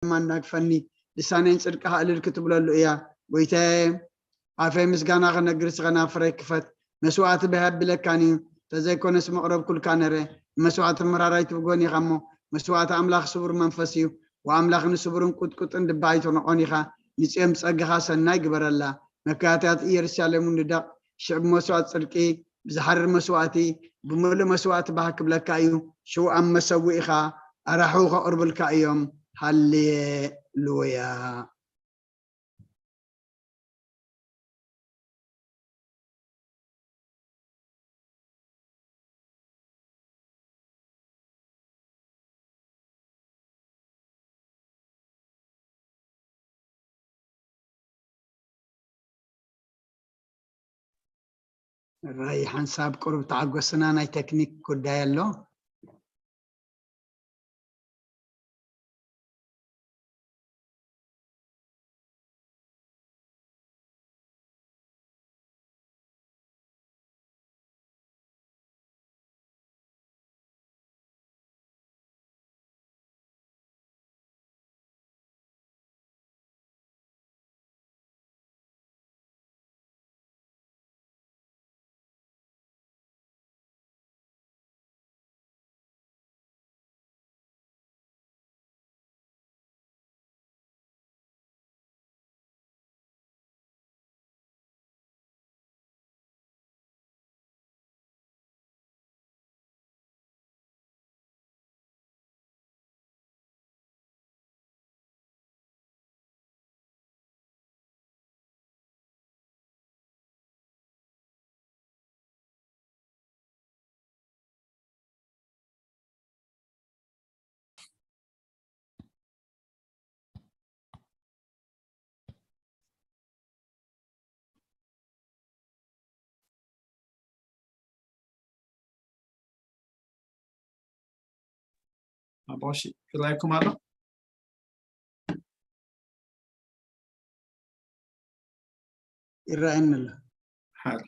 ድማ ኣናግፈኒ። ልሳነይ ንጽድቅኻ እልል ክትብለሉ እያ። ጎይታየ፣ ኣፈይ ምስጋና ክነግር፣ ስኸ ናፍረይ ክፈት። መስዋእቲ ብሃብ ብለካን እዩ፣ ተዘይኮነስ መቕረብኩልካ ነረ። ንመስዋእቲ ምራራይ ትብጎን ኢኻ እሞ፣ መስዋእቲ ኣምላኽ ስቡር መንፈስ እዩ። ወኣምላኽ ንስቡርን ቁጥቁጥን ድባ ኣይትንቆን ኢኻ። ንጽዮን ብጸጋኻ ሰናይ ግበረላ። መካያትያት ኢየሩሳሌም እውን ንደቕ። ሽዕ ብመስዋእቲ ጽድቂ፣ ብዝሓርር መስዋእቲ፣ ብምሉእ መስዋእቲ ባህ ክብለካ እዩ። ሽው ኣብ መሰውኢኻ ኣራሑ ከቕርብልካ እዮም። ሃሌሉያ። ራይ ሓንሳብ ቁሩብ ተዓጎስና፣ ናይ ቴክኒክ ጉዳይ ኣሎ። ኣቦ፣ እሺ፣ ይረኣየኩም ኣሎ? ይረኣየኒ ኣሎ። ሓር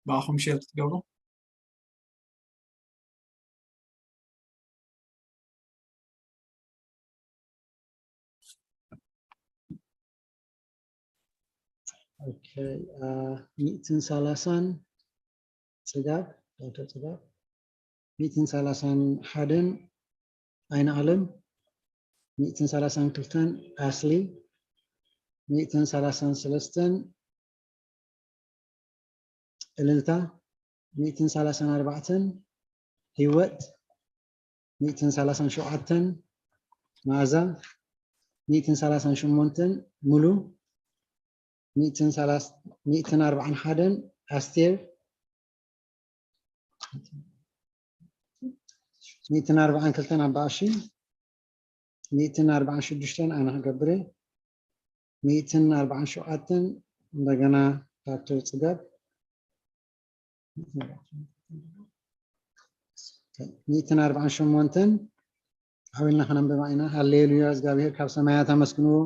ብኣኹም ሼር ክትገብሩ። ኦኬ፣ አ፣ ሚእትን ሰላሳን ጽጋብ፣ ዶክተር ጽጋብ፣ ሚእትን ሰላሳን ሓደን ኣይንኣለም፣ ሚእትን ሰላሳን ክልተን ኣስሊ፣ ሚእትን ሰላሳን ሰለስተን እልልታ፣ ሚእትን ሰላሳን ኣርባዕተን ህይወት፣ ሚእትን ሰላሳን ሸውዓተን መኣዛ፣ ሚእትን ሰላሳን ሸሞንተን ሙሉ፣ ሚእትን ሰላሳ፣ ሚእትን ኣርባዓን ሓደን ኣስቴር፣ ሚእትን ኣርባዓን ክልተን ኣባኣሺ፣ ሚእትን ኣርባዓን ሽዱሽተን ኣነ ክገብር እየ። ሚእትን ኣርባዓን ሸውዓተን እንደገና ዶክተር ጽጋብ፣ ሚእትን ኣርባዓን ሸሞንተን ሓዊልና ከነንብባ ኢና። ሃሌሉያ፣ እግዚኣብሔር ካብ ሰማያት ኣመስግንዎ፣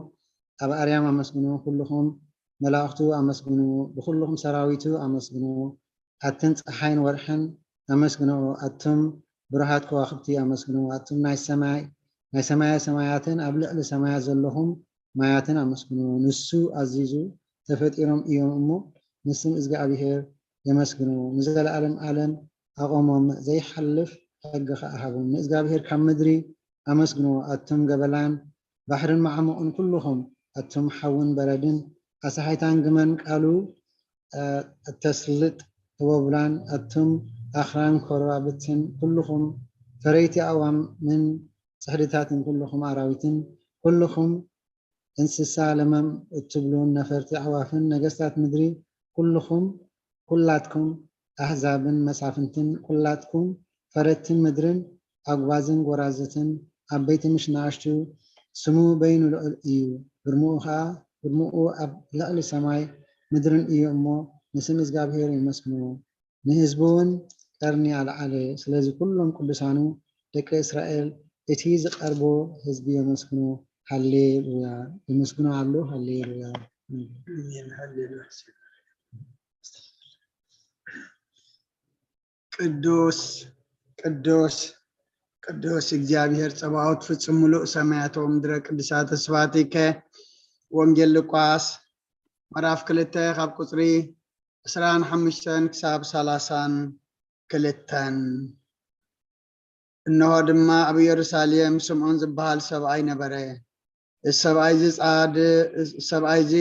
ኣብ ኣርያም ኣመስግንዎ፣ ኩልኹም መላእኽቱ ኣመስግንዎ፣ ብኹልኹም ሰራዊቱ ኣመስግንዎ። ኣትን ጸሓይን ወርሕን ኣመስግንዎ፣ ኣቱም ብሩሃት ከዋኽብቲ ኣመስግንዎ፣ ኣቱም ናይ ሰማይ፣ ናይ ሰማየ ሰማያትን ኣብ ልዕሊ ሰማያት ዘለኹም ማያትን ኣመስግንዎ። ንሱ ኣዚዙ ተፈጢሮም እዮም እሞ፣ ንስም እግዚኣብሔር የመስግንዎ። ንዘለዓለም ዓለም ኣቖሞም፣ ዘይሓልፍ ሕጊ ኸኣ ሃቦም። ንእግዚኣብሔር ካብ ምድሪ ኣመስግንዎ፣ ኣቱም ገበላን ባሕርን መዓሙቕን ኩልኹም፣ ኣቱም ሓውን በረድን ኣሳሓይታን ግመን ቃሉ፣ እ፣ እተስልጥ ህቦብላን፣ ኣቱም ኣኽራን ኮረባብትን፣ ኩልኹም ፈረይቲ ኣእዋምን ጽሕድታትን፣ ኩልኹም ኣራዊትን፣ ኩልኹም እንስሳ ለመም እትብሉን ነፈርቲ ኣዕዋፍን፣ ነገስታት ምድሪ ኩልኹም፣ ኩላትኩም ኣህዛብን መሳፍንትን፣ ኩላትኩም ፈረትን ምድርን፣ ኣጉባዝን ጎራዝትን፣ ዓበይቲ ምሽ ንኣሽቱ፣ ስሙ በይኑ ልዑል እዩ፣ ግርምኡ ኸኣ፣ ግርምኡ ኣብ ልዕሊ ሰማይ ምድርን እዩ እሞ፣ ንስም እግዚኣብሔር የመስግኑ፣ ንህዝቡ እውን ቀርኒ ኣልዓለ። ስለዚ ኩሎም ቅዱሳኑ ደቂ እስራኤል፣ እቲ ዝቐርቦ ህዝቢ የመስግኑ። ሃሌሉያ! የመስግኑ ኣሎ። ሃሌሉያ! ኣሜን። ሃሌሉያ! ቅዱስ፣ ቅዱስ፣ ቅዱስ እግዚኣብሔር ጸባኦት፣ ፍጹም ምሉእ ሰማያት ወምድረ ቅዱሳት ተስፋቲከ። ወንጌል ሉቃስ ምዕራፍ ክልተ ካብ ቁጽሪ ዕስራን ሓሙሽተን ክሳብ ሰላሳን ክልተን። እንሆ ድማ ኣብ ኢየሩሳሌም ስምዖን ዝበሃል ሰብኣይ ነበረ። እዚ ሰብኣይ እዚ ጻድ-፣ እዚ ሰብኣይ እዚ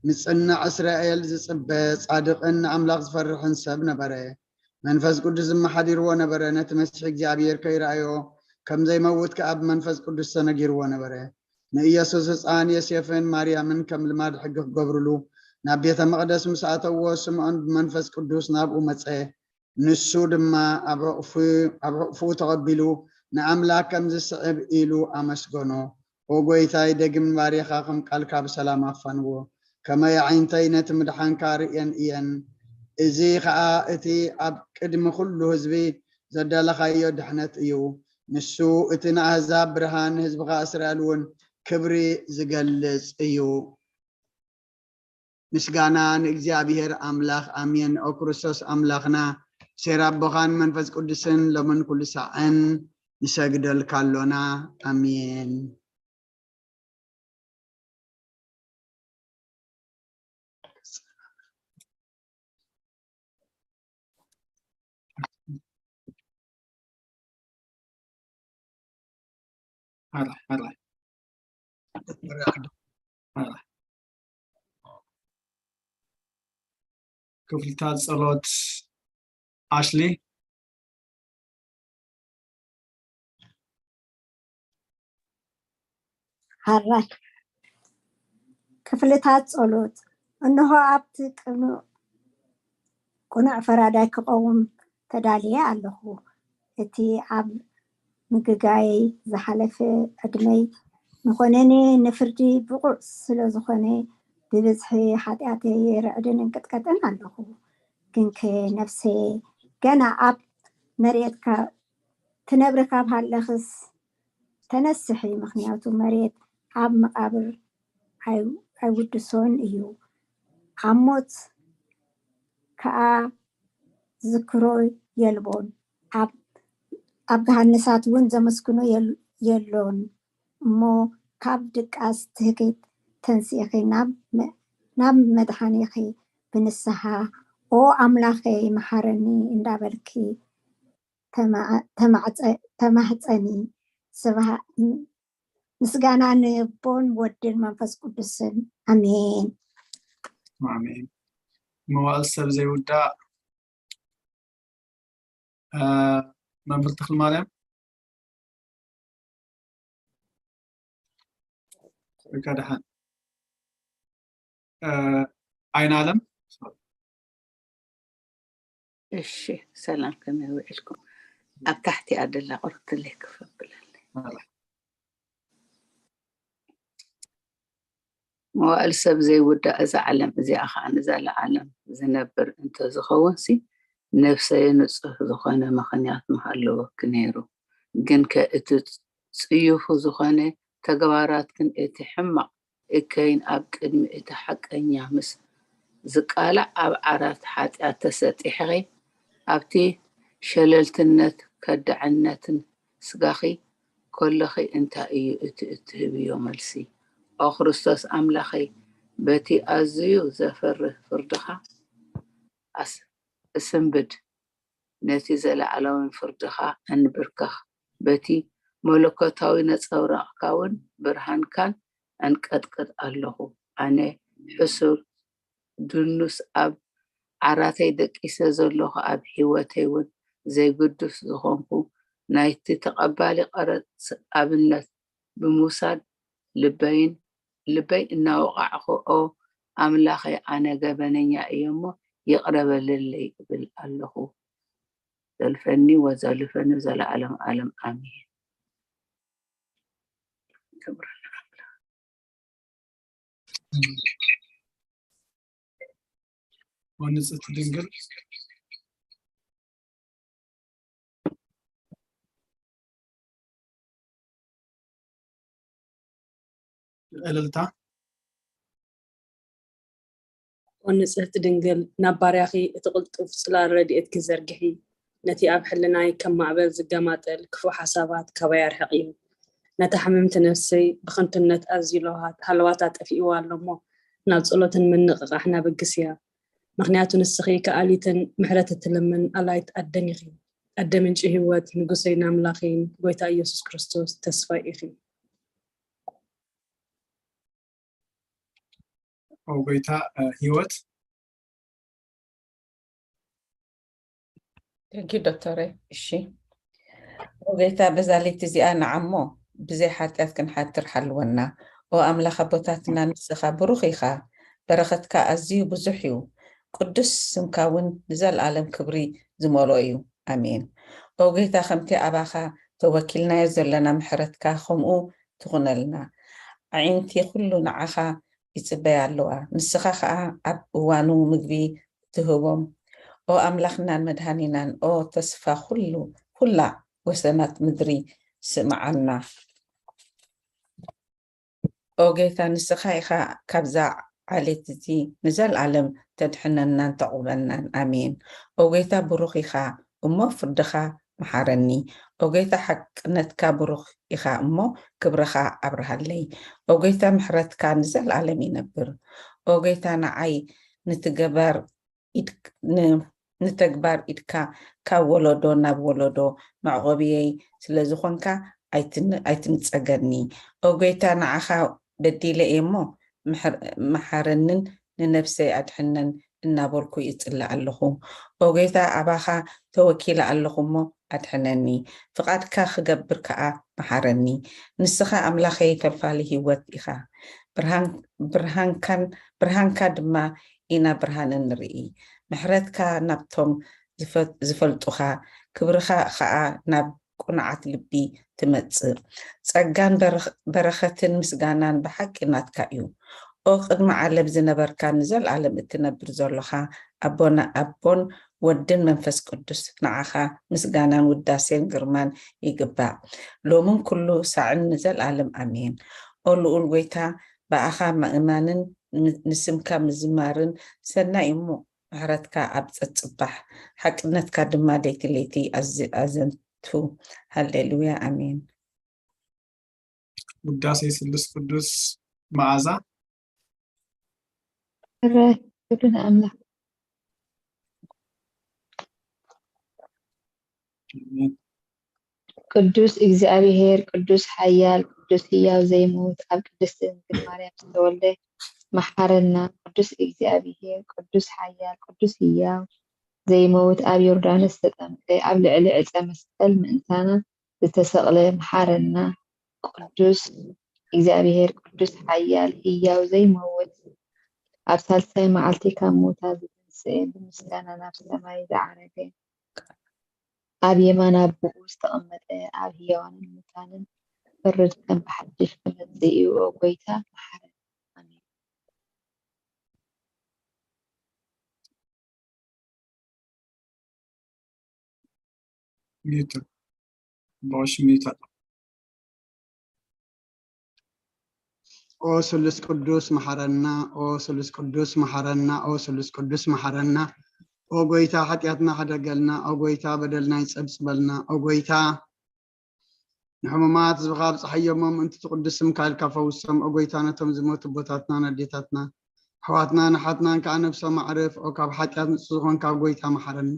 ንጽንዕ እስራኤል ዝጽበ ጻድቕን ንኣምላኽ ዝፈርሕን ሰብ ነበረ። መንፈስ ቅዱስ ድማ ሓዲርዎ ነበረ። ነቲ መሲሕ እግዚኣብሔር ከይረኣዮ ከም ዘይመውት ከኣ ብመንፈስ ቅዱስ ተነጊርዎ ነበረ። ንኢየሱስ ህጻን ዮሴፍን ማርያምን ከም ልማድ ሕጊ ክገብርሉ ናብ ቤተ መቕደስ ምስ ኣተውዎ፣ ስምዖን ብመንፈስ ቅዱስ ናብኡ መጸ። ንሱ ድማ ኣብ ሕቑፉ፣ ኣብ ሕቑፉ ተቐቢሉ ንኣምላኽ ከም ዝስዕብ ኢሉ ኣመስገኖ። "ኦ ጐይታይ፣ ደጊም ንባርያኻ ከም ቃልካ ብሰላም ኣፋንዎ፣ ከመይ ኣዒንተይ ነቲ ምድሓንካ ርእየን እየን። እዚ ኸኣ እቲ ኣብ ቅድሚ ኵሉ ህዝቢ ዘዳለኻዮ ድሕነት እዩ። ንሱ እቲ ንኣህዛብ ብርሃን፣ ንህዝብኻ እስራኤል እውን ክብሪ ዝገልጽ እዩ።" ምስጋና ንእግዚኣብሔር ኣምላኽ፣ ኣሜን። ኦ ክርስቶስ ኣምላኽና፣ ሴር ኣቦኻን መንፈስ ቅዱስን ሎምን ኩሉ ሳዕን ንሰግደልካ ኣሎና። ኣሜን። ኣላ፣ ኣላ። ኣላ። ክፍልታት ጸሎት ኣሽሊ። ሓራይ ክፍልታት ጸሎት። እንሆ ኣብቲ ቅኑዕ፣ ቅኑዕ ፈራዳይ ክቐውም ተዳልየ ኣለኹ። እቲ ኣብ ምግጋየይ ዝሓለፈ ዕድመይ ንኾነኒ ንፍርዲ ብቑዕ ስለ ዝኾነ፣ ብብዝሒ ሓጢኣተይ ርዕድን እንቅጥቀጥን ኣለኹ። ግንከ ነፍሰየ ገና ኣብ መሬት ካ-፣ ትነብሪ ካብ ሃለኽስ ተነስሒ፣ ምኽንያቱ መሬት ኣብ መቓብር ኣይ-፣ ኣይውድሶን እዩ። ኣብ ሞት ከኣ ዝክሮ የልቦን። ኣብ፣ ኣብ ገሃንሳት እውን ዘመስግኖ የል-፣ የሎን። እሞ ካብ ድቃስ ትህኪት ተንሲእኺ ናብ መ-፣ ናብ መድሓኒኺ ብንስሓ፣ "ኦ ኣምላኸይ፣ መሓረኒ" እንዳበልኪ ተማ-፣ ተማዕጸ-፣ ተማህጸኒ። ስብሃ-፣ ምስጋና ንቦን ወድን መንፈስ ቅዱስን። ኣሜን። ኣሜን። መዋእል ሰብ ዘይውዳእ፣ እ፣ መምህር ተኽለማርያም፣ ርካ ደሓን። እ፣ ኣይን ኣለም። እሺ፣ ሰላም፣ ከመይ ውዒልኩም? ኣብ ታሕቲ ኣደላ ቁርትለይ ክፈብለኒ። መዋእል ሰብ ዘይውዳእ እዛ ዓለም እዚኣ ኸዓ ንዘለዓለም ዝነብር እንተዝኸውንሲ፣ ነፍሰየ ንጹህ ዝኾነ ምኽንያት ምሃለወኪ ነይሩ። ግንከ እቲ ጽዩፉ ዝኾነ ተግባራትክን እቲ ሕማቕ እከይን ኣብ ቅድሚ እቲ ሓቀኛ ምስ ዝቃላዕ፣ ኣብ ዓራት ሓጢኣት ተሰጢሕኺ፣ ኣብቲ ሸለልትነት ከዳዕነትን ስጋኺ ከለኺ እንታይ እዩ እቲ እትህብዮ መልሲ? ኦ ክርስቶስ ኣምላኸይ፣ በቲ ኣዝዩ ዘፍርህ ፍርድኻ ኣስ-፣ እስንብድ፣ ነቲ ዘለዓለማዊ ፍርድኻ እንብርከኽ፣ በቲ መለኮታዊ ነጸብራቕካውን ብርሃንካን እንቀጥቅጥ ኣለኹ። ኣነ ሕሱር፣ ድኑስ፣ ኣብ ዓራተይ ደቂሰ ዘለኹ ኣብ ህይወተይ እውን ዘይግዱስ ዝኾንኩ ናይቲ ተቐባሊ ቀረጽ ኣብነት ብምውሳድ ልበይን ልበይ እናወቓዕኹ ኦ ኣምላኸይ ኣነ ገበነኛ እየ እሞ ይቕረ በለለይ እብል ኣለኹ። ዘልፈኒ ወዘልፈኒ ዘለዓለም ዓለም ኣሜን። ክብሪ ንኣምላኽ። ወንጽሕቲ ድንግል እልልታ ኦ ንጽህቲ ድንግል ናብ ባርያኺ እቲ ቅልጡፍ ጽላል ረድኤትኪ ዘርግሒ፣ ነቲ ኣብ ሕልናይ ከም ማዕበል ዝገማጠል ክፉእ ሓሳባት ካባይ ኣርሕቕዮ። ነታ ሕምምቲ ነፍሰይ ብኽንቱነት ኣዝዩ ለውሃት ሃለዋታ ጠፊእዋ ኣሎ እሞ ናብ ጸሎትን ምንቕቓሕን ኣበግስያ። ምኽንያቱ ንስኺ ከኣሊትን ምሕረት እትልምን ኣላይት ኣደን ኢኺ። ኣደ ምንጪ ህይወት ንጉሰይን ኣምላኸይን ጎይታ ኢየሱስ ክርስቶስ ተስፋይ ኢኺ። ኦ ጎይታ ህይወት Thank you ዶክተረይ። እሺ ኦ ጎይታ በዛ ለይቲ እዚኣ ንዓሞ ብዘይ ሓጢኣት ክንሓድር ሓልወና። ኦ ኣምላኽ ኣቦታትና ንስኻ ብሩኽ ኢኻ፣ በረኸትካ ኣዝዩ ብዙሕ እዩ። ቅዱስ ስምካ እውን ንዘለኣለም ክብሪ ዝመልኦ እዩ። ኣሜን። ኦ ጎይታ ከምቲ ኣባኻ ተወኪልናዮ ዘለና ምሕረትካ ከምኡ ትኹነልና። ኣዒንቲ ኩሉ ንዓኻ ይጽበያ ኣለዋ። ንስኻ ኸኣ ኣብ እዋኑ ምግቢ ትህቦም። ኦ ኣምላኽናን መድሃኒናን ኦ ተስፋ ኩሉ ኩላ ወሰናት ምድሪ ስምዓና። ኦ ጌታ ንስኻ ኢኻ ካብዛ ዓሌት እዚ ንዘለኣለም ተድሕነናን ተቑበናን። ኣሜን። ኦ ጌታ ብሩኽ ኢኻ እሞ ፍርድኻ መሓረኒ። ኦ ጌታ ሓቅነትካ ብሩኽ ኢኻ እሞ ክብርኻ ኣብርሃለይ። ኦ ጌታ ምሕረትካ ንዘለኣለም ይነብር። ኦ ጌታ ንዓይ ንትገበር ንተግባር ኢድካ ካብ ወለዶ ናብ ወለዶ መዕቆብየይ ስለ ዝኾንካ ኣይትንጸገኒ። ኦ ጎይታ ንዓኻ በዲለ እየ እሞ መሓረንን ንነብሰይ ኣድሕነን እናበልኩ ይጽሊ ኣለኹ። ኦ ጎይታ ኣባኻ ተወኪለ ኣለኹ እሞ ኣድሕነኒ፣ ፍቓድካ ክገብር ከኣ መሓረኒ። ንስኻ ኣምላኸይ ፈልፋሊ ህይወት ኢኻ፣ ብርሃንካ ድማ ኢና ብርሃን እንርኢ። ምሕረትካ ናብቶም ዝፈልጡኻ፣ ክብርኻ ኸኣ ናብ ቅኑዓት ልቢ ትመጽእ። ጸጋን በረኸትን ምስጋናን ብሓቂ ናትካ እዩ። ኦ ቅድሚ ዓለም ዝነበርካ ንዘለኣለም እትነብር ዘሎኻ ኣቦን ወድን መንፈስ ቅዱስ ንዓኻ ምስጋናን ውዳሴን ግርማን ይግባእ ሎምን ኩሉ ሳዕን ንዘለኣለም ኣሜን። ኦ ልኡል ጎይታ ብኣኻ ምእማንን ንስምካ ምዝማርን ሰናይ እሞ ምሕረትካ ኣብ ጸጽባሕ ሓቅነትካ ድማ ለይቲ ለይቲ ኣዘንቱ። ሃሌሉያ ኣሜን። ውዳሴ ስሉስ ቅዱስ መዓዛ ሕራይ ክብሪ ንኣምላኽ። ቅዱስ እግዚኣብሔር ቅዱስ ሓያል ቅዱስ ህያው ዘይምውት ኣብ ቅድስቲ ድንግል ማርያም ዝተወልደ መሓረና። ቅዱስ እግዚኣብሔር ቅዱስ ሓያል ቅዱስ ህያው ዘይመውት ኣብ ዮርዳኖስ ዝተጠምቀ ኣብ ልዕሊ ዕፀ መስቀል ምእንታና ዝተሰቕለ መሓረና። ቅዱስ እግዚኣብሔር ቅዱስ ሓያል ህያው ዘይመውት ኣብ ሳልሳይ መዓልቲ ካብ ሙታ ዝተንስኤ ብምስጋና ናብ ሰማይ ዝዓረገ ኣብ የማን ኣቦኡ ዝተቐመጠ ኣብ ህያዋንን ሙታንን ክፈርድ ከም ብሓድሽ ክመጽእ እዩ። ኦ ጎይታ መሓረና። ኣሜን። ሚዩት ቦሽ ሚዩት ኣሎ። ኦ ስሉስ ቅዱስ መሓረና፣ ኦ ስሉስ ቅዱስ መሓረና፣ ኦ ስሉስ ቅዱስ መሓረና። ኦ ጎይታ ሓጢኣትና ሕደገልና፣ ኦ ጎይታ በደልና ይጸብጽበልና፣ ኦ ጎይታ ንሕሙማት ህዝብኻ ኣብጽሓዮም፣ ምእንቲ እቲ ቅዱስ ስምካ ኢልካ ፈውሶም። ኦ ጎይታ ነቶም ዝሞቱ ኣቦታትናን ኣዴታትናን ኣሕዋትናን ኣሓትናን ከኣ ነብሶም ኣዕርፍ። ኦ ካብ ሓጢኣት ንጹህ ዝኾንካ ጎይታ መሓረና።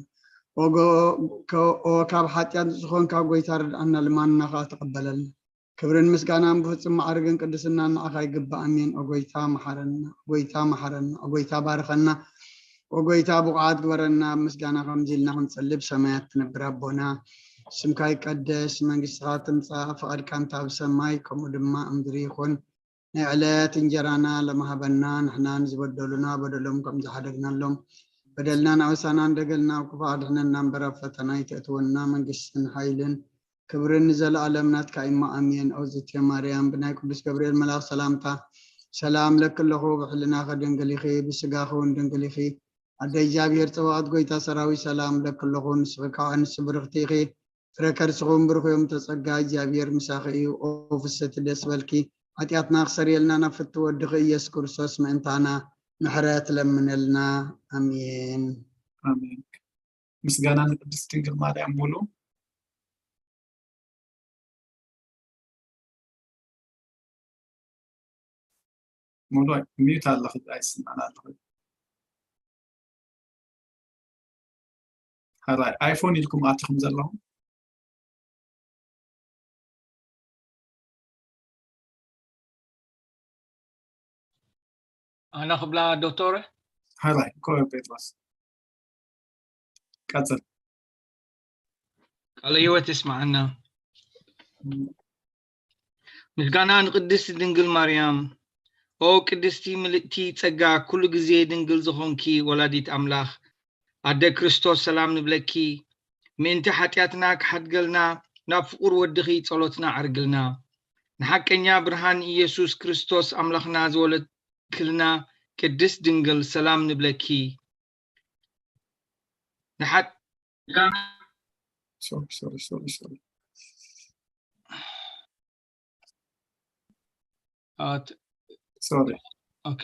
ኦ ካብ ሓጢኣት ንጹህ ዝኾንካ ጎይታ ርድኣና፣ ልማንና ከኣ ተቐበለልና። ክብርን ምስጋናን ብፍጹም ማዕርግን ቅድስናን ንዓኻ ይግባእ። ኣሜን። ኦ ጎይታ መሓረና፣ ኦ ጎይታ መሓረና፣ ኦ ጎይታ ባርኸና። ወጎይታ ብቑዓት ግበረና። ኣብ ምስጋና ከምዚ ኢልና ክንጸልብ፣ ሰማያት ትነብር ኣቦና፣ ስምካ ይቀደስ፣ መንግስትኻ ትምጻእ፣ ፍቓድካ እንተ ኣብ ሰማይ ከምኡ ድማ ኣብ ምድሪ ይኹን። ናይ ዕለት እንጀራና ለማሃበና፣ ንሕናን ዝበደሉና በደሎም ከም ዝሓደግናሎም፣ በደልናን ኣበሳናን ደገልና ኣብ ክፉእ ኣድሕነና እምበር፣ ኣብ ፈተና ኣይተእትወና፣ መንግስትን ሓይልን ክብርን ንዘለኣለም ናትካ እሞ ኣሜን። ኦዝቴ ማርያም ብናይ ቅዱስ ገብርኤል መልኣኽ ሰላምታ ሰላም ለኪ ኣለኹ፣ ብሕልናኺ ድንግል ኢኺ፣ ብስጋኺ እውን ድንግል ኢኺ። ኣደ እግዚኣብሔር ጸባኦት ጎይታ ሰራዊት ሰላም ለኪ ኣለኹ፣ ንስኺ ከዓ ኣንስቲ ብርኽቲ ኢኺ፣ ፍረ ከርስኹም ብሩኽ እዮም፣ ተጸጋ እግዚኣብሔር ምሳኺ እዩ። ኦ ፍስሕቲ ደስ በልኪ፣ ሓጢኣትና ክሰርየልና ናብ ፍትው ወድኺ ኢየሱስ ክርስቶስ ምእንታና ምሕረት ለምነልና። ኣሜን። ኣሜን። ምስጋና ንቅድስት ድንግል ማርያም ሙሉ ሙሉ ሚዩት ኣለኺ ኣይስማዕን ኣለኺ። ሕራይ ኣይፎን ኢልኩም ኣቲኹም ዘለኹም። ኣነ ክብላ ዶክተር ሕራይ ኮ ጴጥሮስ ቀጽል። ቃለ ህይወት ይስማዓና። ምስጋና ንቅድስቲ ድንግል ማርያም። ኦ ቅድስቲ ምልእቲ ጸጋ፣ ኩሉ ግዜ ድንግል ዝኾንኪ ወላዲት ኣምላኽ፣ ኣደ ክርስቶስ ሰላም ንብለኪ። ምእንቲ ሓጢኣትና ክሓድገልና ናብ ፍቑር ወድኺ ጸሎትና ዓርግልና። ንሓቀኛ ብርሃን ኢየሱስ ክርስቶስ ኣምላኽና ዝወለድክልና ቅድስት ድንግል ሰላም ንብለኪ። ንሓ ሶሪ ሶሪ ሶሪ ሶሪ ኣት ሶሪ ኦኬ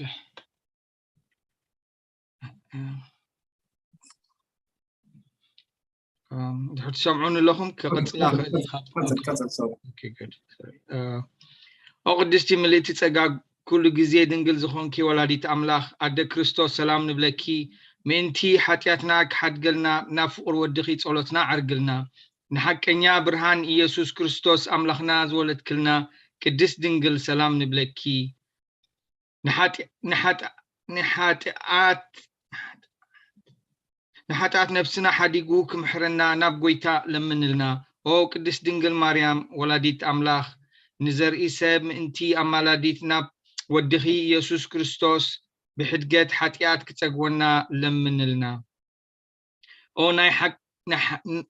ድሕር ትሰምዑን ኣለኹም ክቐጽላ ክእል ኢኻ። ቀጽል ቀጽል ሶሪ ኦ ቅድስቲ ምልእቲ ጸጋ ኩሉ ግዜ ድንግል ዝኾንኪ ወላዲት ኣምላኽ ኣደ ክርስቶስ ሰላም ንብለኪ። ምእንቲ ሓጢኣትና ክሓድገልና ናብ ፍቑር ወድኺ ጸሎትና ዓርግልና። ንሓቀኛ ብርሃን ኢየሱስ ክርስቶስ ኣምላኽና ዝወለድክልና ቅድስት ድንግል ሰላም ንብለኪ። ንሓጢኣት ንሓጥኣት ነፍስና ሓዲጉ ክምሕረና ናብ ጐይታ ለምንልና። ኦ ቅድስት ድንግል ማርያም ወላዲት ኣምላኽ፣ ንዘርኢ ሰብ ምእንቲ ኣማላዲት ናብ ወድኺ ኢየሱስ ክርስቶስ ብሕድገት ሓጢኣት ክጸግወና ለምንልና።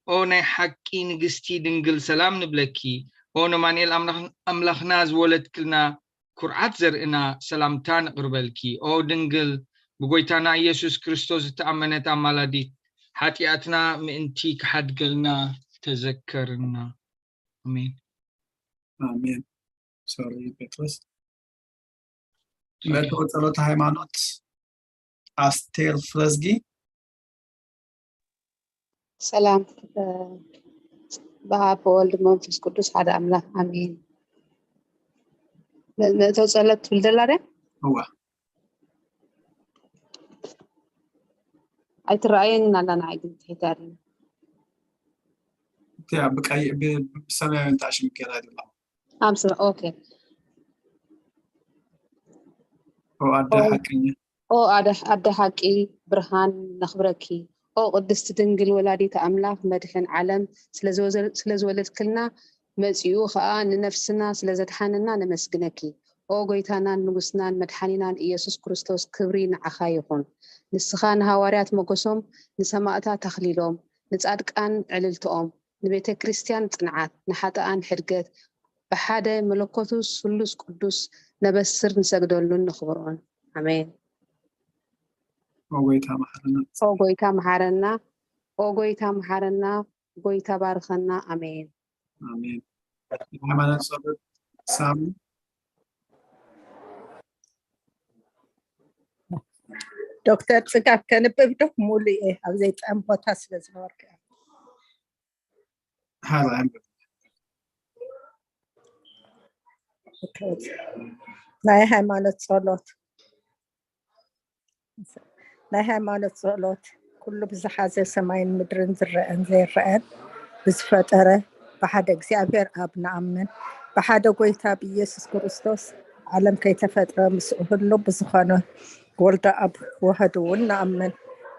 ኦ ናይ ሓቂ ንግስቲ ድንግል ሰላም ንብለኪ። ኦ ነማንኤል ኣምላኽና ዝወለድክልና ኩርዓት ዘርእና ሰላምታ ንቕርበልኪ። ኦ ድንግል ብጎይታና ኢየሱስ ክርስቶስ ዝተኣመነት ኣማላዲት ሓጢኣትና ምእንቲ ክሓድገልና ተዘከርና። ኣሜን። ኣሜን። ሶሪ ጴጥሮስ መእተዊ ጸሎተ ሃይማኖት ኣስቴር ፍረዝጊ። ሰላም ብኣብ ብወልድ መንፈስ ቅዱስ ሓደ ኣምላኽ ኣሜን። መእተዊ ጸሎት ትብል ዘላ ድያ? እዋ ኣይትረኣየንን ኣላ ንዓይ ግን ትሒታ ኣላ። እቲያ ብቀይ ብሰማያዊ እንታይ ሽም ገይራ ዘላ ኣምስ ኦኬ ኦ ኣደ ሓቀኛ ኦ ኣደ ሓቂ ብርሃን ነኽብረኪ። ኦ ቅድስቲ ድንግል ወላዲተ ኣምላኽ መድሕን ዓለም ስለ ዝወለድክልና መጺኡ ኸኣ ንነፍስና ስለ ዘድሓነና ነመስግነኪ። ኦ ጎይታናን ንጉስናን መድሓኒናን ኢየሱስ ክርስቶስ ክብሪ ንዓኻ ይኹን። ንስኻ ንሃዋርያት ሞገሶም፣ ንሰማእታት ኣኽሊሎም፣ ንጻድቃን ዕልልትኦም፣ ንቤተ ክርስቲያን ጽንዓት፣ ንሓጥኣን ሕድገት፣ ብሓደ መለኮቱ ስሉስ ቅዱስ ነበስር ንሰግደሉን ነኽብሮን። ኣሜን። ኦ ጎይታ መሓረና። ኦ ጎይታ መሓረና፣ ኦ ጎይታ መሓረና፣ ጎይታ ባርኸና። ኣሜን። ኣሜን። ሃይማኖት ጸሎት ሳሚ ዶክተር ጽጋብ ከንብብ ዶ ሙሉ እየ ኣብ ዘይጥዕም ቦታ ስለ ዝነበርኩ እየ። ሃላ ኣንብብ። ናይ ሃይማኖት ጸሎት ናይ ሃይማኖት ጸሎት ኩሉ ብዝሓዘ ሰማይን ምድርን ዝረአን ዘይረአን ብዝፈጠረ ብሓደ እግዚኣብሔር ኣብ ንኣምን፣ ብሓደ ጎይታ ብኢየሱስ ክርስቶስ ዓለም ከይተፈጥረ ምስኡ ህሉ ብዝኾነ ወልዶ ኣብ ወህድ እውን ንኣምን።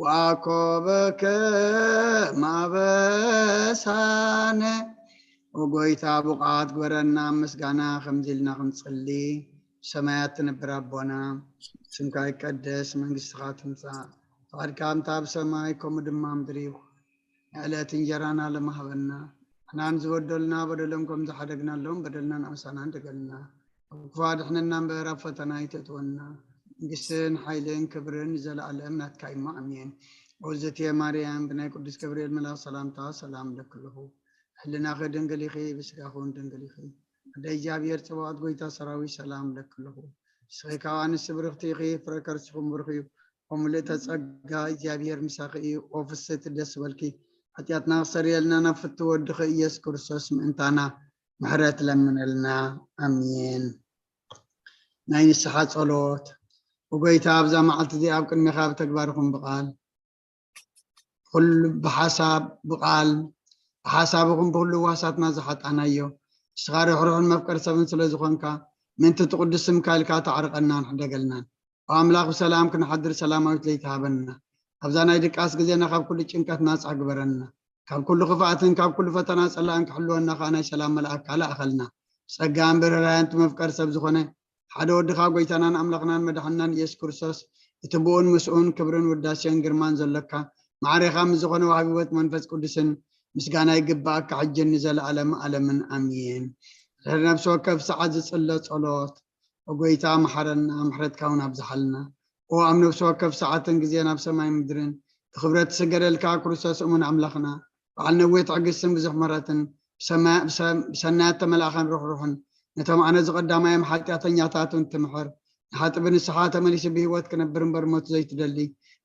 ወአኮበከ ማበሳነ። ኦ ጎይታ፣ ብቑዓት ግበረና ምስጋና፣ ከምዚ ኢልና ክንጽሊ። ብሰማያት ትነብር ኣቦና፣ ስምካ ይቀደስ፣ መንግስትኻ ትምጻእ፣ ፍቓድካ ከምታ ኣብ ሰማይ ከምኡ ድማ ኣብ ምድሪ ይኹን። ንዕለት እንጀራና ሎሚ ሃበና፣ ንሕናን ዝበደሉና በደሎም ከም ዝሓደግናሎም በደልናን ኣምሳናን ደገልና። ካብ ክፉእ ኣድሕነና እምበር፣ ኣብ ፈተና ኣይተእትወና። መንግስትን ሓይልን ክብርን ንዘለኣለም ናትካ እሞ፣ ኣሜን። ኦዝቴ ማርያም፣ ብናይ ቅዱስ ገብርኤል መልኣኽ ሰላምታ ሰላም እለኪ ኣለኹ። ሕልናኺ ድንግል ኢኺ፣ ብስጋኺ እውን ድንግል ኢኺ። ኣደ እግዚኣብሔር ጽባኦት፣ ጎይታ ሰራዊት፣ ሰላም እለኪ ኣለኹ። ንስኺ ካብ ኣንስቲ ብርኽቲ ኢኺ፣ ፍረ ከርስኹም ብሩኽ እዩ። ኦ ምልእተ ጸጋ፣ እግዚኣብሔር ምሳኺ እዩ። ኦ ፍስሕቲ፣ ደስ በልኪ። ሓጢኣትና ክሰርየልና ናብ ፍትው ወድኺ ኢየሱስ ክርስቶስ ምእንታና ምሕረት ለምነልና። ኣሜን። ናይ ንስሓ ጸሎት። ኦ ጎይታ፣ ኣብዛ መዓልቲ እዚኣ ኣብ ቅድሜኻ ብተግባርኹም ብቓል፣ ኩሉ ብሓሳብ፣ ብቓል፣ ብሓሳብ ይኹን ብኹሉ ህዋሳትና ዝሓጣናዮ፣ ንስኻ ርሕሩሕን መፍቀሪ ሰብን ስለ ዝኾንካ፣ ምእንቲ እቲ ቅዱስ ስምካ ኢልካ ተዓርቐናን ሕደገልናን። ኦ ኣምላኽ፣ ብሰላም ክንሓድር ሰላማዊት ለይቲ ሃበና። ኣብዛ ናይ ድቃስ ግዜና ካብ ኩሉ ጭንቀት ናጻ ግበረና። ካብ ኩሉ ክፍኣትን ካብ ኩሉ ፈተና ጸላእን ክሕልወና ከኣ ናይ ሰላም መልኣክካ ለኣኸልና። ጸጋን ብርህራሄን እቲ መፍቀሪ ሰብ ዝኾነ ሓደ ወድኻ፣ ጎይታናን ኣምላኽናን መድሓንናን ኢየሱስ ክርስቶስ፣ እቲ ብኡን ምስኡን ክብርን ውዳሴን ግርማን ዘሎካ፣ ማዕሬኻ ምስ ዝኾነ ወሃቢ ህይወት መንፈስ ቅዱስን ምስጋና ይግብኣካ፣ ሕጅን ንዘለኣለም ዓለምን ኣሜን። ድሕሪ ነፍሲ ወከፍ ሰዓት ዝጽሎ ጸሎት። ኦ ጎይታ፣ መሓረና፣ ምሕረትካ እውን ኣብዝሓልና። ኦ ኣብ ነፍሲ ወከፍ ሰዓትን ግዜን ኣብ ሰማይ ምድርን ብኽብረት ትስገደልካ ክርስቶስ እሙን ኣምላኽና፣ በዓል ነዊሕ ትዕግስትን ብዙሕ ምሕረትን፣ ብሰማያ-፣ ብሰ-፣ ብሰናያት ተመላእኻን ርሕሩሕን፣ ነቶም ኣነ ዝቐዳማዮም ሓጢኣተኛታትን ትምሕር፣ ንሓጢ ብንስሓ ተመሊሱ ብህይወት ክነብር እምበር ሞት ዘይትደሊ፣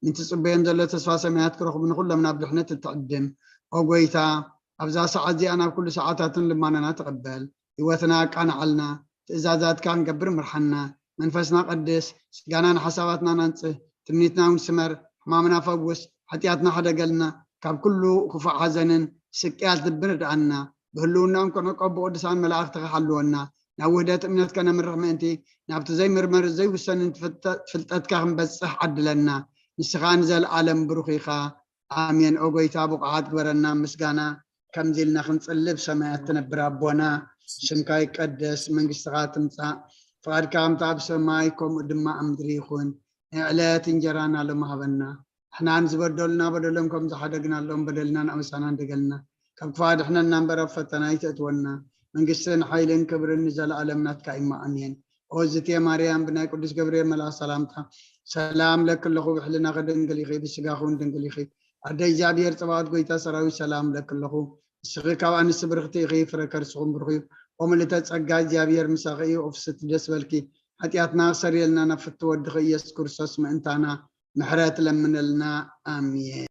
ንትጽበዮም ዘሎ ተስፋ ሰማያት ክረኽቡ ንኹሎም ናብ ድሕነት እትዕድም። ኦ ጎይታ፣ ኣብዛ ሰዓት እዚኣ ናብ ኩሉ ሰዓታትን ልማናና ተቐበል። ህይወትና ኣቃንዓልና፣ ትእዛዛትካ ክንገብር ምርሓና። መንፈስና ቀድስ፣ ስጋናን ሓሳባትናን ኣንጽህ፣ ትምኒትና እውን ስመር፣ ሕማምና ፈውስ፣ ሓጢኣትና ሕደገልና፣ ካብ ኩሉ ክፉእ ሓዘንን ስቅያት ልብን ርድኣና። ብህልውናኦም ክንዕቆብ ብቅዱሳን መላእኽትኻ ሓልወና። ናብ ውህደት እምነት ከነምርሕ ምእንቲ፣ ናብቲ ዘይምርመር ዘይውሰንን ፍልጠ-፣ ፍልጠትካ ክንበጽሕ ዓድለና። ንስኻ ንዘለኣለም ብሩኽ ኢኻ። ኣሜን። ኦ ጎይታ፣ ብቑዓት ግበረና ምስጋና፣ ከምዚ ኢልና ክንጽሊ። ብሰማያት ትነብር ኣቦና፣ ስምካ ይቀደስ፣ መንግስትኻ ትምጻእ፣ ፍቓድካ ከምቲ ኣብ ሰማይ ከምኡ ድማ ኣብ ምድሪ ይኹን። ንዕለት እንጀራና ሎሚ ሃበና። ንሕናን ዝበደሉና በደሎም ከም ዝሓደግናሎም በደልናን ኣበሳናን ደገልና። ካብ ክፉእ ኣድሕነና እምበር ኣብ ፈተና ኣይተእትወና። መንግስትን ሓይልን ክብርን ንዘለኣለም ናትካ እሞ፣ ኣሜን። ኦ ዝቴ ማርያም፣ ብናይ ቅዱስ ገብርኤል መልኣኽ ሰላምታ ሰላም ለኪ ኣለኹ፣ ብሕልናኺ ድንግል ኢኺ፣ ብስጋኺ እውን ድንግል ኢኺ። ኣደ እግዚኣብሔር ጸባኦት፣ ጎይታ ሰራዊት፣ ሰላም ለኪ ኣለኹ። ንስኺ ካብ ኣንስቲ ብርኽቲ ኢኺ፣ ፍረ ከርስኹም ብሩኽ እዩ። ኦ ምልእተ ጸጋ፣ እግዚኣብሔር ምሳኺ እዩ። ኦ ፍስሕቲ፣ ደስ በልኪ። ሓጢኣትና ክሰርየልና ናብ ፍትው ወድኺ ኢየሱስ ክርስቶስ ምእንታና ምሕረት ለምነልና። ኣሜን።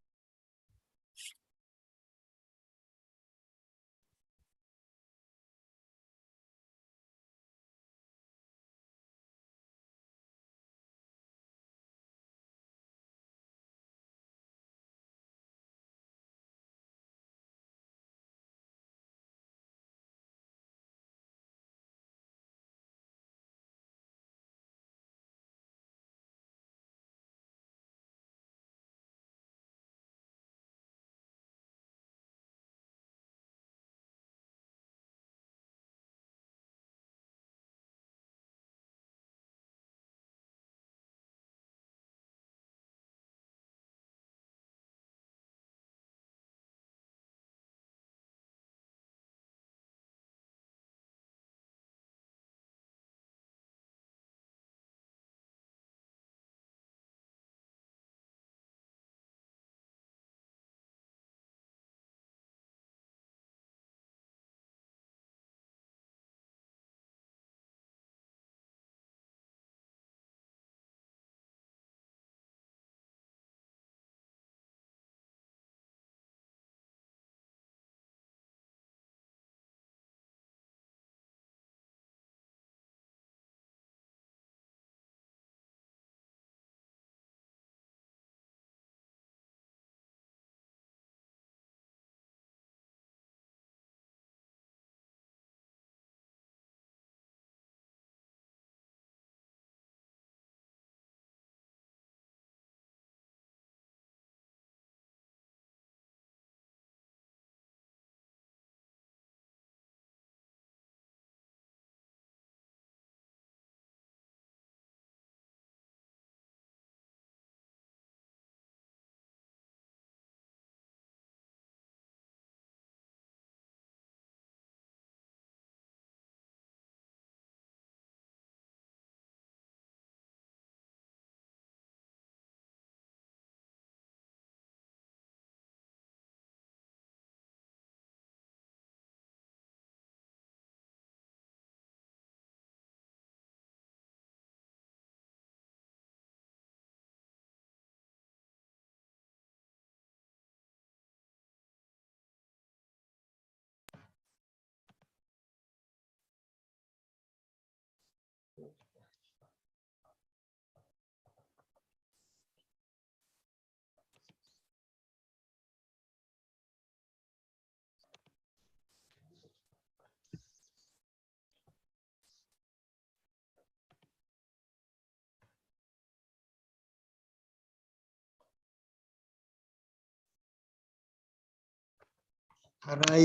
ሕራይ፣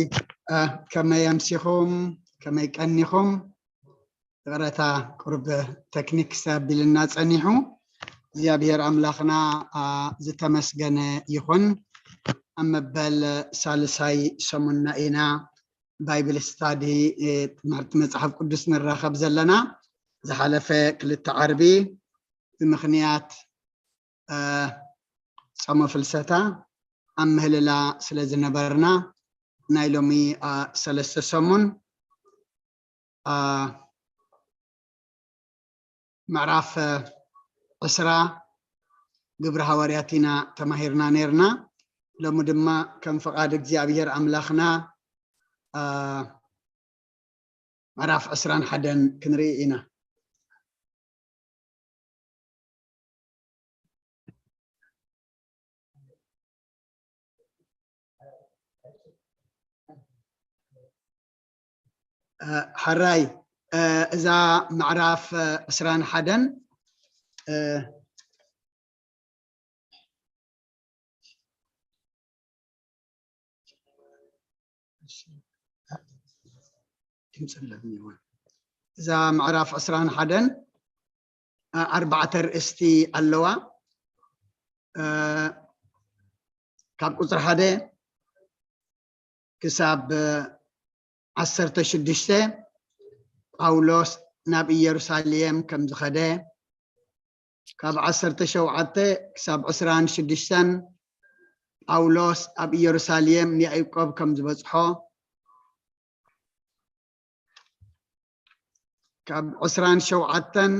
እ፣ ከመይ ኣምሲኹም? ከመይ ቀኒኹም? ይቕረታ፣ ቁሩብ ተክኒክ ሰቢልና ጸኒሑ። እግዚኣብሔር ኣምላኽና፣ እ፣ ዝተመስገነ ይኹን። ኣብ መበል ሳልሳይ ሰሙንና ኢና ባይብል ስታዲ፣ እ፣ ትምህርቲ መጽሓፍ ቅዱስ ንራኸብ ዘለና። ዝሓለፈ ክልተ ዓርቢ ብምኽንያት፣ እ፣ ጾመ ፍልሰታ ኣብ ምህልላ ስለ ዝነበርና፣ ናይ ሎሚ፣ እ፣ ሰለስተ ሰሙን፣ እ፣ ምዕራፍ ዕስራ ግብሪ ሃዋርያት ኢና ተማሂርና ነይርና። ሎሚ ድማ ከም ፍቓድ እግዚኣብሔር ኣምላኽና፣ እ፣ ምዕራፍ ዕስራን ሓደን ክንርኢ ኢና። እ፣ ሕራይ፣ እ፣ እዛ ምዕራፍ፣ እ፣ ዕስራን ሓደን፣ እ፣ እዛ ምዕራፍ ዕስራን ሓደን፣ እ፣ ኣርባዕተ ርእስቲ ኣለዋ። እ፣ ካብ ቁጽሪ ሓደ ክሳብ ዓሰርተ ሽዱሽተ ጳውሎስ ናብ ኢየሩሳሌም ከም ዝኸደ፣ ካብ ዓሰርተ ሸውዓተ ክሳብ ዕስራን ሽዱሽተን ጳውሎስ ኣብ ኢየሩሳሌም ንያዕቆብ ከም ዝበጽሖ፣ ካብ ዕስራን ሸውዓተን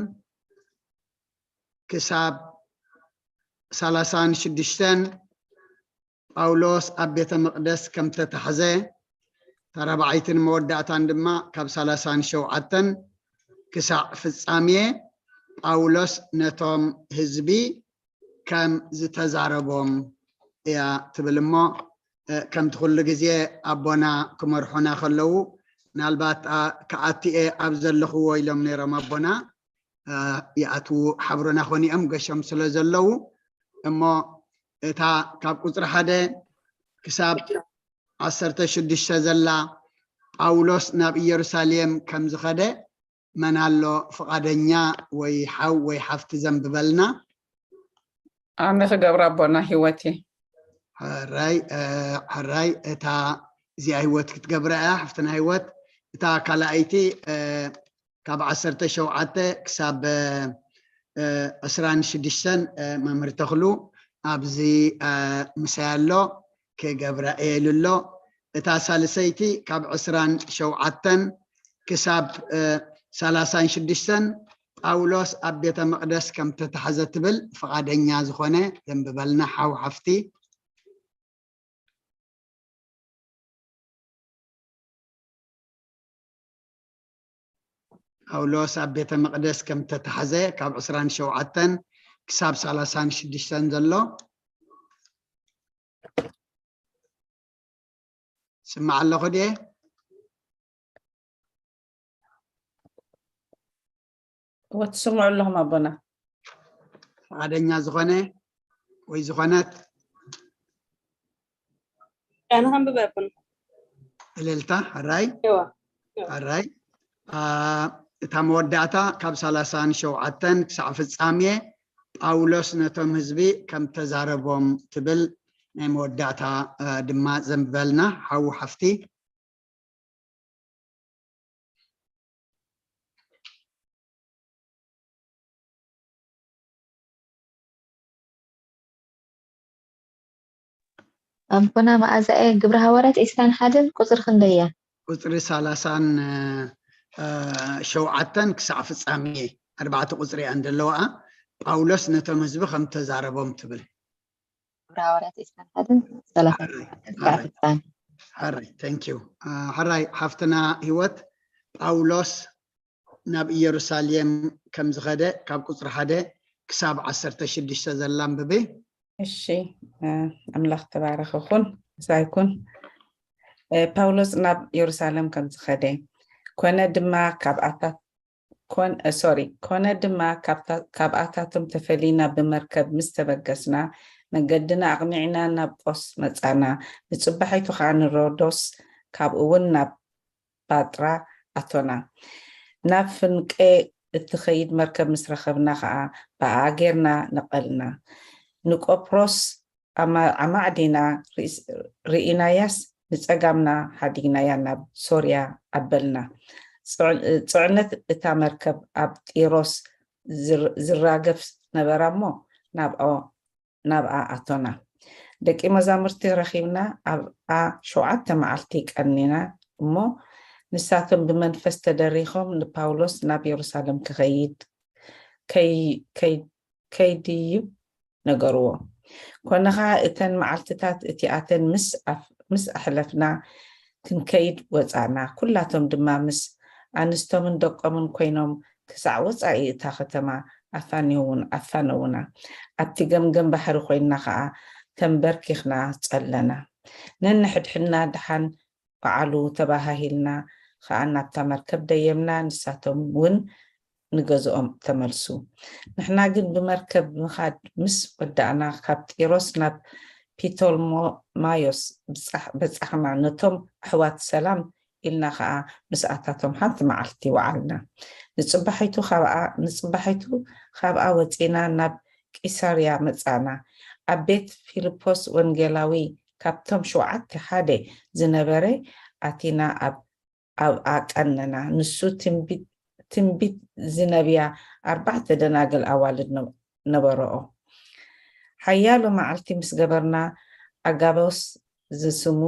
ክሳብ ሰላሳን ሽዱሽተን ጳውሎስ ኣብ ቤተ መቕደስ ከም ተታሕዘ፣ እታ ራብዓይትን መወዳእታን ድማ ካብ ሰላሳን ሸውዓተን ክሳዕ ፍጻሜ ጳውሎስ ነቶም ህዝቢ ከም ዝተዛረቦም እያ ትብል። እሞ፣ እ፣ ከምቲ ኩሉ ግዜ ኣቦና ክመርሑና ከለዉ፣ ምናልባት፣ ኣ፣ ክኣቱ እየ ኣብ ዘለኽዎ ኢሎም ነይሮም ኣቦና፣ እ፣ ይኣትዉ ሓብሮና ኮኑ እዮም ገሾም ስለ ዘለዉ። እሞ እታ ካብ ቁጽሪ ሓደ ክሳብ ዓሰርተ ሽዱሽተ ዘላ ጳውሎስ ናብ ኢየሩሳሌም ከም ዝኸደ መን ኣሎ ፍቓደኛ ወይ ሓው ወይ ሓፍቲ ዘንብበልና? ኣነ ክገብራ ኣቦና ህይወት እየ። ሕራይ፣ እ፣ ሕራይ፣ እታ እዚኣ ህይወት ክትገብራ እያ፣ ሓፍትና ህይወት። እታ ካልኣይቲ፣ እ፣ ካብ ዓሰርተ ሸውዓተ ክሳብ፣ እ፣ ዕስራን ሽዱሽተን፣ እ፣ መምህር ተኽሉ ኣብዚ፣ እ፣ ምሳይ ኣሎ፣ ክገብራ እየ ኢሉ ኣሎ። እታ ሳልሰይቲ ካብ ዕስራን ሸውዓተን ክሳብ፣ እ፣ ሰላሳን ሽዱሽተን ጳውሎስ ኣብ ቤተ መቕደስ ከም ተታሕዘ ትብል ፍቓደኛ ዝኾነ ዘንብበልና ሓው ሓፍቲ። ጳውሎስ ኣብ ቤተ መቕደስ ከም ተታሕዘ ካብ ዕስራን ሸውዓተን ክሳብ ሰላሳን ሽዱሽተን ዘሎ። ስማዕ ኣለኹ ድየ? እወ፣ ትስምዑ ኣለኹም ኣቦና። ፍቓደኛ ዝኾነ ወይ ዝኾነት? ኣነ ከንብብ ኣቦና። እልልታ፣ ሕራይ። እወ፣ እወ። ሕራይ። ኣ፣ እታ መወዳእታ ካብ ሰላሳን ሸውዓተን ክሳዕ ፍጻሜ ጳውሎስ ነቶም ህዝቢ ከም ተዛረቦም ትብል ናይ መወዳእታ፣ ኣ፣ ድማ ዘንብበልና ሓው ሓፍቲ። ኣቦና መኣዛኤ፣ ግብረ ሃዋርያት ዒስራን ሓደን ቁጽሪ ክንደይ እያ? ቁጽሪ ሰላሳን፣ እ፣ ሸውዓተን ክሳዕ ፍጻሜ ኣርባዕተ ቁጽሪ እያ እንደለዋ። ጳውሎስ ነቶም ህዝቢ ከም ተዛረቦም ትብል። ግብረ ሃዋርያት ዒስራን ሓደን ሰላሳን ክሳዕ ፍጻሜ። ሕራይ፣ thank you። እ፣ ሕራይ ሓፍትና ህይወት፣ ጳውሎስ ናብ ኢየሩሳሌም ከም ዝኸደ ካብ ቁጽሪ ሓደ ክሳብ ዓሰርተ ሽዱሽተ ዘላ ኣንብቢ። እሺ፣ ኣምላኽ ተባረኸ ኩን ምሳይኩን። ፓውሎስ ናብ ኢየሩሳሌም ከም ዝኸደ ኮነ ድማ ካብኣታት ሶሪ ኮነ ድማ ካብኣታቶም ተፈሊና ብመርከብ ምስ ተበገስና፣ መገድና ኣቕኒዕና ናብ ቆስ መጻና። ንጽባሒቱ ኸዓ ንሮዶስ፣ ካብኡ እውን ናብ ባጥራ ኣቶና። ናብ ፍንቄ እትኸይድ መርከብ ምስ ረኸብና ኸዓ ብኣኣ ጌርና ነቐልና። ንቆፕሮስ ኣማዕዲና ርኢናያስ፣ ንጸጋምና ሓዲግናያ ናብ ሶርያ ኣበልና። ጽዕነት እታ መርከብ ኣብ ጢሮስ ዝራገፍ ነበራ እሞ ናብኣ ኣቶና። ደቂ መዛሙርቲ ረኺብና ኣብኣ ሸውዓተ መዓልቲ ቀኒና እሞ ንሳቶም ብመንፈስ ተደሪኾም ንፓውሎስ ናብ የሩሳሌም ክኸይድ ከይድይብ ነገርዎ። ኮነ ኸዓ እተን መዓልትታት እቲኣተን ምስ ኣሕለፍና ክንከይድ ወጻእና። ኩላቶም ድማ ምስ ኣንስቶምን ደቆምን ኮይኖም ክሳዕ ወጻኢ እታ ከተማ ኣፋነውና። ኣብቲ ገምገም ባሕሪ ኮይንና ኸዓ ተንበርኪኽና ጸለና። ነንሕድሕድና ደሓን በዓሉ ተባሃሂልና ኸዓ ናብታ መርከብ ደየምና፣ ንሳቶም እውን ንገዝኦም ተመልሱ። ንሕና ግን ብመርከብ ምኻድ ምስ ወዳእና ካብ ጢሮስ ናብ ፒቶልማዮስ በጻሕና። ነቶም ኣሕዋት ሰላም ኢልና ኸዓ ምስኣታቶም ሓንቲ መዓልቲ ወዓልና። ንጽባሒቱ ንጽባሒቱ ካብኣ ወጺና ናብ ቂሳርያ መጻና። ኣብ ቤት ፊልጶስ ወንጌላዊ ካብቶም ሸውዓተ ሓደ ዝነበረ ኣቲና ኣብኣ ቀነና። ንሱ ትንቢት ዝነብያ ኣርባዕተ ደናግል ኣዋልድ ነበረኦ። ሓያሎ መዓልቲ ምስ ገበርና ኣጋቦስ ዝስሙ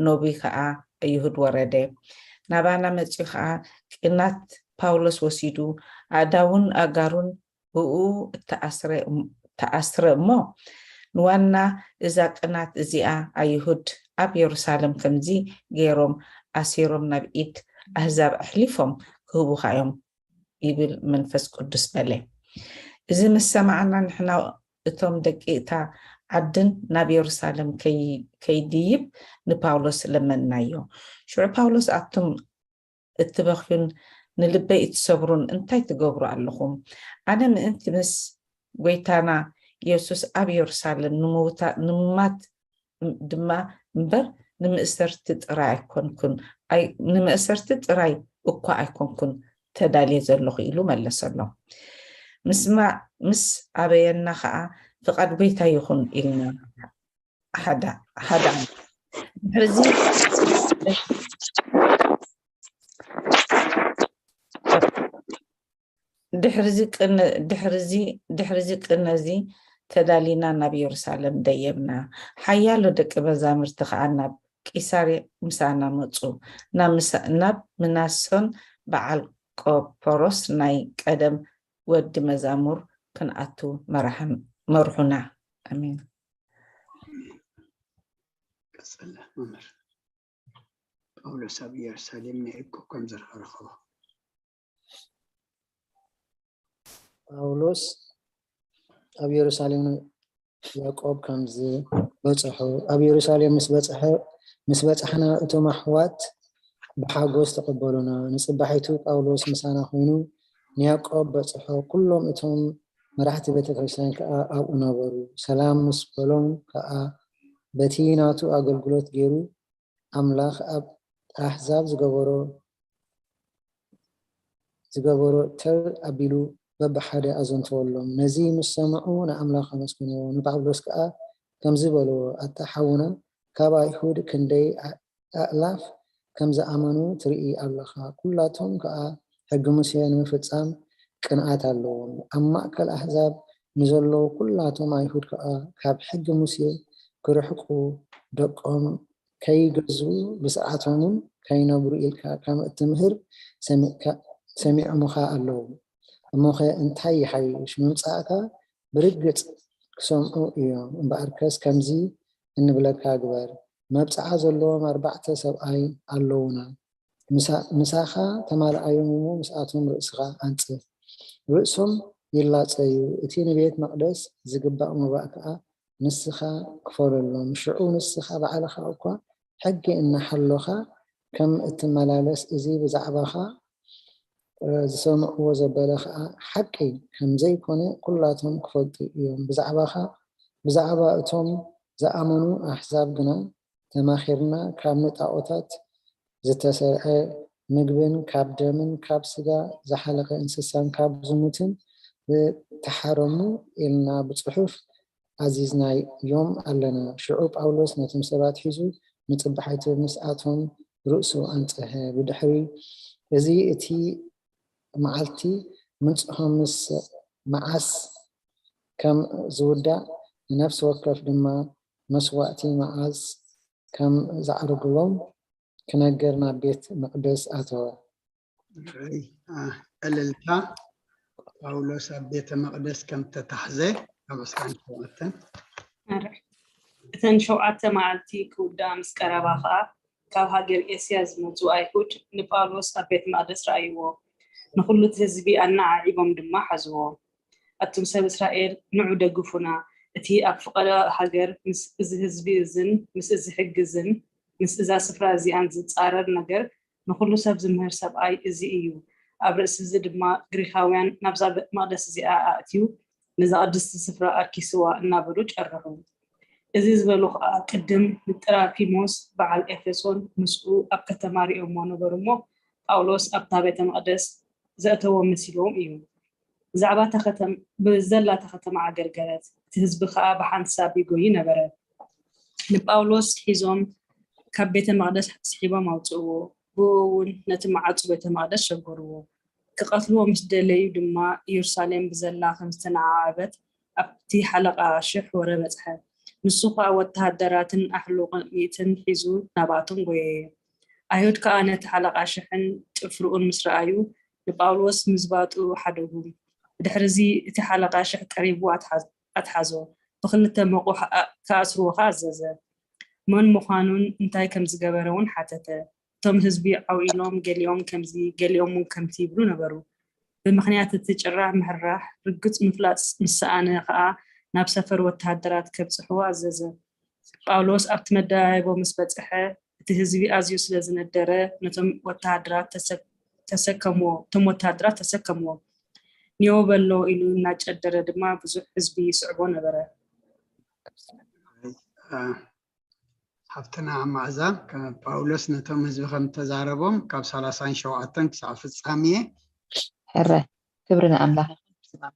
ኖቢ ከኣ ኣይሁድ ወረደ። ናባና መጺኡ ከኣ ቅናት ፓውሎስ ወሲዱ ኣእዳዉን ኣእጋሩን ብኡ ተኣስረ እሞ ንዋና እዛ ቅናት እዚኣ ኣይሁድ ኣብ የሩሳሌም ከምዚ ገይሮም ኣሲሮም ናብ ኢድ ኣህዛብ ኣሕሊፎም ክህቡኻ እዮም ይብል መንፈስ ቅዱስ በለ። እዚ ምስ ሰማዕና ንሕና እቶም ደቂ እታ ዓድን ናብ የሩሳሌም ከይድይብ ንፓውሎስ ለመንናዮ። ሽዑ ፓውሎስ ኣቱም እትበኽዩን ንልበይ እትሰብሩን እንታይ ትገብሩ ኣለኹም? ኣነ ምእንቲ ምስ ጐይታና ኢየሱስ ኣብ የሩሳሌም ንምውታ- ንምማት ድማ እምበር ንምእሰርቲ ጥራይ ኣይኮንኩን ኣይ- ንምእሰርቲ ጥራይ እኳ ኣይኮንኩን ተዳልየ ዘለኹ ኢሉ መለሰሎም። ምስማዕ ምስ ኣበየና ኸዓ ፍቓድ ጐይታ ይኹን ኢልና ሓዳ ሓዳ ድሕርዚ ድሕርዚ ቅነ ድሕርዚ ድሕርዚ ቅነዚ ተዳሊና ናብ የሩሳሌም ደየብና። ሓያሎ ደቂ መዛሙርቲ ኸዓ ናብ ቂሳርያ ምሳና መጹ። ናብ ምሳ- ናብ ምናሶን በዓል ቆፖሮስ ናይ ቀደም ወዲ መዛሙር ክንኣቱ መራሕን- መርሑና። ኣሜን። ቀጸለ መምህር ጳውሎስ ኣብ ኢየሩሳሌም ንያዕቆብ ከም ዝረኸቦ ጳውሎስ ኣብ ኢየሩሳሌም ያዕቆብ ከም ዝበጽሑ ኣብ ኢየሩሳሌም ምስ በጽሐ ምስ በጻሕና እቶም ኣሕዋት ብሓጎስ ተቐበሉና። ንጽባሒቱ ጳውሎስ ምሳና ኮይኑ ንያዕቆብ በጽሖ። ኩሎም እቶም መራሕቲ ቤተ ክርስቲያን ከኣ ኣብኡ ነበሩ። ሰላም ምስ በሎም ከኣ በቲ ናቱ ኣገልግሎት ገይሩ ኣምላኽ ኣብ ኣሕዛብ ዝገበሮ ዝገበሮ ተር ኣቢሉ በብሓደ ኣዘንተወሎም። ነዚ ምስ ሰምዑ ንኣምላኽ ኣመስገንዎ። ንጳውሎስ ከኣ ከምዚ በልዎ፣ ኣታ ሓውና፣ ካብ ኣይሁድ ክንደይ ኣእላፍ ከም ዝኣመኑ ትርኢ ኣለኻ። ኩላቶም ከኣ ሕጊ ሙሴ ንምፍጻም ቅንኣት ኣለዎም። ኣብ ማእከል ኣህዛብ ንዘለዉ ኩላቶም ኣይሁድ ከኣ ካብ ሕጊ ሙሴ ክርሕቁ፣ ደቆም ከይገዝኡ፣ ብስርዓቶምን ከይነብሩ ኢልካ ከም እትምህር ሰሚዖምኻ ኣለዉ። እሞኸ እንታይ ይሓይሽ? ምምጻእካ ብርግጽ ክሰምዑ እዮም። እምበኣርከስ ከምዚ እንብለካ ግበር፣ መብጽዓ ዘለዎም ኣርባዕተ ሰብኣይ ኣለዉና። ምሳኻ ተማልኣዮም እሞ ምስኣቶም ርእስኻ ኣንጽፍ። ርእሶም ይላጸዩ፣ እቲ ንቤት መቕደስ ዝግባእ መባእ ከኣ ንስኻ ክፈለሎም። ሽዑ ንስኻ ባዕልኻ እኳ ሕጊ እናሓሎኻ ከም እትመላለስ፣ እዚ ብዛዕባኻ ዝሰምዕዎ ዘበለ ኸኣ ሓቂ ከም ዘይኮነ ኩላቶም ክፈልጡ እዮም። ብዛዕባኻ ብዛዕባ እቶም ዝኣመኑ ኣሕዛብ ግና ተማኺርና፣ ካብ ንጣኦታት ዝተሰርዐ ምግብን ካብ ደምን ካብ ስጋ ዝሓለቐ እንስሳን ካብ ዝሙትን ዝተሓረሙ ኢልና ብጽሑፍ ኣዚዝናዮም ኣለና። ሽዑ ጳውሎስ ነቶም ሰባት ሒዙ ንጽባሒቱ ምስኣቶም ርእሱ ኣንጽሀ። ብድሕሪ እዚ እቲ መዓልቲ ምንጽሆም ምስ መዓስ ከም ዝውዳእ ንነፍሲ ወከፍ ድማ መስዋእቲ መዓስ ከም ዘዕርግሎም ክነግር ናብ ቤት መቕደስ ኣተወ። እልልታ። ጳውሎስ ኣብ ቤተ መቕደስ ከም ተታሕዘ ካብ ዕስራን ሸውዓተን። እተን ሸውዓተ መዓልቲ ክውድኣ ምስ ቀረባ ኸኣ ካብ ሃገር ኤስያ ዝመጹ ኣይሁድ ንጳውሎስ ኣብ ቤት መቕደስ ረኣይዎ። ንኹሉ እቲ ህዝቢ ኣነዓዒቦም ድማ ሓዝዎ። ኣቱም ሰብ እስራኤል ንዑ ደግፉና። እቲ ኣብ ፍቐዶ ሃገር ምስ እዚ ህዝቢ እዝን ምስ እዚ ሕጊ እዝን ምስ እዛ ስፍራ እዚኣን ዝጻረር ነገር ንኹሉ ሰብ ዝምህር ሰብኣይ እዚ እዩ። ኣብ ርእሲ እዚ ድማ ግሪኻውያን ናብዛ መቕደስ እዚኣ ኣእትዩ ነዛ ቅድስቲ ስፍራ ኣርኪስዋ እናበሉ ጨርሑ። እዚ ዝበሉ ኸዓ ቅድም ንጥራፊሞስ በዓል ኤፌሶን ምስኡ ኣብ ከተማ ሪኦሞ ነበሩ እሞ ጳውሎስ ኣብታ ቤተ መቕደስ ዘእተዎ መሲልዎም እዩ። ብዛዕባ ብዘላ እታ ከተማ ኣገልገለት፣ እቲ ህዝቢ ኸዓ ብሓንሳብ ይጎዩ ነበረ። ንጳውሎስ ሒዞም ካብ ቤተ መቕደስ ስሒቦም ኣውፅእዎ፣ ብኡ እውን ነቲ መዓፁ ቤተ መቕደስ ሸጎርዎ። ክቐትልዎ ምስ ደለዩ ድማ ኢየሩሳሌም ብዘላ ከም ዝተነዓዓበት ኣብቲ ሓለቓ ሽሕ ወረ በጽሐ። ንሱ ኸኣ ወተሃደራትን ኣሕሉቕ ሚእትን ሒዙ ናብኣቶም ጐየየ። ኣይሁድ ከኣ ነቲ ሓለቓ ሽሕን ጭፍርኡን ምስ ረኣዩ ንጳውሎስ ምዝባጡ ሓደጉ። ብድሕርዚ እቲ ሓለቓ ሽሕ ቀሪቡ ኣትሓዞ፣ ብኽልተ መቑሕ ክኣስርዎ ኸኣ ኣዘዘ። መን ምዃኑን እንታይ ከም ዝገበረ እውን ሓተተ። እቶም ህዝቢ ዓው ኢሎም ገሊኦም ከምዚ ገሊኦም እውን ከምቲ ይብሉ ነበሩ። ብምኽንያት እቲ ጭራዕ ምሕራሕ ርግጽ ምፍላጥ ምስ ሰኣነ ኸኣ ናብ ሰፈር ወተሃደራት ከብጽሕዎ ኣዘዘ። ጳውሎስ ኣብቲ መደያይቦ ምስ በጽሐ እቲ ህዝቢ ኣዝዩ ስለ ዝነደረ ነቶም ወተሃደራት ተሰከምዎ። እቶም ወተሃደራት ተሰከምዎ። ኔው በሎ ኢሉ እናጨደረ ድማ ብዙሕ ህዝቢ ይስዕቦ ነበረ። ሓፍትና መዓዛ ፓውሎስ ነቶም ህዝቢ ከም ተዛረቦም ካብ ሰላሳን ሸውዓተን ክሳብ ፍጻሜ። ሕረ ክብሪ ንኣምላኽ ይኹን።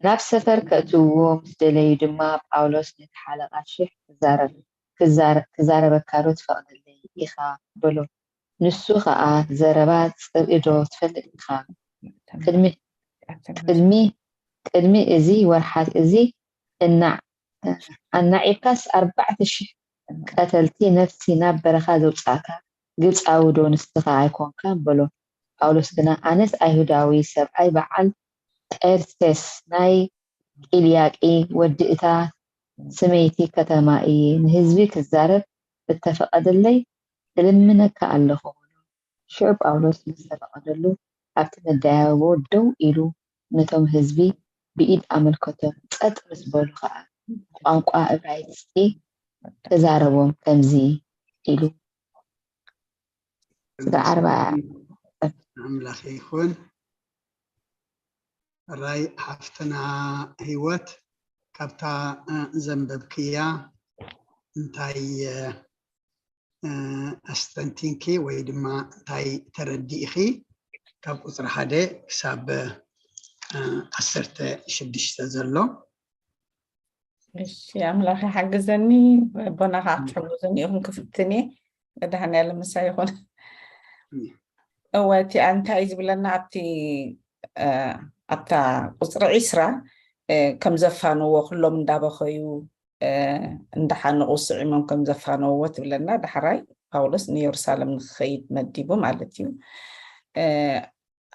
ናብ ሰፈር ከእትውዎ ምስ ደለዩ ድማ ጳውሎስ ነቲ ሓለቓ ሽሕ ክዛረበካ ዶ ትፈቕደለይ ኢኻ በሎ። ንሱ ኸኣ ዘረባ ጽብኢ ዶ ትፈልጥ ኢኻ? ቅድሚ እዚ ወርሓት እዚ ኣናዒብካስ ኣርባዕተ ሽሕ ቀተልቲ ነፍሲ ናብ በረኻ ዘውጻእካ ግብጻዊ ዶ ንስኻ ኣይኮንካን? በሎ። ጳውሎስ ግና ኣነስ ኣይሁዳዊ ሰብኣይ በዓል ጤርሴስ ናይ ቂልያቂ ወዲ እታ ስመይቲ ከተማ እየ፣ ንህዝቢ ክዛረብ እተፈቐደለይ እልምነካ ኣለኹ በሎ። ሽዑ ጳውሎስ ምስ ተፈቐደሉ ኣብቲ መደያይቦ ደው ኢሉ ነቶም ህዝቢ ብኢድ ኣመልከቶም፣ ጸጥ ምስ በሉ ኸኣ ብቋንቋ እብራይስጢ ተዛረቦም ከምዚ ኢሉ። ስጋ ዓርባ ኣምላኽ ይኹን። ራይ ሓፍትና ህይወት ካብታ ዘንበብክያ እንታይ ኣስተንቲንኪ ወይ ድማ እንታይ ተረዲእኺ? ካብ ቁፅሪ ሓደ ክሳብ ዓሰርተ ሽዱሽተ ዘሎ። እሺ ኣምላኽ ይሓግዘኒ። ኣቦና ከዓ ክትሕግዙኒ ኢኹም ክፍትን እየ። መድሃኒኣለም ምሳይ ይኹን። እወ እቲኣ እንታይ እዩ ዝብለና ኣብቲ ኣብታ ቁፅሪ ዒስራ ከም ዘፋነዎ ኩሎም እንዳበኸዩ እንዳሓነቑ ስዒሞም ከም ዘፋነውዎ ትብለና። ዳሕራይ ጳውሎስ ንየሩሳሌም ንክኸይድ መዲቡ ማለት እዩ።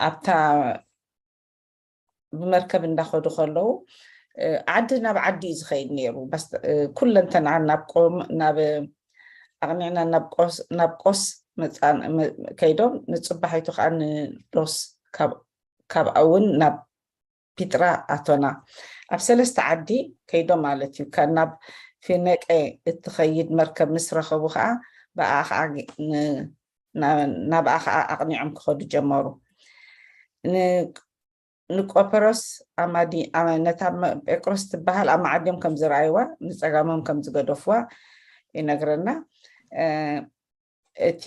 ኣብታ ብመርከብ እንዳኸዱ ከለዉ ዓዲ ናብ ዓዲ እዩ ዝኸይድ ነይሩ። ኩለንተና ናብ ቆም ናብ ኣቕኒዕና ናብ ቆስ ናብ ቆስ መጻን መ- ከይዶም፣ ንጽባሒቱ ከዓ ንዶስ ካብ ካብኣ እውን ናብ ፒጥራ ኣቶና። ኣብ ሰለስተ ዓዲ ከይዶም ማለት እዩ። ካብ ናብ ፊነቄ እትኸይድ መርከብ ምስ ረኸቡ ከዓ ብኣ ከዓ ግ- ን- ና- ናብኣ ከዓ ኣቕኒዖም ክኸዱ ጀመሩ። ን- ንቆፐሮስ ኣማዲ ኣመ- ነታ መ- ጴጥሮስ ትበሃል ኣማዓድዮም ከም ዝረኣይዋ፣ ንጸጋሞም ከም ዝገደፍዋ ይነግረና። እ፣ እቲ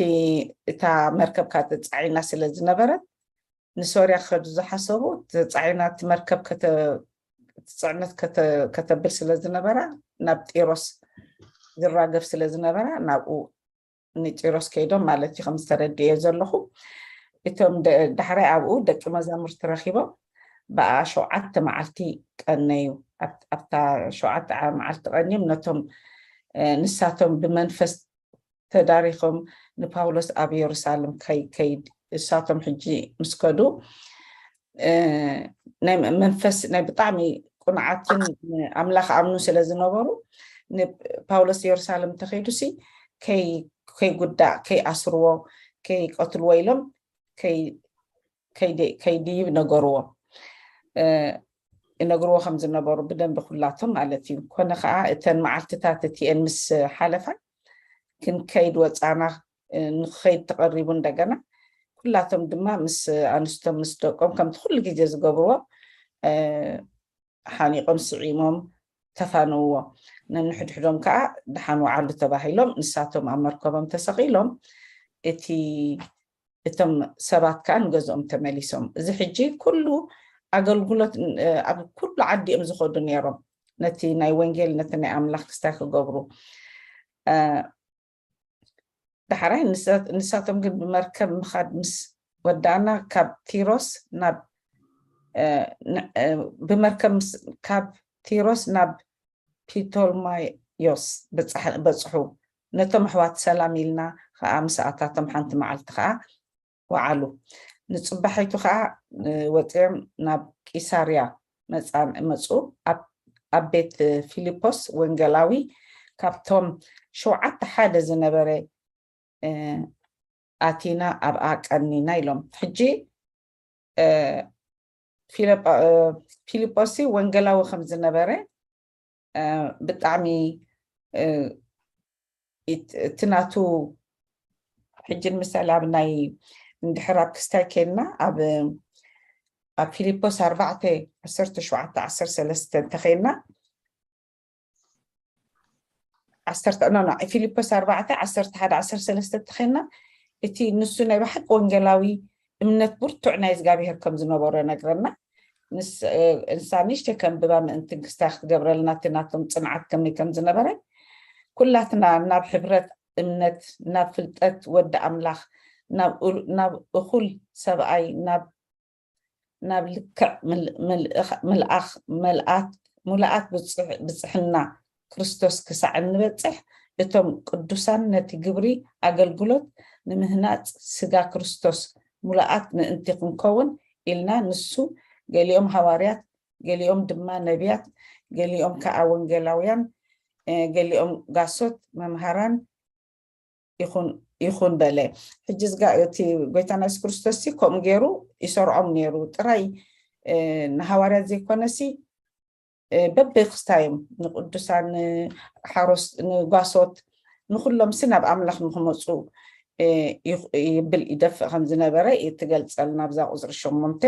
እታ መርከብ ካብ ተጻዒና ስለ ዝነበረት፣ ንሶርያ ክኸዱ ዝሓሰቡ፣ ተጻዒና እቲ መርከብ ከተ- እቲ ጽዕነት ከተ- ከተብል ስለ ዝነበራ፣ ናብ ጢሮስ ዝራገፍ ስለ ዝነበራ፣ ናብኡ ንጢሮስ ከይዶም ማለት እዩ፣ ከም ዝተረድኤ ዘለኹ። እቶም ደ- ዳሕራይ ኣብኡ ደቂ መዛሙርቲ ረኺቦም ብኣ ሸውዓተ መዓልቲ ቀነዩ። ኣብ- ኣብታ ሸውዓተ ዓ- መዓልቲ ቀንዮም ነቶም እ፣ ንሳቶም ብመንፈስ ተዳሪኾም ንፓውሎስ ኣብ የሩሳሌም ከይ- ከይድ እሳቶም ሕጂ ምስ ከዱ፣ እ፣ ናይ መ- መንፈስ ናይ ብጣዕሚ ቁኑዓትን ኣምላኽ ኣምኑ ስለ ዝነበሩ፣ ንፓውሎስ የሩሳሌም ተኸይዱሲ ከይ- ከይጉዳእ፣ ከይኣስርዎ፣ ከይቀትልዎ ኢሎም ከይ- ከይድ- ከይድይብ ነገርዎ። እ፣ ይነግርዎ ከም ዝነበሩ ብደንቢ ኩላቶም ማለት እዩ። ኮነ ከዓ እተን መዓልትታት እቲአን ምስ ሓለፋ፣ ክንከይድ ወፃና፣ እ፣ ንክኸይድ ተቐሪቡ እንደገና። ኩላቶም ድማ ምስ ኣንስቶም ምስ ደቆም ከምቲ ኩሉ ግዜ ዝገብርዎ፣ እ፣ ሓኒቆም ስዒሞም ተፋነውዎ። ነንሕድሕዶም ከዓ ደሓን ወዓሉ ተባሂሎም ንሳቶም ኣብ መርከቦም ተሰቒሎም፣ እቲ እቶም ሰባት ከዓ ንገዝኦም ተመሊሶም። እዚ ሕጂ ኩሉ ኣገልግሎት እ፣ ኣብ ኩሉ ዓዲ እዮም ዝኸዱ ነይሮም፣ ነቲ ናይ ወንጌል ነቲ ናይ ኣምላኽ ክስታይ ክገብሩ። እ፣ ዳሕራይ ንሳ- ንሳቶም ግን ብመርከብ ምኻድ ምስ ወዳእና፣ ካብ ቲሮስ ናብ እ፣ ን- እ፣ ብመርከብ ምስ- ካብ ቲሮስ ናብ ፒቶልማዮስ በጻሕ- በጽሑ። ነቶም ኣሕዋት ሰላም ኢልና ከዓ ምስኣታቶም ሓንቲ መዓልቲ ከዓ ወዓሉ። ንጽባሒቱ ከዓ እ፣ ወፂኦም ናብ ቂሳርያ መፃን መፁ። ኣብ ኣብ ቤት ፊልጶስ ወንጌላዊ ካብቶም ሸውዓተ ሓደ ዝነበረ እ፣ ኣቲና ኣብኣ ቀኒና ኢሎም። ሕጂ እ፣ ፊልጶ- እ፣ ፊልጶስ ወንጌላዊ ከም ዝነበረ እ፣ ብጣዕሚ እ፣ ኢት- እቲ ናቱ ሕጂ ንምሳሌ ኣብ ናይ እንድሕር ኣብ ክስታይ ኬንና ኣብ ኣብ ፊልጶስ ኣርባዕተ ዓሰርተ ሸውዓተ ዓሰርተ ሰለስተ እንተኸይና ዓሰርተ ኖ ኖ ፊልጶስ ኣርባዕተ ዓሰርተ ሓደ ዓሰርተ ሰለስተ እንተኸይና እቲ ንሱ ናይ ብሓቂ ወንጌላዊ እምነት ብርቱዕ ናይ እግዚኣብሔር ከም ዝነበሮ ነግረና። ንስ- እ፣ ንሳ ንእሽተይ ከንብባ ምእንቲ ክስታይ ክትገብረልና እቲ ናቶም ጽንዓት ከመይ ከም ዝነበረ ኩላትና ናብ ሕብረት እምነት ናብ ፍልጠት ወዲ ኣምላኽ ናብ ኡል- ናብ እኹል ሰብኣይ ናብ ናብ ልክዕ ምል- ምልእኽ- ምልኣኽ- መልኣት- ሙሉኣት ብጽሕ- ብጽሕና ክርስቶስ ክሳዕ እንበጽሕ እቶም ቅዱሳን ነቲ ግብሪ ኣገልግሎት ንምህናጽ ስጋ ክርስቶስ ሙሉኣት ምእንቲ ክንከውን ኢልና ንሱ ገሊኦም ሃዋርያት ገሊኦም ድማ ነቢያት ገሊኦም ከኣ ወንጌላውያን እ፣ ገሊኦም ጋሶት መምሃራን ይኹን ይኹን በለ። ሕጂ ዝጋ- እቲ ጎይታና የሱስ ክርስቶስ ሲ ከምኡ ገይሩ ይሰርዖም ነይሩ ጥራይ እ፣ ንሃዋርያት ዘይኮነሲ እ፣ በብክስታዮም ንቅዱሳን ንሓሮስ ንጓሶት ንኩሎም ሲ ናብ ኣምላኽ ንክመፁ እ፣ ይኽ- ይብል ይደፍእ ከም ዝነበረ ትገልፀልና ኣብዛ ቁፅሪ ሸሞንተ።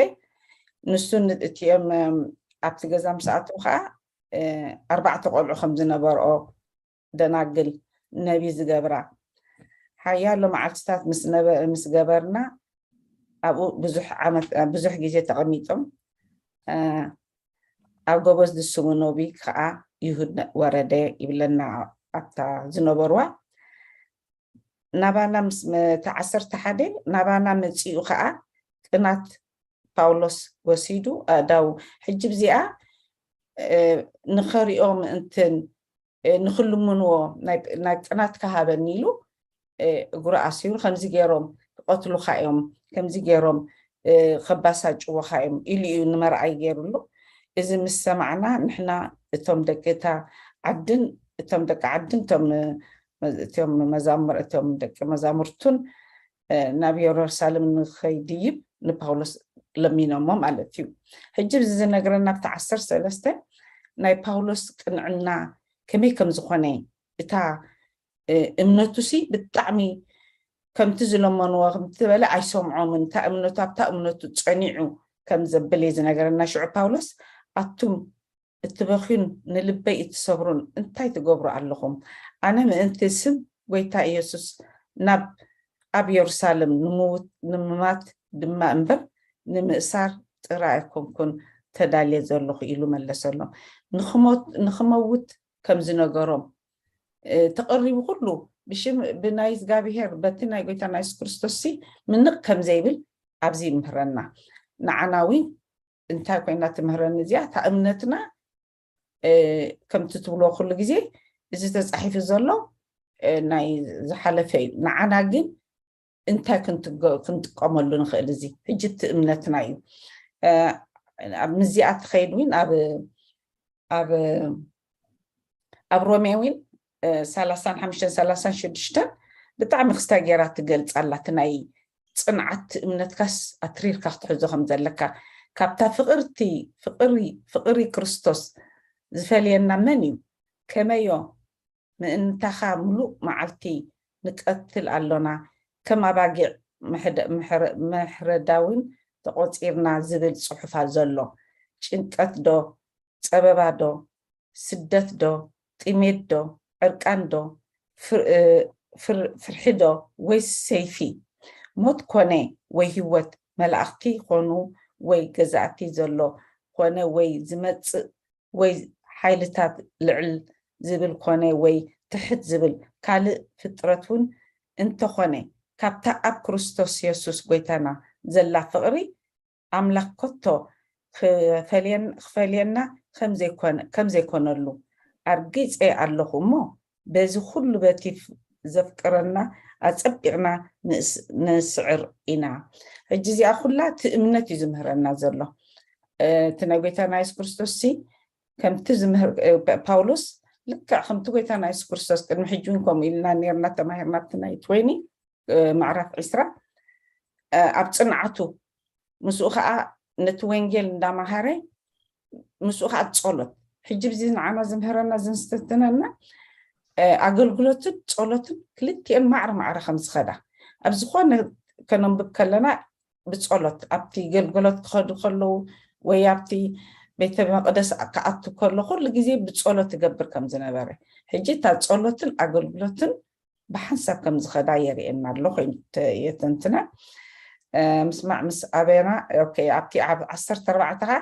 ንሱ ን- እቲኦም እም፣ ኣብቲ ገዛ ምስኣቶም ከዓ እ፣ ኣርባዕተ ቆልዑ ከም ዝነበርኦ ደናግል ነቢ ዝገብራ ሓያሎ መዓልትታት ምስ ነበ- ምስ ገበርና ኣብኡ ብዙሕ ዓመት ብዙሕ ግዜ ተቐሚጦም እ፣ ኣብ ጎበዝ ዝስሙ ነቢ ከዓ ይሁድ ወረደ ይብለና ኣብታ ዝነበርዋ ናባና ምስ እቲ ዓሰርተ ሓደ ናባና መፂኡ ከዓ ቅናት ጳውሎስ ወሲዱ ኣእዳው ሕጂ ብዚኣ እ፣ ንኸሪኦ ምእንትን እ፣ ንኽልምንዎ ናይ ናይ ቅናት ክሃበኒ ኢሉ እ፣ እግሩ ኣሲሩ ከምዚ ገይሮም ክቐትሉኻ እዮም ከምዚ ገይሮም እ፣ ከባሳጭዎኻ እዮም ኢሉ እዩ ንመርኣይ ገይሩሉ። እዚ ምስ ሰማዕና ንሕና እቶም ደቂ እታ ዓድን እቶም ደቂ ዓድን እቶም እ፣ እቶም መዛምር እቶም ደቂ መዛሙርቱን ናብ የሩሳሌም ንኸይድይብ ንፓውሎስ ለሚኖሞ ማለት እዩ። ሕጂ እዚ ዝነግረና ኣብቲ ዓሰርተ ሰለስተ ናይ ፓውሎስ ቅንዕና ከመይ ከም ዝኾነ፣ እታ እምነቱ ሲ ብጣዕሚ ከምቲ ዝለመንዎ ከምቲ ዝበለ ኣይሰምዖምን፣ እታ እምነቱ ኣብታ እምነቱ ጸኒዑ ከም ዘብል እዩ ዝነገረና። ሽዑ ፓውሎስ ኣቱም እትበኽዩን ንልበይ እትሰብሩን እንታይ ትገብሩ ኣለኹም? ኣነ ምእንቲ ስም ጎይታ ኢየሱስ ናብ ኣብ የሩሳሌም ንምማት ድማ እምበር ንምእሳር ጥራይ ኣይኮንኩን ተዳልየ ዘለኹ ኢሉ መለሰሎም። ንኽመውት ከም ዝነገሮም ተቐሪቡ ኩሉ ብሽም ብናይ እግዚኣብሔር በቲ ናይ ጎይታ ናይ የሱስ ክርስቶስ ሲ ምንቕ ከም ዘይብል ኣብዚ ይምህረና። ንዓና እውን እንታይ ኮይና ትምህረኒ እዚኣ? እታ እምነትና ከምቲ ትብሎ ኩሉ ግዜ እዚ ተፃሒፉ ዘሎ ናይ ዝሓለፈ እዩ። ንዓና ግን እንታይ ክንጥቀመሉ ንኽእል? እዚ ሕጂ እቲ እምነትና እዩ። ኣብ ምዚኣ ትኸይድ እውን ኣብ ኣብ ኣብ ሮሜ እውን ሰላሳን ሓሙሽተን ሰላሳን ሽዱሽተን ብጣዕሚ ክስታ ገይራ ትገልፃ ኣላ። እቲ ናይ ፅንዓት እምነትካስ ኣትሪርካ ክትሕዞ ከም ዘለካ፣ ካብታ ፍቕርቲ ፍቕሪ ፍቕሪ ክርስቶስ ዝፈልየና መን እዩ? ከመዮ ምእንታኻ ምሉእ መዓልቲ ንቀትል ኣሎና፣ ከም ኣባጊዕ ምሕረዳዊን ተቖጺርና ዝብል ጽሑፋ ዘሎ። ጭንቀት ዶ፣ ጸበባ ዶ፣ ስደት ዶ፣ ጥሜት ዶ፣ ዕርቃን ዶ፣ ፍርሒ ዶ፣ ወይስ ሰይፊ? ሞት ኮነ ወይ ህይወት፣ መላእኽቲ ኾኑ ወይ ገዛእቲ ዘሎ ኾነ ወይ ዝመጽእ ወይ ሓይልታት ልዕል ዝብል ኮነ ወይ ትሕት ዝብል ካልእ ፍጥረት እውን እንተኾነ፣ ካብታ ኣብ ክርስቶስ የሱስ ጎይታና ዘላ ፍቕሪ ኣምላኽ ከቶ ክፈልየና ከም ዘይኮነሉ ኣርጊጸ ኣለኹ እሞ፣ በዚ ኩሉ በቲ ዘፍቅረና ኣጸቢቕና ንስዕር ኢና። ሕጂ እዚኣ ኩላ እቲ እምነት እዩ ዝምህረና ዘሎ። እቲ ናይ ጎይታና የሱስ ክርስቶስ ሲ ከምቲ ዝምህር ፓውሎስ ልክዕ ከምቲ ጎይታና የሱስ ክርስቶስ ቅድሚ ሕጂ እውን ከምኡ ኢልና ነርና ተማሂርና ኣብቲ ናይ ትወይኒ ማዕራፍ ዕስራ ኣብ ፅንዓቱ ምስኡ ከዓ ነቲ ወንጌል እንዳመሃረ ምስኡ ከዓ ጸሎት። ሕጂ ብዚ ንዓና ዝምህረና ዝንስትንትነና ኣገልግሎትን ጸሎትን ክልቲኤን ማዕረ ማዕረ ከም ዝኸዳ ኣብ ዝኾነ ከነንብብ ከለና ብጸሎት ኣብቲ ገልገሎት ክኸዱ ከለዉ ወይ ኣብቲ ቤተ መቅደስ ክኣቱ ከሎ ኩሉ ግዜ ብጸሎት ትገብር ከም ዝነበረ፣ ሕጂ እታ ጸሎትን ኣገልግሎትን ብሓንሳብ ከም ዝኸዳ የርእየና ኣሎ ኮይኑ የተንትና። ምስማዕ ምስ ኣበና ኣብቲ ዓሰርተ ኣርባዕተ ከዓ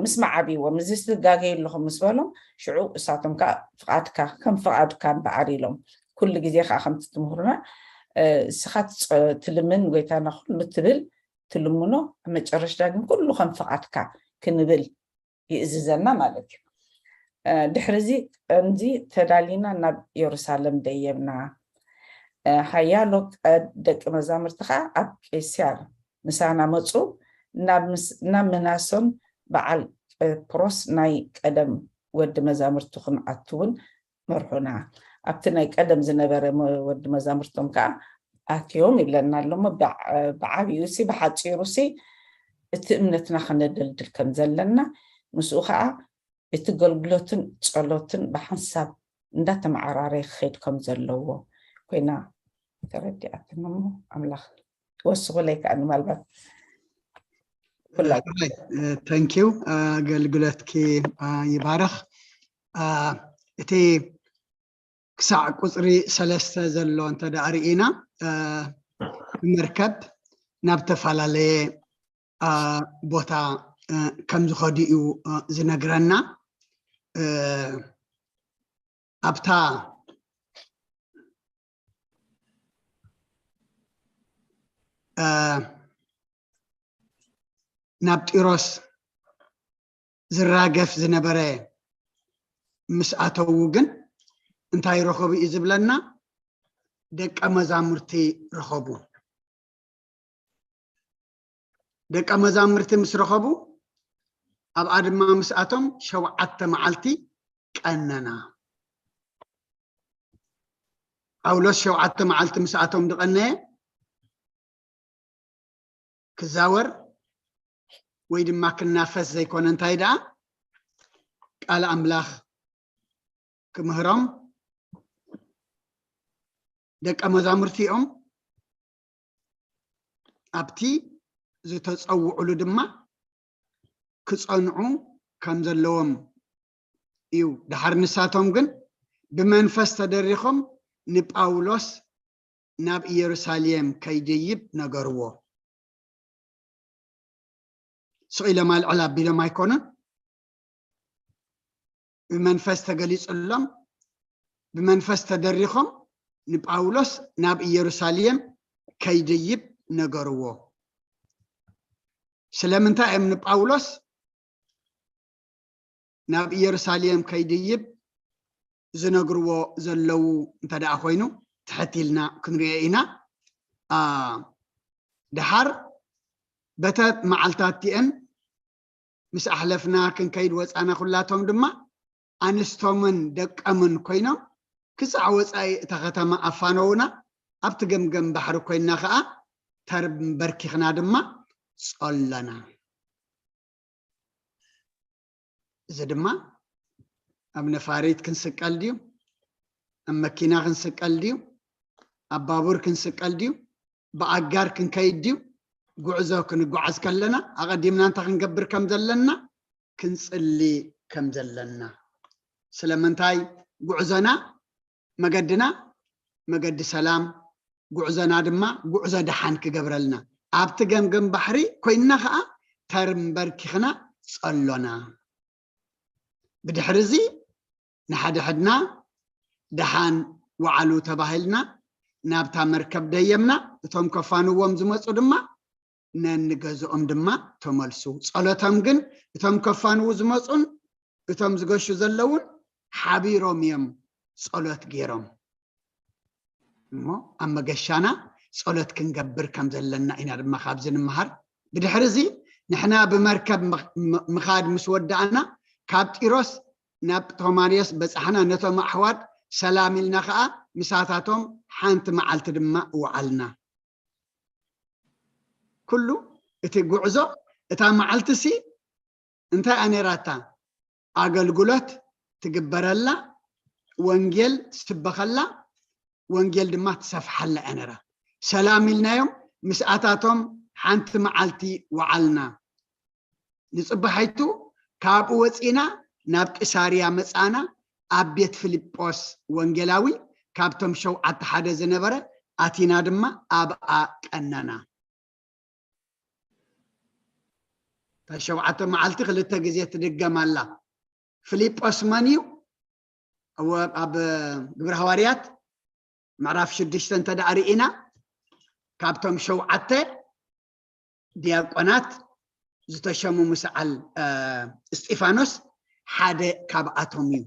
ምስማዕ ኣብይዎም፣ እዚ ዝጋገዩ ኣለኹም ምስ በሎም፣ ሽዑ እሳቶም ከዓ ፍቓድካ ከም ፍቓድካ እምበኣር ኢሎም። ኩሉ ግዜ ከዓ ከምቲ ትምህሩና እስኻ ትልምን ጎይታና ኩሉ ትብል ትልምኖ፣ ኣብ መጨረሽታ ግን ኩሉ ከም ፍቓድካ ክንብል ይእዝዘና ማለት እዩ። ድሕሪ እዚ ከምዚ ተዳሊና ናብ የሩሳሌም ደየብና። ሓያሎ ደቂ መዛሙርቲ ከዓ ኣብ ቄስያር ምሳና መፁ። ናብ ምናሶን በዓል ጴጥሮስ ናይ ቀደም ወዲ መዛሙርቲ ክንኣቱ እውን መርሑና። ኣብቲ ናይ ቀደም ዝነበረ ወዲ መዛሙርቶም ከዓ ኣትዮም ይብለና ኣሎ። ብዓብዩ ሲ ብሓፂሩ ሲ እቲ እምነትና ከነደልድል ከም ዘለና ምስኡ ከዓ እቲ ገልግሎትን ጸሎትን ብሓንሳብ እንዳተመዓራረየ ክኸይድ ከም ዘለዎ ኮይና ተረዲኣትና እሞ ኣምላኽ ወስኹለይ ከዓ ንማልባት ተንኪው ኣገልግሎትኪ ይባረኽ። እቲ ክሳዕ ቁፅሪ ሰለስተ ዘሎ እንተ ደኣ ርኢና ብመርከብ ናብ ተፈላለየ ቦታ ከም ዝኸዱ እዩ ዝነግረና። ኣብታ ናብ ጢሮስ ዝራገፍ ዝነበረ ምስ ኣተዉ ግን እንታይ ረኸቡ እዩ ዝብለና? ደቀ መዛሙርቲ ረኸቡ። ደቀ መዛሙርቲ ምስ ረኸቡ ኣብኣ ድማ ምስኣቶም ሸውዓተ መዓልቲ ቀነና። ጳውሎስ ሸውዓተ መዓልቲ ምስኣቶም ዝቐነየ ክዛወር ወይ ድማ ክናፈስ ዘይኮነ፣ እንታይ ደኣ ቃል ኣምላኽ ክምህሮም፣ ደቀ መዛሙርቲኦም ኣብቲ ዝተጸውዕሉ ድማ ክጸንዑ ከም ዘለዎም እዩ። ደሓር ንሳቶም ግን ብመንፈስ ተደሪኾም ንጳውሎስ ናብ ኢየሩሳሌም ከይድይብ ነገርዎ። ስቕ ኢሎም ኣልዕል ኣቢሎም ኣይኮኑን። ብመንፈስ ተገሊጹሎም፣ ብመንፈስ ተደሪኾም ንጳውሎስ ናብ ኢየሩሳሌም ከይድይብ ነገርዎ። ስለምንታይ እዮም ንጳውሎስ ናብ ኢየሩሳሌም ከይድይብ ዝነግርዎ ዘለዉ እንተ ደኣ ኮይኑ፣ ትሕት ኢልና ክንሪኦ ኢና። ኣ፣ ደሓር በተ መዓልታት እቲአን ምስ ኣሕለፍና ክንከይድ ወጻና፣ ኩላቶም ድማ ኣንስቶምን ደቀምን ኮይኖም ክሳዕ ወጻኢ እታ ከተማ ኣፋነዉና። ኣብቲ ገምገም ባሕሪ ኮይንና ኸኣ ተርምበርኪኽና ድማ ጸሎና። እዚ ድማ ኣብ ነፋሪት ክንስቀል ድዩ? ኣብ መኪና ክንስቀል ድዩ? ኣብ ባቡር ክንስቀል ድዩ? ብኣጋር ክንከይድ ድዩ? ጉዕዞ ክንጓዓዝ ከለና ኣቐዲምና እንታይ ክንገብር ከም ዘለና ክንጽሊ ከም ዘለና። ስለምንታይ? ጉዕዞና፣ መገድና መገዲ ሰላም፣ ጉዕዞና ድማ ጉዕዞ ደሓን ክገብረልና፣ ኣብቲ ገምገም ባሕሪ ኮይንና ኸኣ ተርምበርኪኽና ጸሎና። ብድሕሪ እዚ ንሓድሕድና ደሓን ወዓሉ ተባሂልና ናብታ መርከብ ደየምና። እቶም ከፋንዎም ዝመጹ ድማ ነንገዝኦም ድማ ተመልሱ። ጸሎቶም ግን እቶም ከፋንዉ ዝመጹን እቶም ዝገሹ ዘለውን ሓቢሮም እዮም ጸሎት ገይሮም። እሞ ኣብ መገሻና ጸሎት ክንገብር ከም ዘለና ኢና ድማ ካብዚ ንምሃር። ብድሕሪ እዚ ንሕና ብመርከብ ምኽ-፣ ም-፣ ምኻድ ምስ ወዳእና፣ ካብ ጢሮስ ናብ ቶማርዮስ በጻሕና፣ ነቶም ኣሕዋት ሰላም ኢልና ኸኣ ምሳታቶም ሓንቲ መዓልቲ ድማ ወዓልና። ኩሉ እቲ ጉዕዞ፣ እታ መዓልቲሲ እንታይ እያ ነይራታ? ኣገልግሎት ትግበረላ፣ ወንጌል ትስበኸላ፣ ወንጌል ድማ ትሰፍሓላ እያ ነይራ። ሰላም ኢልናዮም፣ ምስኣታቶም ሓንቲ መዓልቲ ወዓልና። ንጽባሒቱ ካብኡ ወጺና ናብ ቂሳርያ መጻና። ኣብ ቤት ፊልጶስ ወንጌላዊ ካብቶም ሸውዓተ ሓደ ዝነበረ ኣቲና ድማ ኣብኣ ቀነና። እታ ሸውዓተ መዓልቲ ክልተ ግዜ ትድገም ኣላ። ፊልጶስ መን እዩ? ኣብ፣ ኣብ ግብረ ሃዋርያት ምዕራፍ ሽዱሽተ እንተ ደኣ ርኢና፣ ካብቶም ሸውዓተ ዲያቆናት ዝተሸሙ ምስዓል፣ እ፣ እስጢፋኖስ ሓደ ካብኣቶም እዩ።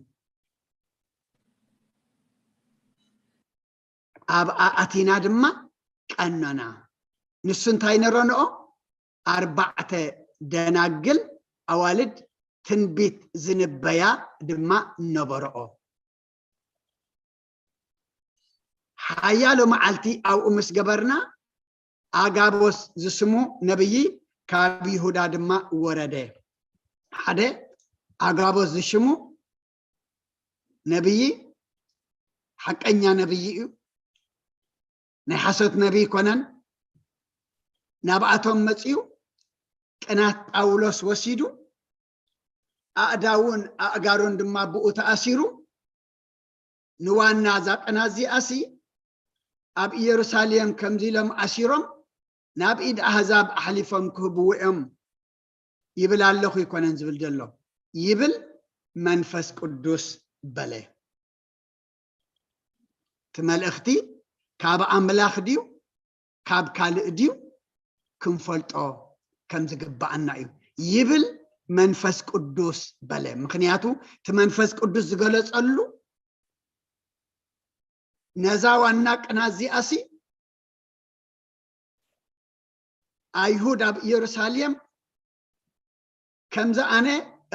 ኣብኣ ኣቲና ድማ ቀነና። ንሱ እንታይ ነረንኦ? ኣርባዕተ ደናግል ኣዋልድ ትንቢት ዝንበያ ድማ ነበረኦ። ሓያሎ መዓልቲ ኣብኡ ምስ ገበርና፣ ኣጋቦስ ዝስሙ ነብዪ ካብ ይሁዳ ድማ ወረደ። ሓደ ኣጋቦስ ዝሽሙ ነብዪ፣ ሓቀኛ ነብዪ እዩ። ናይ ሓሶት ነብዪ ኣይኮነን። ናብኣቶም መጺኡ፣ ቅናት ጳውሎስ ወሲዱ፣ ኣእዳውን ኣእጋሩን ድማ ብኡ ተኣሲሩ። ንዋና እዛ ቅናት እዚኣሲ ኣብ ኢየሩሳሌም ከምዚ ኢሎም ኣሲሮም ናብ ኢድ ኣህዛብ ኣሕሊፎም ክህብዎ እዮም ይብል ኣለኹ ኣይኮነን ዝብል ዘሎ፣ ይብል መንፈስ ቅዱስ በለ። እቲ መልእኽቲ ካብ ኣምላኽ ድዩ ካብ ካልእ ድዩ ክንፈልጦ ከም ዝግብኣና እዩ ይብል መንፈስ ቅዱስ በለ። ምኽንያቱ እቲ መንፈስ ቅዱስ ዝገለጸሉ ነዛ ዋና ቅናት እዚኣሲ ኣይሁድ ኣብ ኢየሩሳሌም ከምዚ ኣነ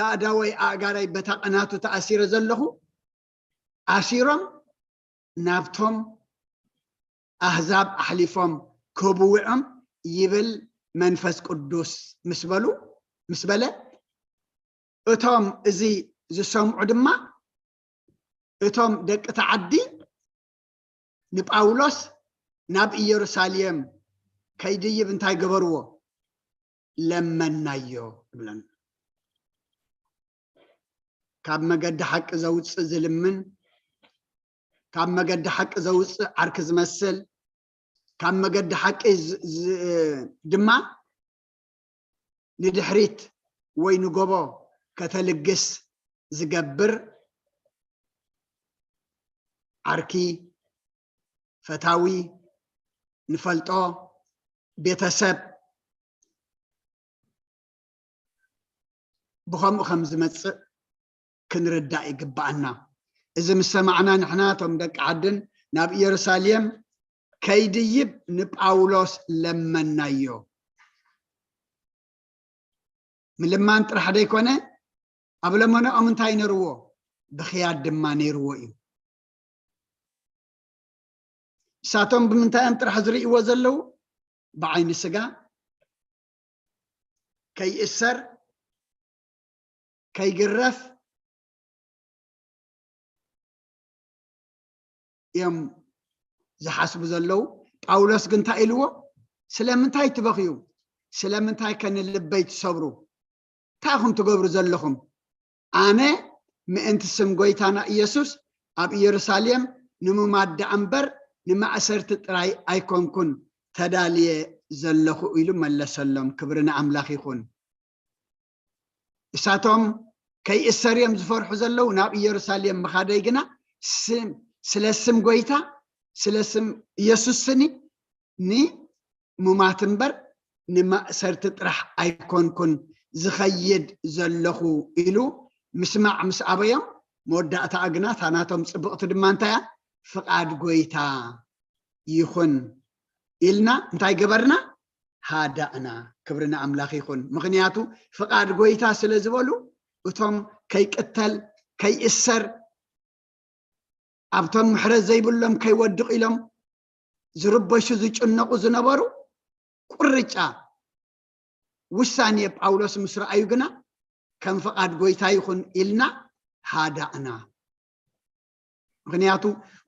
ኣእዳወይ ኣእጋረይ በታ ቅናቱ ተኣሲረ ዘለኹ ኣሲሮም ኣህዛብ ኣሕሊፎም ክህብውዖም ይብል መንፈስ ቅዱስ ምስ በሉ፣ ምስ በለ፣ እቶም እዚ ዝሰምዑ ድማ፣ እቶም ደቂ እቲ ዓዲ ንጳውሎስ ናብ ኢየሩሳሌም ከይድይብ እንታይ ገበርዎ? ለመናዮ ይብለና። ካብ መገዲ ሓቂ ዘውፅእ ዝልምን፣ ካብ መገዲ ሓቂ ዘውፅእ ዓርኪ ዝመስል፣ ካብ መገዲ ሓቂ ዝ- ዝ- ድማ ንድሕሪት ወይ ንጎቦ ከተልግስ ዝገብር ዓርኪ፣ ፈታዊ፣ ንፈልጦ፣ ቤተሰብ ብኸምኡ ከም ዝመጽእ ክንርዳእ ይግብኣና። እዚ ምስ ሰማዕና ንሕና እቶም ደቂ ዓድን ናብ ኢየሩሳሌም ከይድይብ ንጳውሎስ ለመናዮ። ምልማን ጥራሕ ደይኮነ፣ ኣብ ለመነኦም እንታይ ነርዎ? ብኽያት ድማ ነይርዎ እዩ። እሳቶም ብምንታይ እዮም ጥራሕ ዝርእይዎ ዘለዉ? ብዓይኒ ስጋ፣ ከይእሰር፣ ከይግረፍ እዮም ዝሓስቡ ዘለዉ። ጳውሎስ ግን እንታይ ኢልዎ? ስለምንታይ ትበኽዩ? ስለምንታይ ከ ንልበይ ትሰብሩ? እንታይ ኢኹም ትገብሩ ዘለኹም? ኣነ ምእንቲ ስም ጎይታና ኢየሱስ ኣብ ኢየሩሳሌም ንሙማት ደኣ እምበር ንማእሰርቲ ጥራይ ኣይኮንኩን ተዳልየ ዘለኹ ኢሉ መለሰሎም። ክብሪ ንኣምላኽ ይኹን። እሳቶም ከይእሰር እዮም ዝፈርሑ ዘለዉ። ናብ ኢየሩሳሌም ምኻደይ ግና ስም ስለ ስም ጎይታ ስለ ስም ኢየሱስ ስኒ ንሙማት እምበር ንማእሰርቲ ጥራሕ ኣይኮንኩን ዝኸይድ ዘለኹ ኢሉ ምስማዕ ምስ ኣበዮም መወዳእታኣ ግና እታ ናቶም ጽብቕቲ ድማ እንታይ እያ? ፍቓድ ጎይታ ይኹን ኢልና እንታይ ገበርና? ሃዳእና። ክብሪ ንኣምላኽ ይኹን። ምኽንያቱ ፍቓድ ጎይታ ስለ ዝበሉ እቶም ከይቅተል ከይእሰር ኣብቶም ምሕረት ዘይብሎም ከይወድቕ ኢሎም ዝርበሹ ዝጭነቑ ዝነበሩ ቁርጫ ውሳኔ ጳውሎስ ምስ ረኣዩ ግና ከም ፍቓድ ጎይታ ይኹን ኢልና ሃዳእና። ምኽንያቱ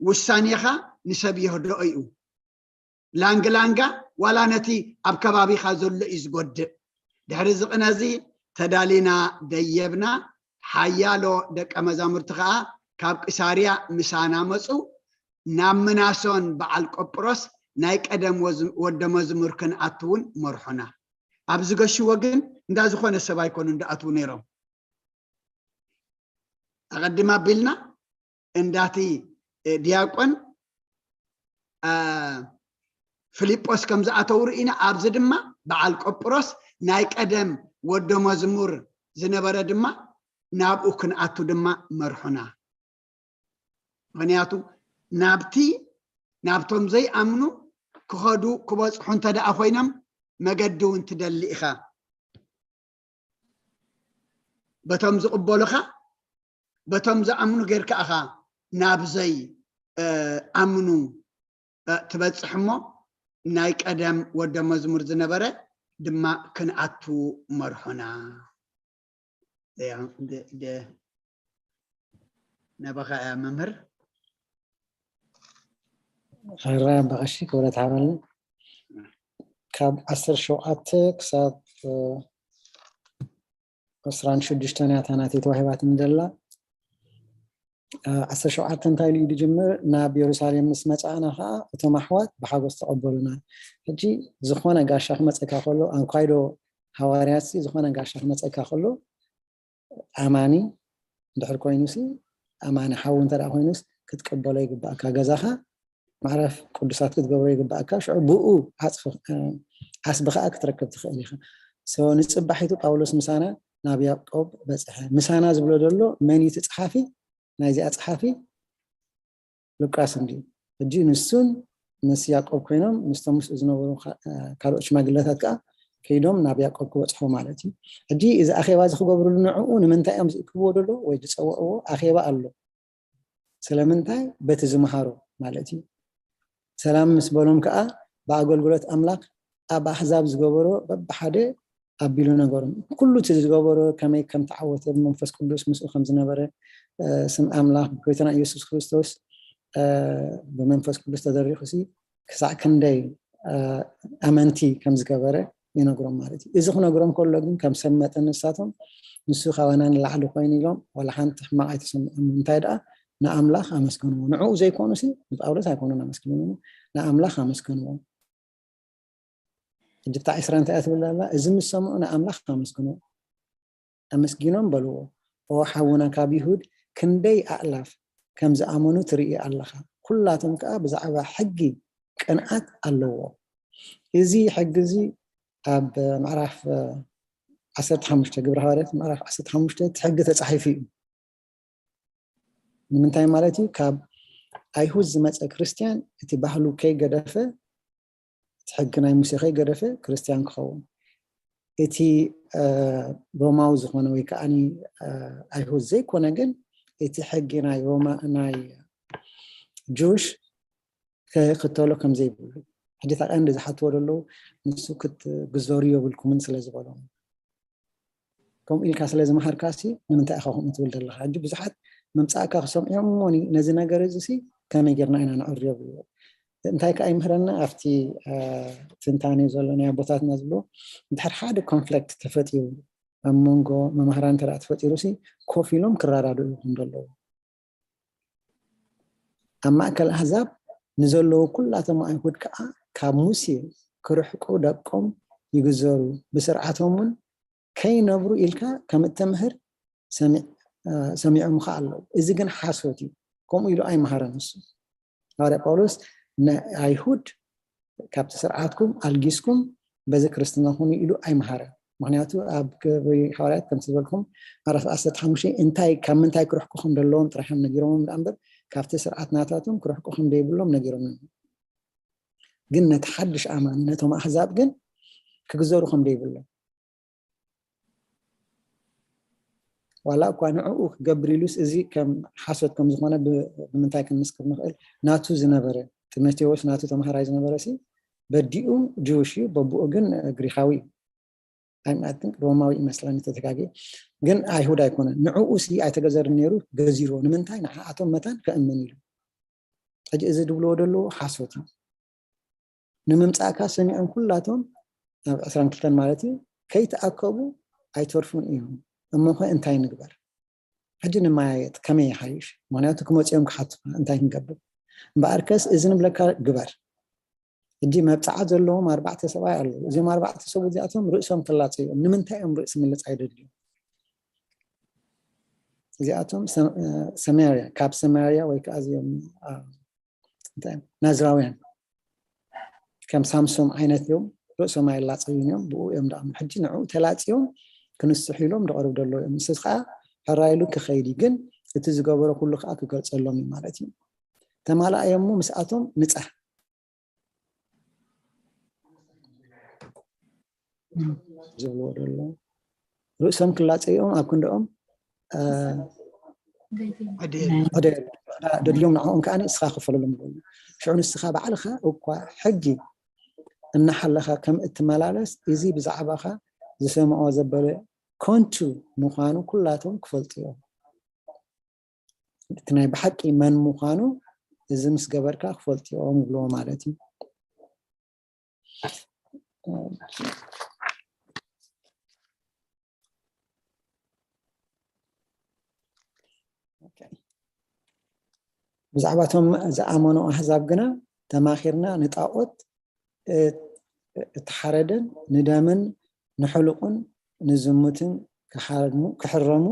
ውሳኔኻ ንሰብ የህድኦ እዩ። ላንግ ላንጋ ዋላ ነቲ ኣብ ከባቢኻ ዘሎ እዩ ዝጎድእ። ድሕሪ እዚ ቅነ እዚ ተዳሊና ደየብና፣ ሓያሎ ደቀ መዛሙርቲ ኸኣ ካብ ቂሳርያ ምሳና መጹ። ናብ ምናሶን በዓል ቆጵሮስ ናይ ቀደም ወዝ- ወደ መዝሙር ክንኣቱ እውን መርሑና። ኣብ ዝገሽዎ ግን እንዳ ዝኾነ ሰብ ኣይኮኑን ዝኣትዉ ነይሮም። ኣቐድም ኣቢልና እንዳቲ ዲያቆን ፊልጶስ ከም ዝኣተዉ ርኢና፣ ኣብዚ ድማ በዓል ቆጵሮስ ናይ ቀደም ወዶ መዝሙር ዝነበረ ድማ ናብኡ ክንኣቱ ድማ መርሑና። ምኽንያቱ ናብቲ ናብቶም ዘይኣምኑ ክኸዱ ክበፅሑ እንተ ደኣ ኮይኖም መገዲ እውን ትደሊ ኢኻ። በቶም ዝቕበሉኻ በቶም ዝኣምኑ ጌርካ ኢኻ ናብ ዘይ ኣምኑ ትበፅሕ እሞ ናይ ቀደም ወደ መዝሙር ዝነበረ ድማ ክንኣቱ መርሖና። ናባኻ እያ መምህር። ሕራይ ኣባ ቀሺ ክብረት ሓበልና። ካብ ዓሰርተ ሸውዓተ ክሳብ ዕስራን ሽዱሽተን እያ እታ ናተይ ተዋሂባትኒ ዘላ። ዓሰርተ ሸውዓተ እንታይ ኢሉ እዩ ዝጅምር? ናብ የሩሳሌም ምስ መጻእና ኸዓ እቶም ኣሕዋት ብሓጎስ ተቐበሉና። ሕጂ ዝኾነ ጋሻ ክመጸካ ከሎ፣ ኣንኳይዶ ሃዋርያትሲ ዝኾነ ጋሻ ክመጸካ ከሎ ኣማኒ እንድሕር ኮይኑሲ፣ ኣማኒ ሓው እንተ ደኣ ኮይኑስ ክትቅበሎ ይግባእካ። ገዛኻ መዕረፍ ቅዱሳት ክትገብሮ ይግባእካ። ሽዑ ብኡ ዓስቢ ከዓ ክትረክብ ትኽእል ኢኻ። ንጽባሒቱ ጳውሎስ ምሳና ናብ ያዕቆብ በጽሐ። ምሳና ዝብሎ ዘሎ መን እዩ እቲ ጸሓፊ ናይዚኣ ጸሓፊ? ሉቃስ እንድዩ። ሕጂ ንሱን ምስ ያዕቆብ ኮይኖም ምስቶም ምስኡ ዝነበሩ ካልኦት ሽማግለታት ከዓ ከይዶም ናብ ያዕቆብ ክበፅሑ ማለት እዩ። ሕጂ እዚ ኣኼባ እዚ ክገብርሉ ንዕኡ ንምንታይ እዮም ዝእክብዎ ዘሎ ወይ ዝፀውዕዎ? ኣኼባ ኣሎ። ስለምንታይ? በቲ ዝመሃሮ ማለት እዩ። ሰላም ምስ በሎም ከዓ ብኣገልግሎት ኣምላኽ ኣብ ኣሕዛብ ዝገበሮ በብሓደ ኣቢሉ ነገሮም። ኩሉ እቲ ዝገበሮ ከመይ ከም ተዓወተ፣ ብመንፈስ ቅዱስ ምስኡ ከም ዝነበረ፣ እ፣ ስም ኣምላኽ ብጎይታና ኢየሱስ ክርስቶስ፣ እ፣ ብመንፈስ ቅዱስ ተደሪኹ ሲ ክሳዕ ክንደይ፣ እ፣ ኣመንቲ ከም ዝገበረ ይነግሮም ማለት እዩ። እዚ ክነግሮም ከሎ ግን ከም ሰብ መጠን ንሳቶም ንሱ ካባና ንላዕሊ ኮይኑ ኢሎም ዋላ ሓንቲ ሕማቕ ኣይተሰምዖም። እንታይ ደኣ ንኣምላኽ ኣመስገንዎ። ንዕኡ ዘይኮኑ ሲ ንጳውሎስ ኣይኮኑን ኣመስግንዎ፣ ንኣምላኽ ኣመስገንዎ። ሕጂ እታ ዕስራ እንታይ እያ ትብል ዘላ? እዚ ምስ ሰምዑ ንኣምላኽ ኣመስግንዎ። ኣመስጊኖም በልዎ፣ "ኦ ሓውና ካብ ይሁድ ክንደይ ኣእላፍ ከም ዝኣመኑ ትርኢ ኣለኻ። ኩላቶም ከኣ ብዛዕባ ሕጊ ቅንኣት ኣለዎ።" እዚ ሕጊ እዚ ኣብ ምዕራፍ፣ እ፣ ዓሰርተ ሓሙሽተ፣ ግብረ ሃዋርያት ምዕራፍ ዓሰርተ ሓሙሽተ እቲ ሕጊ ተጻሒፉ እዩ። ንምንታይ ማለት እዩ? ካብ ኣይሁድ ዝመጸ ክርስትያን እቲ ባህሉ ከይገደፈ፣ እቲ ሕጊ ናይ ሙሴ ከይገደፈ ክርስትያን ክኸውን፣ እቲ፣ እ፣ ሮማዊ ዝኾነ ወይ ከዓኒ፣ እ፣ ኣይሁድ ዘይኮነ ግን እቲ ሕጊ ናይ ሮማ፣ ናይ ጁሽ ክኽተሎ ከም ዘይብሉ። ሕጂ እታ ቀንዲ ዝሓትዎ ዘለዉ ንሱ ክትግዘሩ የብልኩምን ስለ ዝበሎም። ከምኡ ኢልካ ስለ ዝመሃርካ ሲ ንምንታይ ኢኻ ከምኡ ትብል ዘለኻ? ሕጂ ብዙሓት ምምጻእካ ክሰምዑ እዮም፣ እሞኒ ነዚ ነገር እዚ ሲ ከመይ ጌርና ኢና ነዕርዮ ብልዎ። እንታይ ከኣ ይምህረና ኣብቲ፣ እ፣ ትንታኔ ዘሎ ናይ ኣቦታትና ዝብሎ፣ እንድሕር ሓደ ኮንፍሊክት ተፈጢሩ ኣብ መንጎ መማህራን እንተ ደኣ ተፈጢሩ ሲ ኮፍ ኢሎም ክረዳድኡ ከም ዘለዉ። ኣብ ማእከል ኣህዛብ ንዘለዉ ኩላቶም ኣይሁድ ከኣ ካብ ሙሴ ክርሕቁ ደቆም ይግዘሩ፣ ብስርዓቶም እውን ከይነብሩ ኢልካ ከም እተምህር ሰሚ-፣ እ፣ ሰሚዖምኻ ኣለዉ። እዚ ግን ሓሶት እዩ። ከምኡ ኢሉ ኣይመሃረን ንሱ። ሃዋርያ ጳውሎስ ንኣይሁድ ካብቲ ስርዓትኩም ኣልጊስኩም በዚ ክርስትና ኩኑ ኢሉ ኣይመሃረን። ምኽንያቱ ኣብ ግብሪ ሃዋርያት ከምቲ ዝበልኩም ምዕራፍ ዓሰርተ ሓሙሽተ እንታይ፣ ካብ ምንታይ ክርሕቁ ከም ዘለዎም ጥራሕ እዮም ነጊሮምም ደኣ እምበር ካብቲ ስርዓት ናታቶም ክርሕቁ ከም ዘይብሎም ነጊሮም እዮም። ግን ነቲ ሓድሽ ኣማኒ፣ ነቶም ኣህዛብ ግን ክግዘሩ ከም ዘይብሎም፣ ዋላ እኳ ንዕኡ ክገብር ኢሉስ እዚ ከም ሓሶት ከም ዝኾነ ብ-፣ ብምንታይ ክንምስክር ንኽእል? ናቱ ዝነበረ፣ ጢሞቴዎስ ናቱ ተምሃራይ ዝነበረ ሲ በዲኡ ጅውሽ እዩ፣ በብኡ ግን ግሪኻዊ እዩ። ኣይማትን ሮማዊ ይመስለኒ ተተጋጊ፣ ግን ኣይሁድ ኣይኮነን። ንዕኡ ሲ ኣይተገዘርን ነይሩ፣ ገዚርዎ። ንምንታይ? ንዓኣቶም መታን ከእምን ኢሉ። ሕጂ እዚ ዝብልዎ ዘለዉ ሓሶት እዩ። ንምምጻእካ ሰሚዖም ኩላቶም ኣብ ዕስራን ክልተን ማለት እዩ፣ ከይተኣከቡ ኣይተርፉን እዮም። እሞኸ እንታይ ንግበር? ሕጂ ንመያየጥ ከመይ ይሓይሽ? ምኽንያቱ ክመጹ እዮም ክሓቱና፣ እንታይ ክንገብር? እምበኣርከስ እዚ ንብለካ ግበር። ሕጂ መብጽዓ ዘለዎም ኣርባዕተ ሰብኣይ ኣለዉ። እዚኦም ኣርባዕተ ሰብ እዚኣቶም ርእሶም ክላጸዩ እዮም። ንምንታይ እዮም ርእሲ ምልጻይ ይደልዩ? እዚኣቶም ሰ-፣ ሰማርያ፣ ካብ ሰማርያ ወይ ከኣ እዚኦም፣ አ፣ እንታይ እዮም? ናዝራውያን ከም ሳምሶም ዓይነት እዮም። ርእሶም ኣይላጸዩን እዮም። ብኡ እዮም ደኣ ሕጂ ንዕኡ ተላጽዮም ክንስሑ ኢሎም ዝቐርቡ ዘለዉ እዮም። ንሱ ከኣ ሕራይ ኢሉ ክኸይድ እዩ። ግን እቲ ዝገበሮ ኩሉ ከኣ ክገልጸሎም እዩ ማለት እዩ። ተማልኣዮ እሞ ምስኣቶም ንጻህ። ዝብልዎ ዘሎ ርእሶም ክላጸዮም ኣብ ክንድኦም፣ እ፣ ኣደ-፣ ኣደ-፣ ደድልዮም ንዕኦም ከኣ ንስኻ ክፈለሎም ይብሉ። ሽዑ ንስኻ ባዕልኻ እኳ ሕጊ እናሓለኻ ከም እትመላለስ፣ እዚ ብዛዕባኻ ዝሰምዖ ዘበለ ከንቱ ምዃኑ ኩላቶም ክፈልጡ እዮም። እቲ ናይ ብሓቂ መን ምዃኑ እዚ ምስ ገበርካ ክፈልጡ እዮም ይብልዎ ማለት እዩ። ኦኬ። ብዛዕባቶም ዝኣመኑ ኣህዛብ ግና ተማኺርና ንጣዖት፣ እ፣ እተሓረደን ንደምን ንሕሉቕን ንዝሙትን ክሓርሙ-፣ ክሕረሙ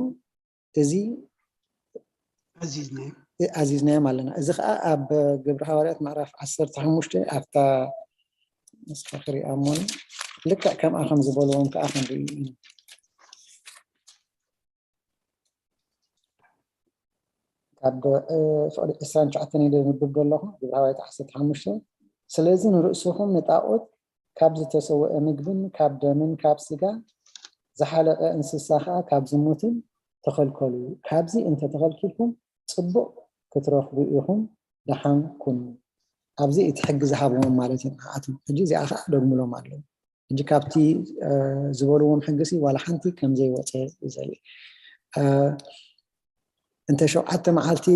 እዚ ኣዚዝናዮም። ኣዚዝናዮም ኣለና። እዚ ኸዓ ኣብ ግብሪ ሃዋርያት ምዕራፍ ዓሰርተ ሓሙሽተ ኣብታ ንስኻ ክሪኣ እሞ ልክዕ ከምኣ ከም ዝበልዎም ከዓ ክንርኢ ኢና። ካብ፣ እ፣ ፍቕዲ ዕስራን ትሽዓተን ኢለ ዝንብብ ዘለኹ፣ ግብሪ ሃዋርያት ዓሰርተ ሓሙሽተ። ስለዚ ንርእስኹም ንጣኦት ካብ ዝተሰውአ ምግብን ካብ ደምን ካብ ስጋ ዝሓለቐ እንስሳ ኸዓ ካብ ዝሙትን ተኸልከሉ። ካብዚ እንተተኸልኪልኩም ጽቡቕ ክትረኽቡ ኢኹም፣ ደሓን ኩኑ። ኣብዚ እቲ ሕጊ ዝሃብዎም ማለት እዩ ንዓኣቶም። ሕጂ እዚኣ ከዓ ደግምሎም ኣለዉ። ሕጂ ካብቲ ዝበልዎም ሕጊ ሲ ዋላ ሓንቲ ከም ዘይወፀ እዩ ዘርኢ። እንተ ሸውዓተ መዓልቲ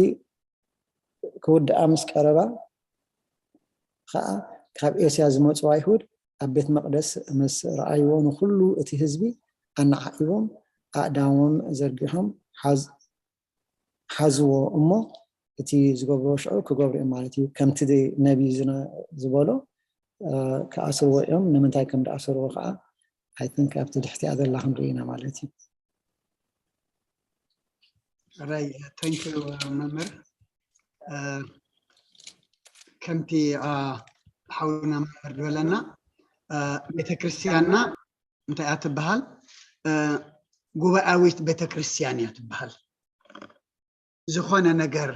ክውድኣ ምስ ቀረባ ከዓ ካብ ኤስያ ዝመፁ ኣይሁድ ኣብ ቤት መቅደስ ምስ ረኣይዎ ንኩሉ እቲ ህዝቢ ኣነዓዒቦም ኣእዳዎም ዘርጊሖም ሓዝዎ እሞ እቲ ዝገብርዎ ሽዑ ክገብሩ እዮም ማለት እዩ። ከምቲ ነቢ ዝበሎ ክኣስርዎ እዮም። ንምንታይ ከም ዝኣስርዎ ከዓ I think ኣብቲ ድሕቲኣ ዘላ ክንርኢ ኢና ማለት እዩ። ራይ thank you መምህር። ከምቲ ሓውና መምህር ዝበለና ቤተክርስትያንና እንታይ እያ ትበሃል? ጉባኤያዊት ቤተክርስትያን እያ ትበሃል። ዝኾነ ነገር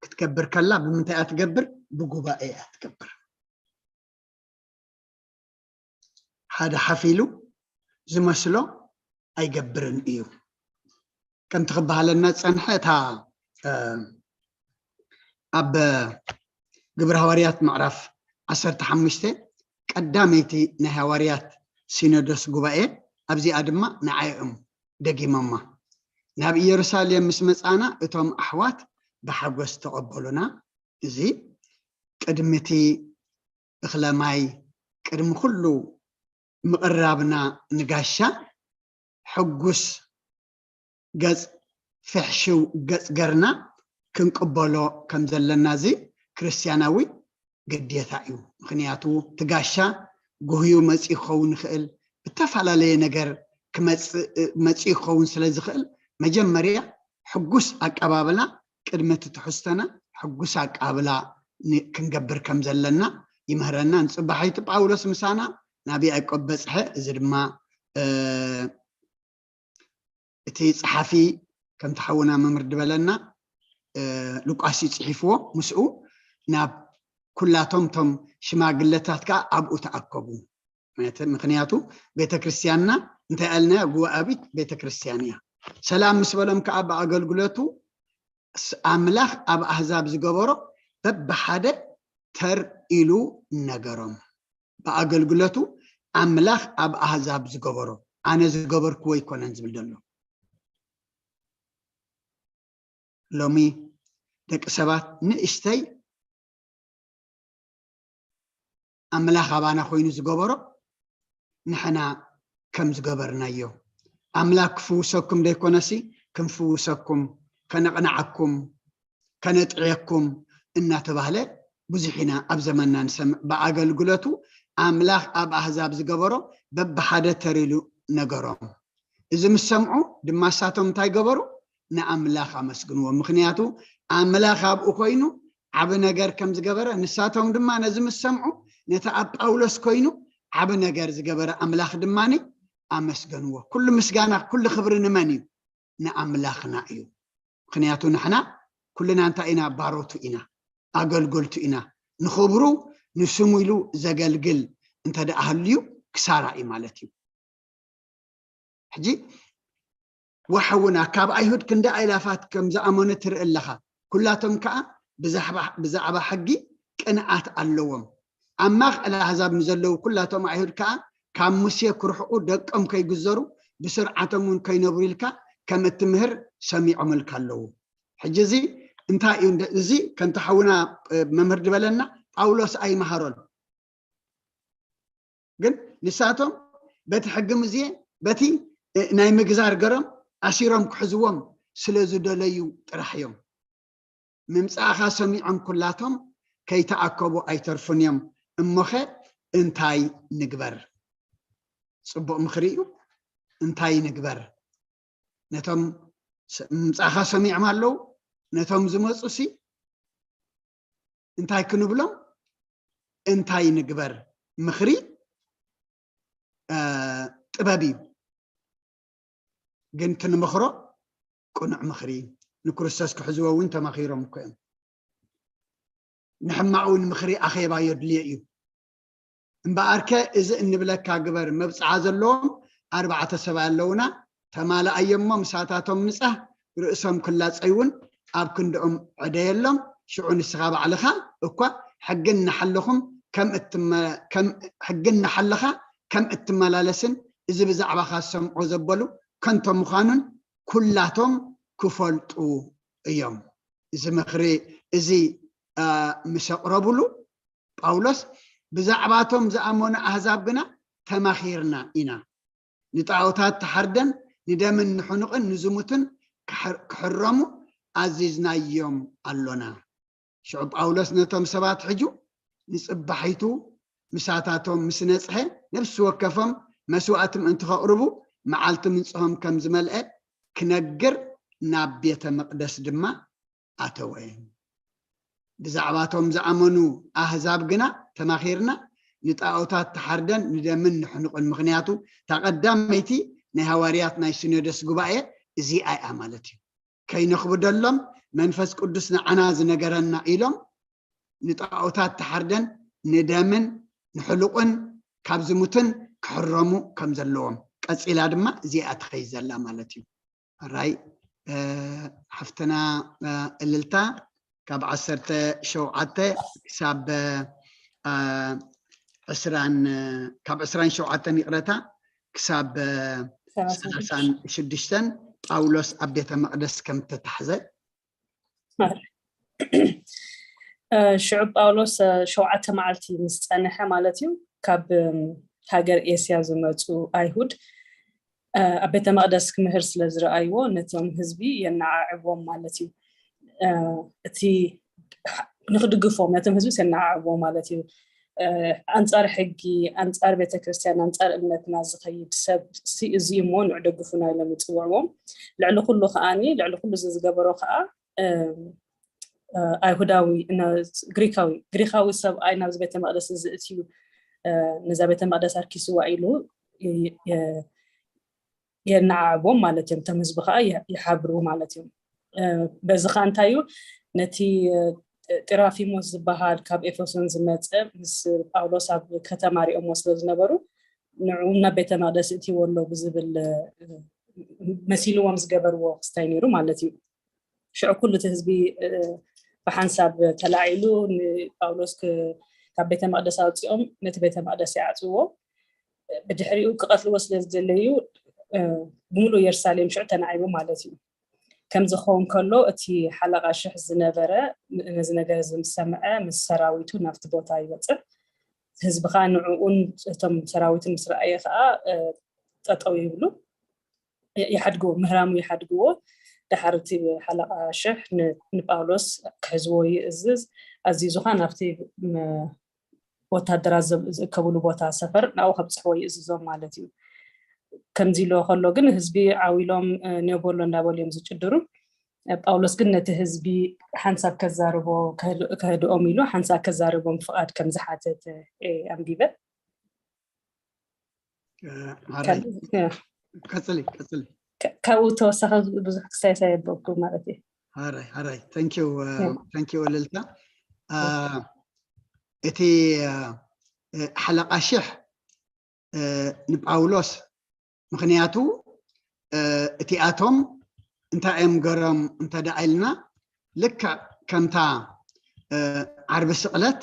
ክትገብር ከላ ብምንታይ እያ ትገብር? ብጉባኤ እያ ትገብር። ሓደ ሓፍ ኢሉ ዝመስሎ ኣይገብርን እዩ። ከምቲ ክበሃለና ዝፀንሐ እታ ኣብ ግብረ ሃዋርያት ምዕራፍ ዓሰርተ ሓሙሽተ ቀዳመይቲ ናይ ሃዋርያት ሲኖዶስ ጉባኤ ኣብዚኣ ድማ ንዓኦም ደጊሞማ። ናብ ኢየሩሳሌም ምስ መጻና እቶም ኣሕዋት ብሓጎስ ተቐበሉና። እዚ ቅድሚ እቲ እኽለ ማይ ቅድሚ ኩሉ ምቕራብና ንጋሻ ሕጉስ ገጽ ፍሕሽው ገጽ ገርና ክንቅበሎ ከም ዘለና እዚ ክርስትያናዊ ግዴታ እዩ። ምኽንያቱ እቲ ጋሻ ጉህዩ መጺኡ ክኸውን ይኽእል፣ ብተፈላለየ ነገር ክመጽእ መጺኡ ክኸውን ስለ ዝኽእል መጀመርያ ሕጉስ ኣቀባብላ ቅድሚ እቲ ትሕዝቶና ሕጉስ ኣቀባብላ ክንገብር ከም ዘለና ይምህረና። ንጽባሒቱ ጳውሎስ ምሳና ናብ ያዕቆብ በጽሐ። እዚ ድማ እቲ ጸሓፊ ከምቲ ሓውና መምህር ዝበለና ሉቃስ እዩ ጽሒፍዎ። ምስኡ ናብ ኩላቶም ቶም ሽማግለታት ከኣ ኣብኡ ተኣከቡ። ምክንያቱ ቤተክርስትያንና እንታይ ኣልናያ? ጉባኤያዊት ቤተክርስትያን እያ። ሰላም ምስ በሎም ከኣ ብኣገልግሎቱ ኣምላኽ ኣብ ኣህዛብ ዝገበሮ በብሓደ ተር ኢሉ ነገሮም። ብኣገልግሎቱ ኣምላኽ ኣብ ኣህዛብ ዝገበሮ፣ ኣነ ዝገበርክዎ ኣይኮነን ዝብል ዘሎ። ሎሚ ደቂ ሰባት ንእሽተይ ኣምላኽ ኣባና ኮይኑ ዝገበሮ ንሕና ከም ዝገበርናዮ፣ ኣምላኽ ክፍውሰኩም ዘይኮነሲ ክንፍውሰኩም፣ ከነቕንዓኩም፣ ከነጥዕየኩም እናተባህለ ብዙሕ ኢና ኣብ ዘመንና ንሰምዕ። ብኣገልግሎቱ ኣምላኽ ኣብ ኣህዛብ ዝገበሮ በብሓደ ተር ኢሉ ነገሮም። እዚ ምስ ሰምዑ ድማ ንሳቶም እንታይ ገበሩ? ንኣምላኽ ኣመስግንዎ። ምኽንያቱ ኣምላኽ ኣብኡ ኮይኑ ዓቢ ነገር ከም ዝገበረ፣ ንሳቶም ድማ ነዚ ምስ ሰምዑ ነቲ ኣብ ጳውሎስ ኮይኑ ዓቢ ነገር ዝገበረ ኣምላኽ ድማ ኣመስገንዎ። ኩሉ ምስጋና ኩሉ ክብሪ ንመን እዩ? ንኣምላኽና እዩ። ምኽንያቱ ንሕና ኩልና እንታይ ኢና? ባሮቱ ኢና፣ ኣገልገልቱ ኢና። ንኽብሩ ንስሙ ኢሉ ዘገልግል እንተ ደኣ ሃልዩ ክሳራ እዩ ማለት እዩ። ሕጂ ወሓውና ካብ ኣይሁድ ክንዲ ኣይላፋት ከም ዝኣመኑ ትርኢ ኣለኻ። ኩላቶም ከኣ ብዛዕባ ሕጊ ቅንኣት ኣለዎም። ኣብ ማእኸል ኣህዛብ ንዘለዉ ኩላቶም ኣይሁድ ከኣ ካብ ሙሴ ክርሕቑ ደቆም ከይግዘሩ ብስርዓቶም እውን ከይነብሩ ኢልካ ከም እትምህር ሰሚዖምልካ ኣለዉ። ሕጂ እዚ እንታይ እዩ? እዚ ከምቲ ሓውና መምህር ዝበለና ጳውሎስ ኣይመሃሮን። ግን ንሳቶም በቲ ሕጊ ሙሴ በቲ ናይ ምግዛር ገሮም ኣሲሮም ክሕዝዎም ስለ ዝደለዩ ጥራሕ እዮም። ምምጻእኻ ሰሚዖም ኩላቶም ከይተኣከቡ ኣይተርፉን እዮም። እሞኸ እንታይ ንግበር? ጽቡቕ ምኽሪ እዩ። እንታይ ንግበር? ነቶም ምምጻእኻ ሰሚዖም ኣለዉ፣ ነቶም ዝመጹ ሲ እንታይ ክንብሎም? እንታይ ንግበር? ምኽሪ ጥበብ እዩ። ግን ትንመኽሮ ቅኑዕ ምኽሪ፣ ንክርስቶስ ክሕዝዎ እውን ተማኺሮም እኮ እዮም። ንሕማቕ እውን ምኽሪ ኣኼባ የድልዮ እዩ። እምበኣርከ እዚ እንብለካ ግበር፣ መብጽዓ ዘለዎም ኣርባዕተ ሰብኣይ ኣለዉና፣ ተማልኣዮሞ ምሳታቶም ንጻህ፣ ርእሶም ክላጸይ እውን ኣብ ክንድኦም ዕደየሎም፣ ሽዑ ንስኻ ባዕልኻ እኳ ሕጊ እናሓለኹም ከም እትመ-፣ ከም ሕጊ እናሓለኻ ከም እትመላለስን እዚ ብዛዕባኻ ዝሰምዖ ዘበሉ ከንቶ ምዃኑን ኩላቶም ክፈልጡ እዮም። እዚ ምኽሪ እዚ፣ እ፣ ምስ ኣቕረቡሉ ጳውሎስ ብዛዕባቶም ዝኣመኑ ኣህዛብ ግና ተማኺርና ኢና። ንጣዖታት ተሓርደን ንደምን ንሕኑቕን ንዝሙትን ክሕር-፣ ክሕረሙ ኣዚዝናዮም ኣሎና። ሽዑ ጳውሎስ ነቶም ሰባት ሕጁ ንጽባሒቱ ምሳታቶም ምስ ነጽሐ ነፍሲ ወከፎም መስዋእቲ ምእንቲ ከቕርቡ መዓልቲ ምንጽሆም ከም ዝመልአ ክነግር ናብ ቤተ መቕደስ ድማ ኣተወ። ብዛዕባቶም ዝኣመኑ ኣህዛብ ግና ተማኺርና ንጣዖታት ተሓርደን ንደምን ንሕኑቕን። ምኽንያቱ እታ ቀዳመይቲ ናይ ሃዋርያት ናይ ሲኖዶስ ጉባኤ እዚኣ እያ ማለት እዩ። ከይነኽብደሎም መንፈስ ቅዱስ ንዓና ዝነገረና ኢሎም ንጣዖታት ተሓርደን ንደምን ንሕሉቕን ካብ ዝሙትን ክሕረሙ ከም ዘለዎም ቀጺላ ድማ እዚኣ ትኸይድ ዘላ ማለት እዩ። ራይ ሓፍትና እልልታ ካብ ዓሰርተ ሸውዓተ ክሳብ ዕስራን ካብ ዕስራን ሸውዓተን ይቕረታ ክሳብ ሰላሳን ሽዱሽተን ጳውሎስ ኣብ ቤተ መቕደስ ከም ተታሕዘ። ሽዑ ጳውሎስ ሸውዓተ መዓልቲ ምስ ጸንሐ ማለት እዩ፣ ካብ ሃገር ኤስያ ዝመፁ ኣይሁድ ኣብ ቤተ መቅደስ ክምህር ስለ ዝረኣይዎ ነቶም ህዝቢ የነዓዕዎም ማለት እዩ። እቲ ንክድግፎም ነቶም ህዝቢ የነዓዕዎም ማለት እዩ። ኣንፃር ሕጊ፣ ኣንፃር ቤተክርስትያን፣ ኣንፃር እምነትና ዝኸይድ ሰብ እዚ እሞ ንዑ ደግፉና ኢሎም ይፅውዕዎም። ልዕሊ ኩሉ ከዓኒ ልዕሊ ኩሉ እዚ ዝገበሮ ከዓ ኣይሁዳዊ ግሪካዊ ግሪካዊ ሰብኣይ ናብዚ ቤተ መቅደስ እዚ እትዩ ነዛ ቤተ መቅደስ ኣርኪስዋ ኢሉ የነዓዕቦም ማለት እዮም። እቶም ህዝቢ ከዓ ይሓብሩ ማለት እዮም። በዚ ከዓ እንታይ እዩ ነቲ ጢራፊሞስ ዝበሃል ካብ ኤፌሶን ዝመፀ ምስ ጳውሎስ ኣብ ከተማ ሪኦሞ ስለ ዝነበሩ ንዑ ናብ ቤተ መቅደስ እትይዎ ኣሎ ብዝብል መሲልዎም ዝገበርዎ ክስታይ ነይሩ ማለት እዩ። ሽዑ ኩሉ እቲ ህዝቢ ብሓንሳብ ተላዒሉ ንጳውሎስ ካብ ቤተ መቅደስ ኣውፂኦም ነቲ ቤተ መቅደስ ይዓፅዎ። ብድሕሪኡ ክቀትልዎ ስለ ዝደለዩ ብምሉእ የሩሳሌም ሽዑ ተናዒቡ ማለት እዩ። ከምዚ ክኸውን ከሎ እቲ ሓለቓ ሽሕ ዝነበረ ነዚ ነገር እዚ ምስ ሰምዐ ምስ ሰራዊቱ ናብቲ ቦታ ይበፅሕ። ህዝቢ ከዓ ንዕኡን እቶም ሰራዊቱ ምስ ረኣየ ከዓ ጠጠው ይብሉ ይሓድግዎ፣ ምህራሙ ይሓድግዎ። ደሓር እቲ ሓለቓ ሽሕ ንጳውሎስ ክሕዝዎ ይእዝዝ። ኣዚዙ ከዓ ናብቲ ወታደራት ዝእከብሉ ቦታ ሰፈር ናብኡ ከብፅሕዎ ይእዝዞም ማለት እዩ። ከምዚ ኢልዎ ከሎ ግን ህዝቢ ዓው ኢሎም ኔው በሎ እንዳበሉ እዮም ዝጭድሩ። ጳውሎስ ግን ነቲ ህዝቢ ሓንሳብ ከዛርቦ ከህድኦም ኢሉ ሓንሳብ ከዛርቦም ፍቓድ ከም ዝሓተተ ኣንቢበ። ቀፅሊ ቀፅሊ። ካብኡ ተወሳኺ ብዙሕ ክሳይሳ የበኩ ማለት እዩ። ሃራይ ሃራይ ተንኪው ተንኪው እልልታ። እቲ ሓለቓ ሽሕ ንጳውሎስ ምኽንያቱ እቲኣቶም እንታይ እዮም ገሮም እንተደኣ ኢልና ልክዕ ከምታ ዓርቢ ስቕለት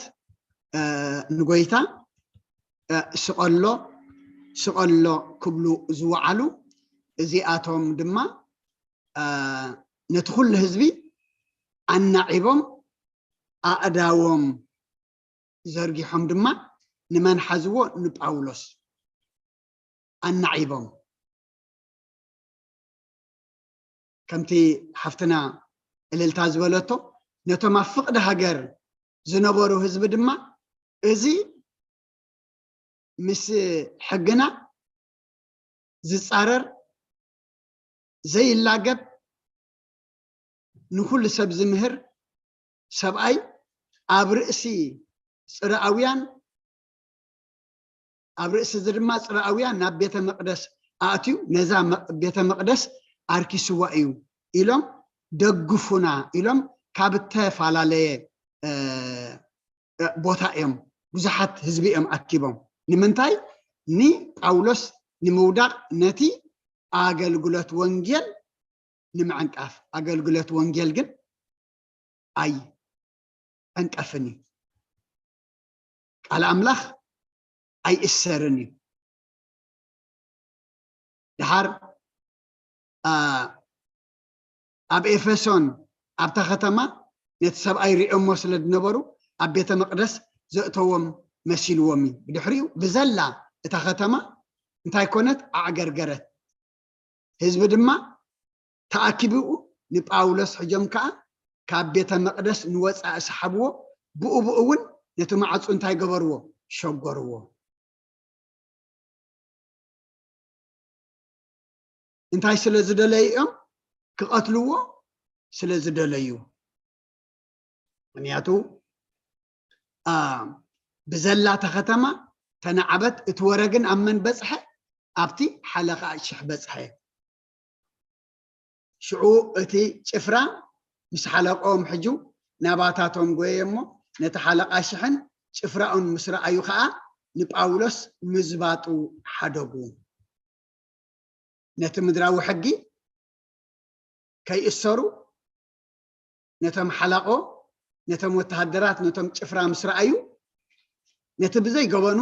ንጎይታ ስቐሎ ስቐሎ ክብሉ ዝወዓሉ እዚኣቶም ድማ ነቲ ኩሉ ህዝቢ ኣናዒቦም ኣእዳዎም ዘርጊሖም ድማ ንመን ሓዝዎ ንጳውሎስ ኣናዒቦም ከምቲ ሓፍትና እልልታ ዝበለቶ ነቶም ኣብ ፍቕዲ ሃገር ዝነበሩ ህዝቢ ድማ እዚ ምስ ሕግና ዝፃረር ዘይላገብ ንኩሉ ሰብ ዝምህር ሰብኣይ ኣብ ርእሲ ፅርኣውያን ኣብ ርእሲ እዚ ድማ ፅርኣውያን ናብ ቤተ መቅደስ ኣእትዩ ነዛ ቤተ መቅደስ ኣርኪስዋ እዩ ኢሎም ደግፉና ኢሎም ካብ እተፈላለየ ቦታ እዮም ብዙሓት ህዝቢ እዮም ኣኪቦም ንምንታይ ንጳውሎስ ንምውዳቕ ነቲ ኣገልግሎት ወንጌል ንምዕንቃፍ ኣገልግሎት ወንጌል ግን ኣይ ዕንቀፍን እዩ ቃል ኣምላኽ ኣይእሰርን እዩ። ድሓር ኣብ ኤፌሶን ኣብታ ከተማ ነቲ ሰብኣይ ሪኦሞ ስለ ዝነበሩ ኣብ ቤተ መቕደስ ዘእተዎም መሲልዎም እዩ። ብድሕሪኡ ብዘላ እታ ከተማ እንታይ ኮነት? ኣዕገርገረት። ህዝቢ ድማ ተኣኪብኡ ንጳውሎስ ሕጆም ከኣ ካብ ቤተ መቕደስ ንወጻኢ ሰሓብዎ። ብኡ ብኡ እውን ነቲ ማዕጹ እንታይ ገበርዎ? ሸጎርዎ። እንታይ ስለ ዝደለዩ እዮም? ክቐትልዎ ስለ ዝደለዩ። ምክንያቱ ብዘላተ ከተማ ተናዕበት። እቲ ወረ ግን ኣብ መን በፅሐ? ኣብቲ ሓለቓ ሽሕ በፅሐ። ሽዑ እቲ ጭፍራ ምስ ሓለቆም ሕጁ ናባታቶም ጎየ እሞ ነቲ ሓለቓ ሽሕን ጭፍራኡን ምስ ረኣዩ ከዓ ንጳውሎስ ምዝባጡ ሓደጉ። ነቲ ምድራዊ ሕጊ ከይእሰሩ ነቶም ሓላቆ፣ ነቶም ወተሃደራት፣ ነቶም ጭፍራ ምስ ረኣዩ ነቲ ብዘይ ገበኑ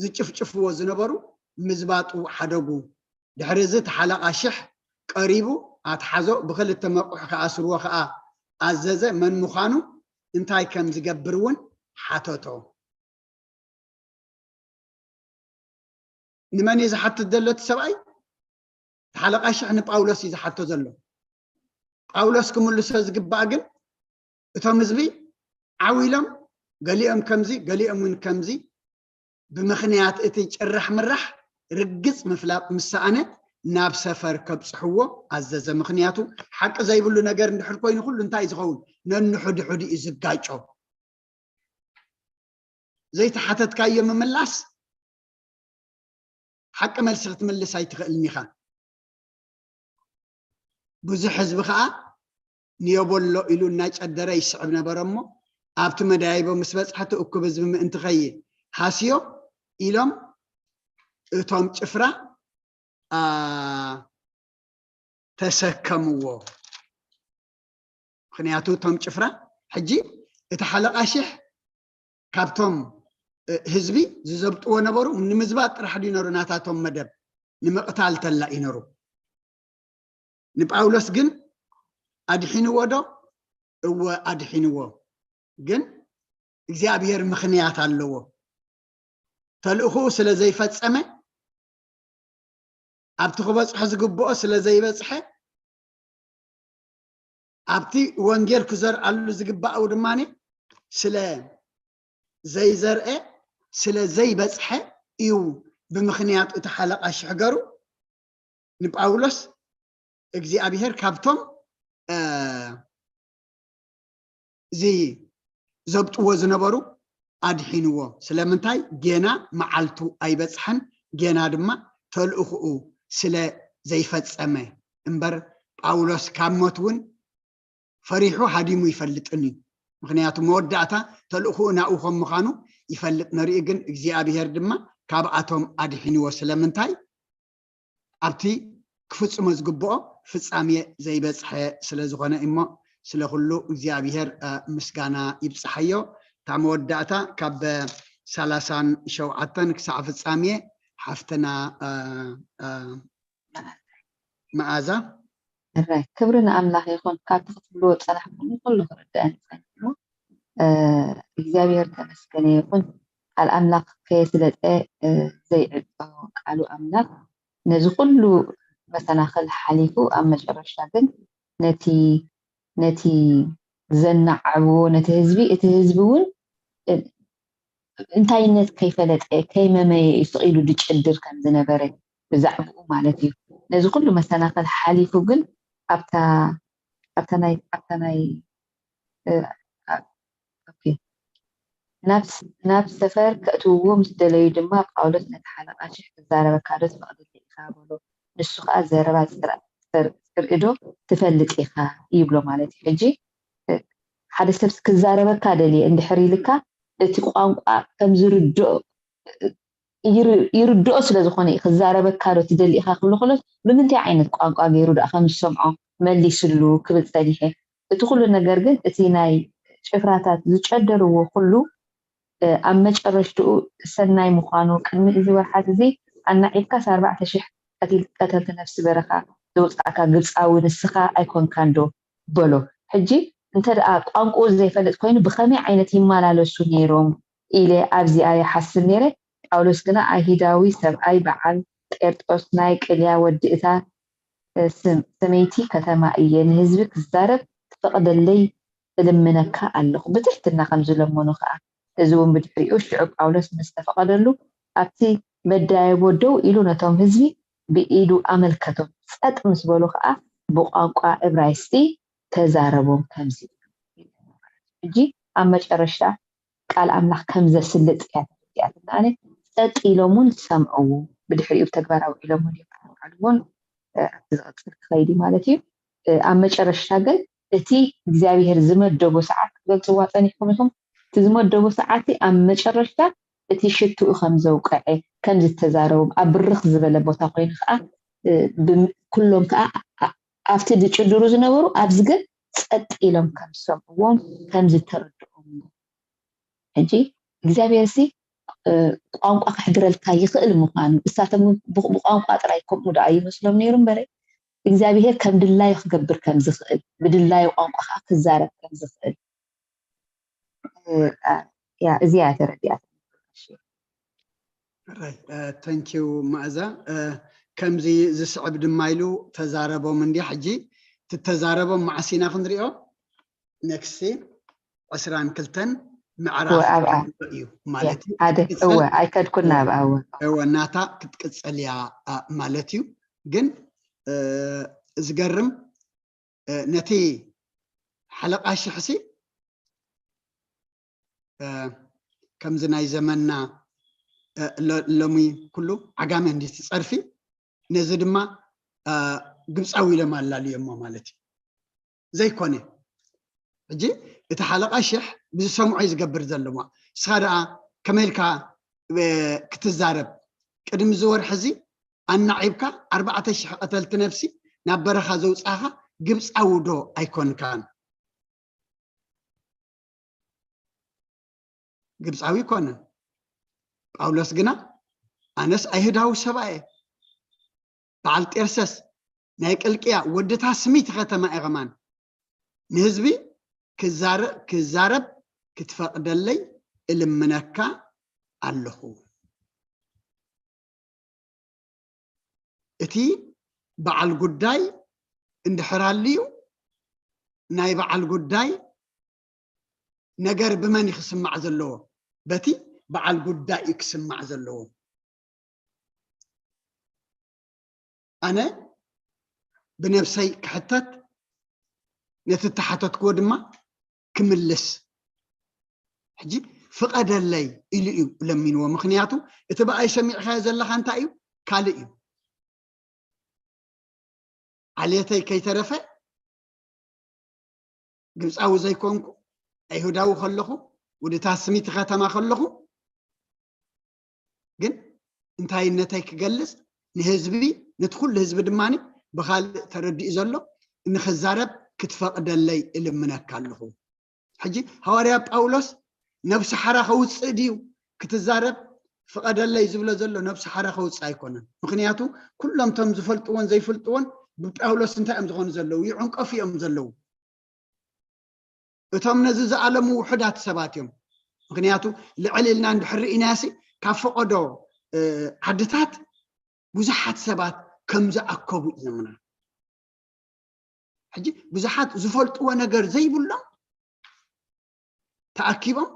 ዝጭፍጭፍዎ ዝነበሩ ምዝባጡ ሓደጉ። ድሕሪ እዚ እቲ ሓለቓ ሽሕ ቀሪቡ ኣትሓዞ፣ ብክልተ መቑሕ ክኣስርዎ ከኣ ኣዘዘ። መን ምዃኑ እንታይ ከም ዝገብር እውን ሓተቶ። ንመን እዩ ዝሓትት ዘሎ እቲ ሰብኣይ? ሓለቓ ሽሕ ንጳውሎስ እዩ ዝሓቶ ዘሎ። ጳውሎስ ክምልሶ ዝግባእ ግን እቶም ህዝቢ ዓው ኢሎም ገሊኦም ከምዚ ገሊኦም እውን ከምዚ ብምኽንያት እቲ ጭራሕ ምራሕ ርግጽ ምፍላጥ ምስ ሰኣነ ናብ ሰፈር ከብጽሕዎ ኣዘዘ። ምኽንያቱ ሓቂ ዘይብሉ ነገር እንድሕር ኮይኑ ኩሉ እንታይ እዩ ዝኸውን? ነንሕድሕዱ እዩ ዝጋጮ። ዘይተሓተትካዮ ምምላስ ሓቂ መልሲ ክትምልስ ኣይትኽእልን ኢኻ። ብዙሕ ህዝቢ ከዓ ንየበሎ ኢሉ እናጨደረ ይስዕብ ነበረ እሞ ኣብቲ መዳይቦ ምስ በፅሐ እቲ እኩብ ህዝቢ ምእንቲ ከይሃስዮ ኢሎም እቶም ጭፍራ ተሰከምዎ። ምክንያቱ እቶም ጭፍራ ሕጂ እቲ ሓለቓ ሽሕ ካብቶም ህዝቢ ዝዘብጥዎ ነበሩ። ንምዝባጥ ጥራሕ ድዩ ነሩ ናታቶም መደብ? ንምቕታል ተላ እዩ ነሩ። ንጳውሎስ ግን ኣድሒንዎ ዶ? እወ ኣድሒንዎ። ግን እግዚኣብሔር ምኽንያት ኣለዎ። ተልእኽኡ ስለ ዘይፈጸመ፣ ኣብቲ ክበጽሖ ዝግብኦ ስለ ዘይበጽሐ፣ ኣብቲ ወንጌል ክዘርኣሉ ዝግባኣው ድማ ስለ ዘይዘርአ፣ ስለ ዘይበጽሐ እዩ። ብምኽንያት እቲ ሓለቓ ሽሕ ገሩ ንጳውሎስ እግዚኣብሔር ካብቶም ዝዘብጥዎ ዝነበሩ ኣድሒንዎ። ስለምንታይ? ጌና መዓልቱ ኣይበጽሐን፣ ጌና ድማ ተልእኽኡ ስለ ዘይፈጸመ እምበር ጳውሎስ ካብ ሞት እውን ፈሪሑ ሃዲሙ ይፈልጥን እዩ። ምክንያቱ መወዳእታ ተልእኽኡ ናብኡ ከም ምዃኑ ይፈልጥ ነርዩ። ግን እግዚኣብሔር ድማ ካብኣቶም ኣድሒንዎ። ስለምንታይ? ኣብቲ ክፍጽሞ ዝግብኦ ፍጻሜ ዘይበጽሐ ስለ ዝኾነ እሞ ስለ ኩሉ እግዚኣብሔር ምስጋና ይብጽሓዮ። እታ መወዳእታ ካብ ሰላሳን ሸውዓተን ክሳዕ ፍጻሜ ሓፍትና መኣዛ። እራይ ክብሪ ንኣምላኽ ይኹን። ካብቲ ክትብልዎ ዝጸናሕኩም ኩሉ ክርድኣኒ ጸኒሑ። እግዚኣብሔር ተመስገነ ይኹን። ቃል ኣምላኽ ከየስለጠ ዘይዕጾ ቃሉ ኣምላኽ ነዚ ኩሉ መሰናኽል ሓሊፉ ኣብ መጨረሽታ ግን ነቲ ነቲ ዘናዓብዎ ነቲ ህዝቢ እቲ ህዝቢ እውን እንታይነት ከይፈለጠ ከይመመየ እዩ ስቕ ኢሉ ድጭድር ከም ዝነበረ ብዛዕባኡ ማለት እዩ። ነዚ ኩሉ መሰናኽል ሓሊፉ ግን ኣብታ ኣብታ ናይ ኣብታ ናይ ናብ ሰፈር ከእትውዎ ምስ ደለዩ ድማ ጳውሎስ ነቲ ሓለቓ ሽሕ ክዛረበካ ዶ ትፈቕደለይ ኢኻ በሎ። ንሱ ኸኣ ዘረባ ዝርእ ዶ ትፈልጥ ኢኻ ይብሎ ማለት እዩ። ሕጂ ሓደ ሰብ ክዛረበካ ደልየ እንድሕር ኢልካ እቲ ቋንቋ ከም ዝርድኦ ይርድኦ ስለ ዝኾነ እዩ። ክዛረበካ ዶ ትደሊ ኢኻ ክብሎ ከሎ ብምንታይ ዓይነት ቋንቋ ገይሩ ደኣ ከም ዝሰምዖ መሊስሉ ክብል ጸኒሐ። እቲ ኩሉ ነገር ግን እቲ ናይ ጭፍራታት ዝጨደርዎ ኩሉ ኣብ መጨረሽትኡ ሰናይ ምዃኑ፣ ቅድሚ እዚ ወርሓት እዚ ኣናዒብካስ ኣርባዕተ ሽሕ ቀቲል-፣ ቀተልቲ ነፍሲ በረኻ ዘውጻእካ ግብጻዊ ንስኻ ኣይኮንካን ዶ? በሎ። ሕጂ እንተ ደኣ ቋንቋኡ ዘይፈልጥ ኮይኑ ብኸመይ ዓይነት ይመላለሱ ነይሮም ኢለ ኣብዚኣ ይሓስብ ነይረ። ጳውሎስ ግና ኣይሁዳዊ ሰብኣይ በዓል ጤርጦስ ናይ ቅልያ ወዲ እታ፣ እ፣ ስም-፣ ሰመይቲ ከተማ እየ። ንህዝቢ ክዛረብ ትፈቕደለይ እልምነካ ኣለኹ። ብትሕትና ከም ዝለመኑ ከኣ እዚ እውን ብድሕሪኡ ሽዑ ጳውሎስ ምስ ተፈቐደሉ ኣብቲ መዳየቦ ደው ኢሉ ነቶም ህዝቢ ብኢዱ ኣመልከቶም። ጸጥ ምስ በሉ ከኣ ብቋንቋ እብራይስጢ ተዛረቦም ከምዚ ኢሉ። ሕጂ ኣብ መጨረሽታ ቃል ኣምላኽ ከም ዘስልጥ እያ ተረዲኣትና። ኣነ ጸጥ ኢሎም እውን ሰምዕዎ። ብድሕሪኡ ብተግባር ኣውዒሎም እውን እዮም። ባዕሉ እውን፣ እ፣ ኣብቲ ዝቕጽል ክኸይድ እዩ ማለት እዩ። እ፣ ኣብ መጨረሽታ ግን እቲ እግዚኣብሄር ዝመደቦ ሰዓት ክትገልጽዋ ጸኒሕኩም ኢኹም። እቲ ዝመደቦ ሰዓት ኣብ መጨረሽታ እቲ ሽትኡ ከም ዘውቀዐ፣ ከም ዝተዛረቦም ኣብ ብርኽ ዝበለ ቦታ ኮይኑ ከኣ፣ እ፣ ብም-፣ ኩሎም ከኣ ኣ-፣ ኣብቲ ዝጭድሩ ዝነበሩ ኣብዚ ግን ጸጥ ኢሎም ከም ዝሰምዕዎም ከም ዝተረድኦም እዩ። ሕጂ እግዚኣብሔር ሲ፣ እ፣ ቋንቋ ከሕድረልካ ይኽእል ምዃኑ፣ እሳቶም ብ-፣ ብቋንቋ ጥራይ ከምኡ ደኣ ይመስሎም ነይሩ እምበረ፣ እግዚኣብሔር ከም ድላዩ ክገብር ከም ዝኽእል፣ ብድላዩ ቋንቋ ከኣ ክዛረብ ከም ዝኽእል፣ እ፣ ኣ፣ ያ፣ እዚኣ እያ ተረዲኣትኒ። እሺ። ራይት፣ እ፣ ተንኪዩ መኣዛ። እ፣ ከምዚ ዝስዕብ ድማ ኢሉ ተዛረቦም እንድያ። ሕጂ ትተዛረቦም መዓስ ኢና ክንሪኦ? ኔክስት ዕስራን ክልተን ምዕራፍ እወ፣ ኣብኣ። እዩ ማለት እዩ። ሓደ፣ ክትቅጽል እወ፣ ኣይከድኩና ኣብኣ፣ እወ። እወ፣ ናታ ክትቅጽል እያ፣ እ፣ ማለት እዩ። ግን፣ እ፣ ዝገርም፣ እ፣ ነቲ ሓለቓ ሽሕሲ፣ እ፣ ከምዚ ናይ ዘመንና፣ እ፣ ሎ-፣ ሎሚ ኩሉ ዓጋመ እንዲ ትጸርፊ፣ ነዚ ድማ፣ እ፣ ግብጻዊ ኢሎም ኣላልዮሞ ማለት እዩ። ዘይኮነ። ሕጂ እቲ ሓለቓ ሽሕ ብዝሰምዖ እዩ ዝገብር ዘለዋ። ንስኻ ደኣ ከመይ ኢልካ፣ እ፣ ክትዛረብ? ቅድሚ እዚ ወርሒ እዚ ኣናዒብካ ኣርባዕተ ሽሕ ቀተልቲ ነፍሲ ናብ በረኻ ዘውጻኻ ግብጻዊ ዶ ኣይኮንካን? ግብጻዊ ኣይኮነን። ጳውሎስ ግና ኣነስ ኣይሁዳዊ ሰብኣየ፣ በዓል ጤርሰስ ናይ ቅልቅያ ወድታ ስሚቲ ከተማ እየ፣ ከማን ንህዝቢ ክዛረ-፣ ክዛረብ ክትፈቕደለይ እልምነካ ኣለኹ። እቲ በዓል ጉዳይ እንድሕር ኣልዩ፣ ናይ በዓል ጉዳይ ነገር ብመን እዩ ክስማዕ ዘለዎ? በቲ በዓል ጉዳይ እዩ ክስማዕ ዘለዎ። ኣነ ብነብሰይ ክሕተት፣ ነቲ እተሓተትክዎ ድማ ክምልስ። ሕጂ ፍቐደለይ ኢሉ እዩ ለሚንዎ። ምኽንያቱ እቲ ብኣይ ሰሚዕካዮ ዘለኻ እንታይ እዩ? ካልእ እዩ። ዓሌተይ ከይተረፈ ግብፃዊ ዘይኮንኩ፣ ኣይሁዳዊ ከለኹ፣ ውድታት ስሚቲ ከተማ ከለኹ፣ ግን እንታይነተይ ክገልፅ ንህዝቢ፣ ነቲ ኩሉ ህዝቢ ድማ ብኻልእ ተረዲኡ ዘሎ ንክዛረብ ክትፈቕደለይ እልምነካ ኣለኹ። ሕጂ ሃዋርያ ጳውሎስ ነብሲ ሓራ ከውፅእ ድዩ ክትዛረብ ፍቐደለይ ዝብሎ ዘሎ? ነብሲ ሓራ ከውፅእ ኣይኮነን። ምኽንያቱ ኩሎም እቶም ዝፈልጥዎን ዘይፈልጥዎን ብጳውሎስ እንታይ እዮም ዝኾኑ ዘለዉ? ይዕንቀፉ እዮም ዘለዉ። እቶም ነዚ ዝኣለሙ ውሑዳት ሰባት እዮም። ምኽንያቱ ልዕል ኢልና እንድሕር ርኢናሲ ካብ ፈቐዶ፣ እ፣ ዓድታት ብዙሓት ሰባት ከም ዝኣከቡ እዩ ዘምና። ሕጂ ብዙሓት ዝፈልጥዎ ነገር ዘይብሎም ተኣኪቦም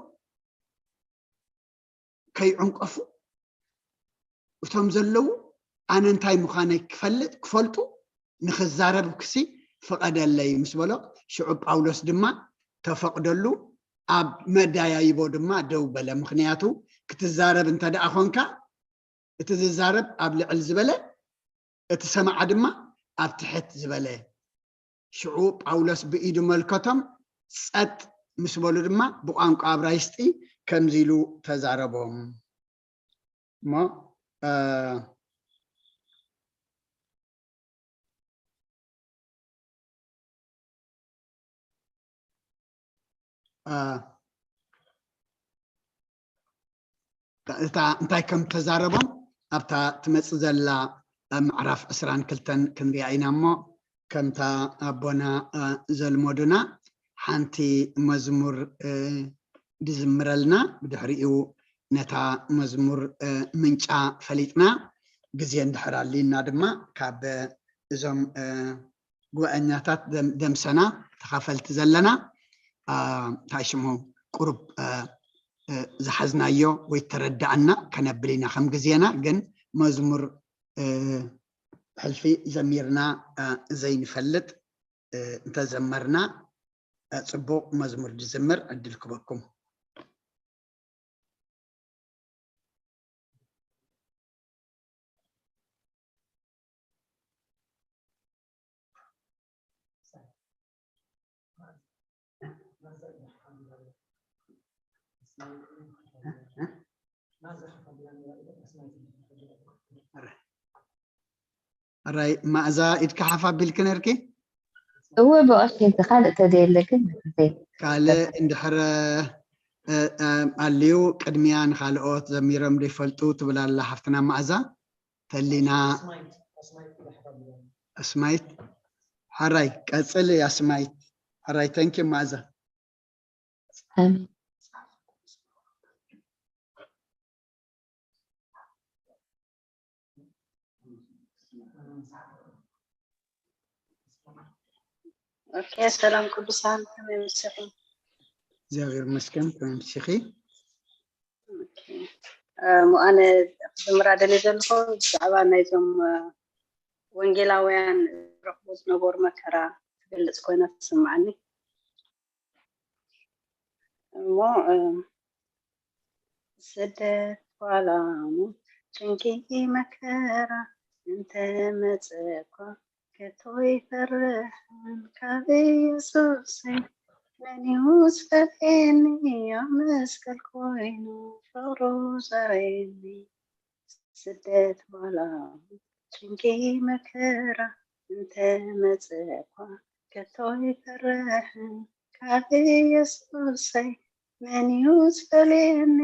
ከይዕንቀፉ፣ እቶም ዘለዉ ኣነ እንታይ ምዃነይ ክፈልጥ፣ ክፈልጡ ንኽዛረብ ክሲ ፍቐደለይ ምስ በሎ፣ ሽዑ ጳውሎስ ድማ ተፈቕደሉ፣ ኣብ መዳያይቦ ድማ ደው በለ። ምኽንያቱ ክትዛረብ እንተ ደኣ ኾንካ፣ እቲ ዝዛረብ ኣብ ልዕል ዝበለ፣ እቲ ሰማዓ ድማ ኣብ ትሕት ዝበለ። ሽዑ ጳውሎስ ብኢዱ መልከቶም፣ ጸጥ ምስ በሉ ድማ ብቋንቋ እብራይስጢ ከምዚ ኢሉ ተዛረቦም። እሞ፣ እ፣ እ፣ እታ እንታይ ከም ተዛረቦም ኣብታ ትመጽእ ዘላ ምዕራፍ ዕስራን ክልተን ክንሪኣ ኢና እሞ፣ ከምታ ኣቦና ዘልመዱና ሓንቲ መዝሙር ድዝምረልና፣ ብድሕሪኡ ነታ መዝሙር ምንጫ ፈሊጥና፣ ግዜ እንድሕር ኣልዩና ድማ ካብ እዞም ጉባኤኛታት ደምሰና ተኻፈልቲ ዘለና እንታይ ሽሙ ቁሩብ ዝሓዝናዮ ወይ ተረዳእና ከነብል ኢና ከም ግዜና። ግን መዝሙር ሕልፊ ዘሚርና ዘይንፈልጥ እንተዘመርና ፅቡቕ መዝሙር ዝዝምር ዕድል ክበኩም። ኣራይ ማእዛ ኢድካ ሓፍ ኣቢልኪ ነርኪ። እወ ብቐሽቲ ካልእ ተዘየለ ግን ካልእ እንድሕር ኣልዩ ቅድሚያ ንካልኦት ዘሚሮም ዘይፈልጡ ትብል ኣላ ሓፍትና ማእዛ። ተሊና ኣስማይት ሓራይ ቀፅል ኣስማይት ሓራይ ተንኪ ማእዛ። ኣሜን። ኦኬ ሰላም ቅዱሳን ከመይ ምሲኹም? እግዚኣብሔር ይመስገን ከመይ ምሲኺ? ኦኬ፣ እሞ ኣነ ክዝምራ ደልየ ዘለኹ ብዛዕባ ናይዞም ወንጌላውያን ዝረኽቡ ዝነበሩ መከራ ትገልፅ ኮይና ትስምዓኒ። እሞ ስደት ዋላ ሞት ጭንቂ መከራ እንተመጸ እኳ ከቶ ይፈርሕን ካብ ኢየሱሰይ መን እዩ ዝፈልየኒ ኣብ መስቀል ኮይኑ ፍቕሩ ዘረየኒ ስደት ዋላ ሞት ጭንቂ መከራ እንተመጸ እኳ ከቶ ይፈርሕን ካብ ኢየሱሰይ መን እዩ ዝፈልየኒ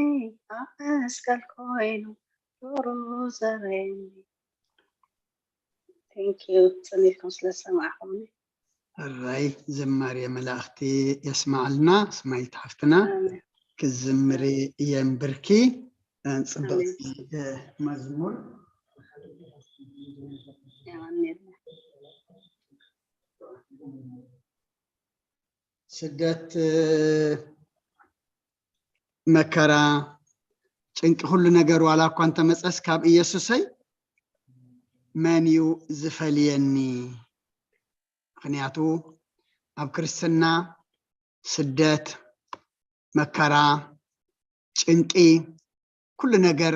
ኣብ መስቀል ኮይኑ ፍቕሩ ዘረየኒ። Thank you ፅን ኢልኩም ስለ ዝሰማዕኹምኒ። ሕራይ ዝማሬ መላእኽቲ የስማዓልና ኣስማይት ሓፍትና። ክትዝምሪ የንብርኪ። ፅብቕቲ መዝሙር። ስደት፣ መከራ፣ ጭንቂ፣ ኩሉ ነገር ዋላ እኳ እንተመፀስ ካብ ኢየሱሰይ መን እዩ ዝፈልየኒ? ምኽንያቱ ኣብ ክርስትና ስደት፣ መከራ፣ ጭንቂ፣ ኩሉ ነገር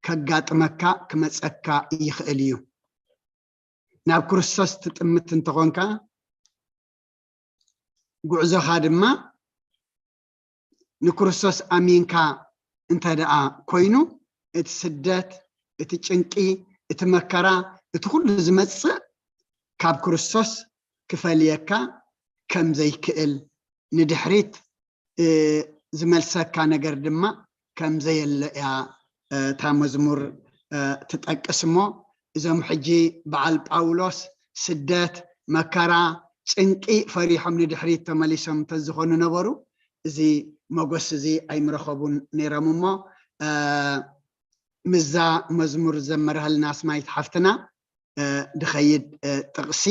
ከጋጥመካ ክመፀካ ይኽእል እዩ። ናብ ክርስቶስ ትጥምት እንተኾንካ ጉዕዞኻ ድማ ንክርስቶስ ኣሚንካ እንተ ደኣ ኮይኑ እቲ ስደት፣ እቲ ጭንቂ፣ እቲ መከራ፣ እቲ ኩሉ ዝመጽእ ካብ ክርስቶስ ክፈልየካ ከም ዘይክእል ንድሕሪት ዝመልሰካ ነገር ድማ ከም ዘየለ እያ እታ መዝሙር ትጠቅስ እሞ እዞም ሕጂ በዓል ጳውሎስ ስደት፣ መከራ፣ ጭንቂ ፈሪሖም ንድሕሪት ተመሊሶም እንተዝኾኑ ነበሩ እዚ መጎስ እዚ ኣይምረኸቡን ነይሮም እሞ ምዛ መዝሙር ዘመርሃልና ኣስማይት ሓፍትና ድኸይድ ጥቕሲ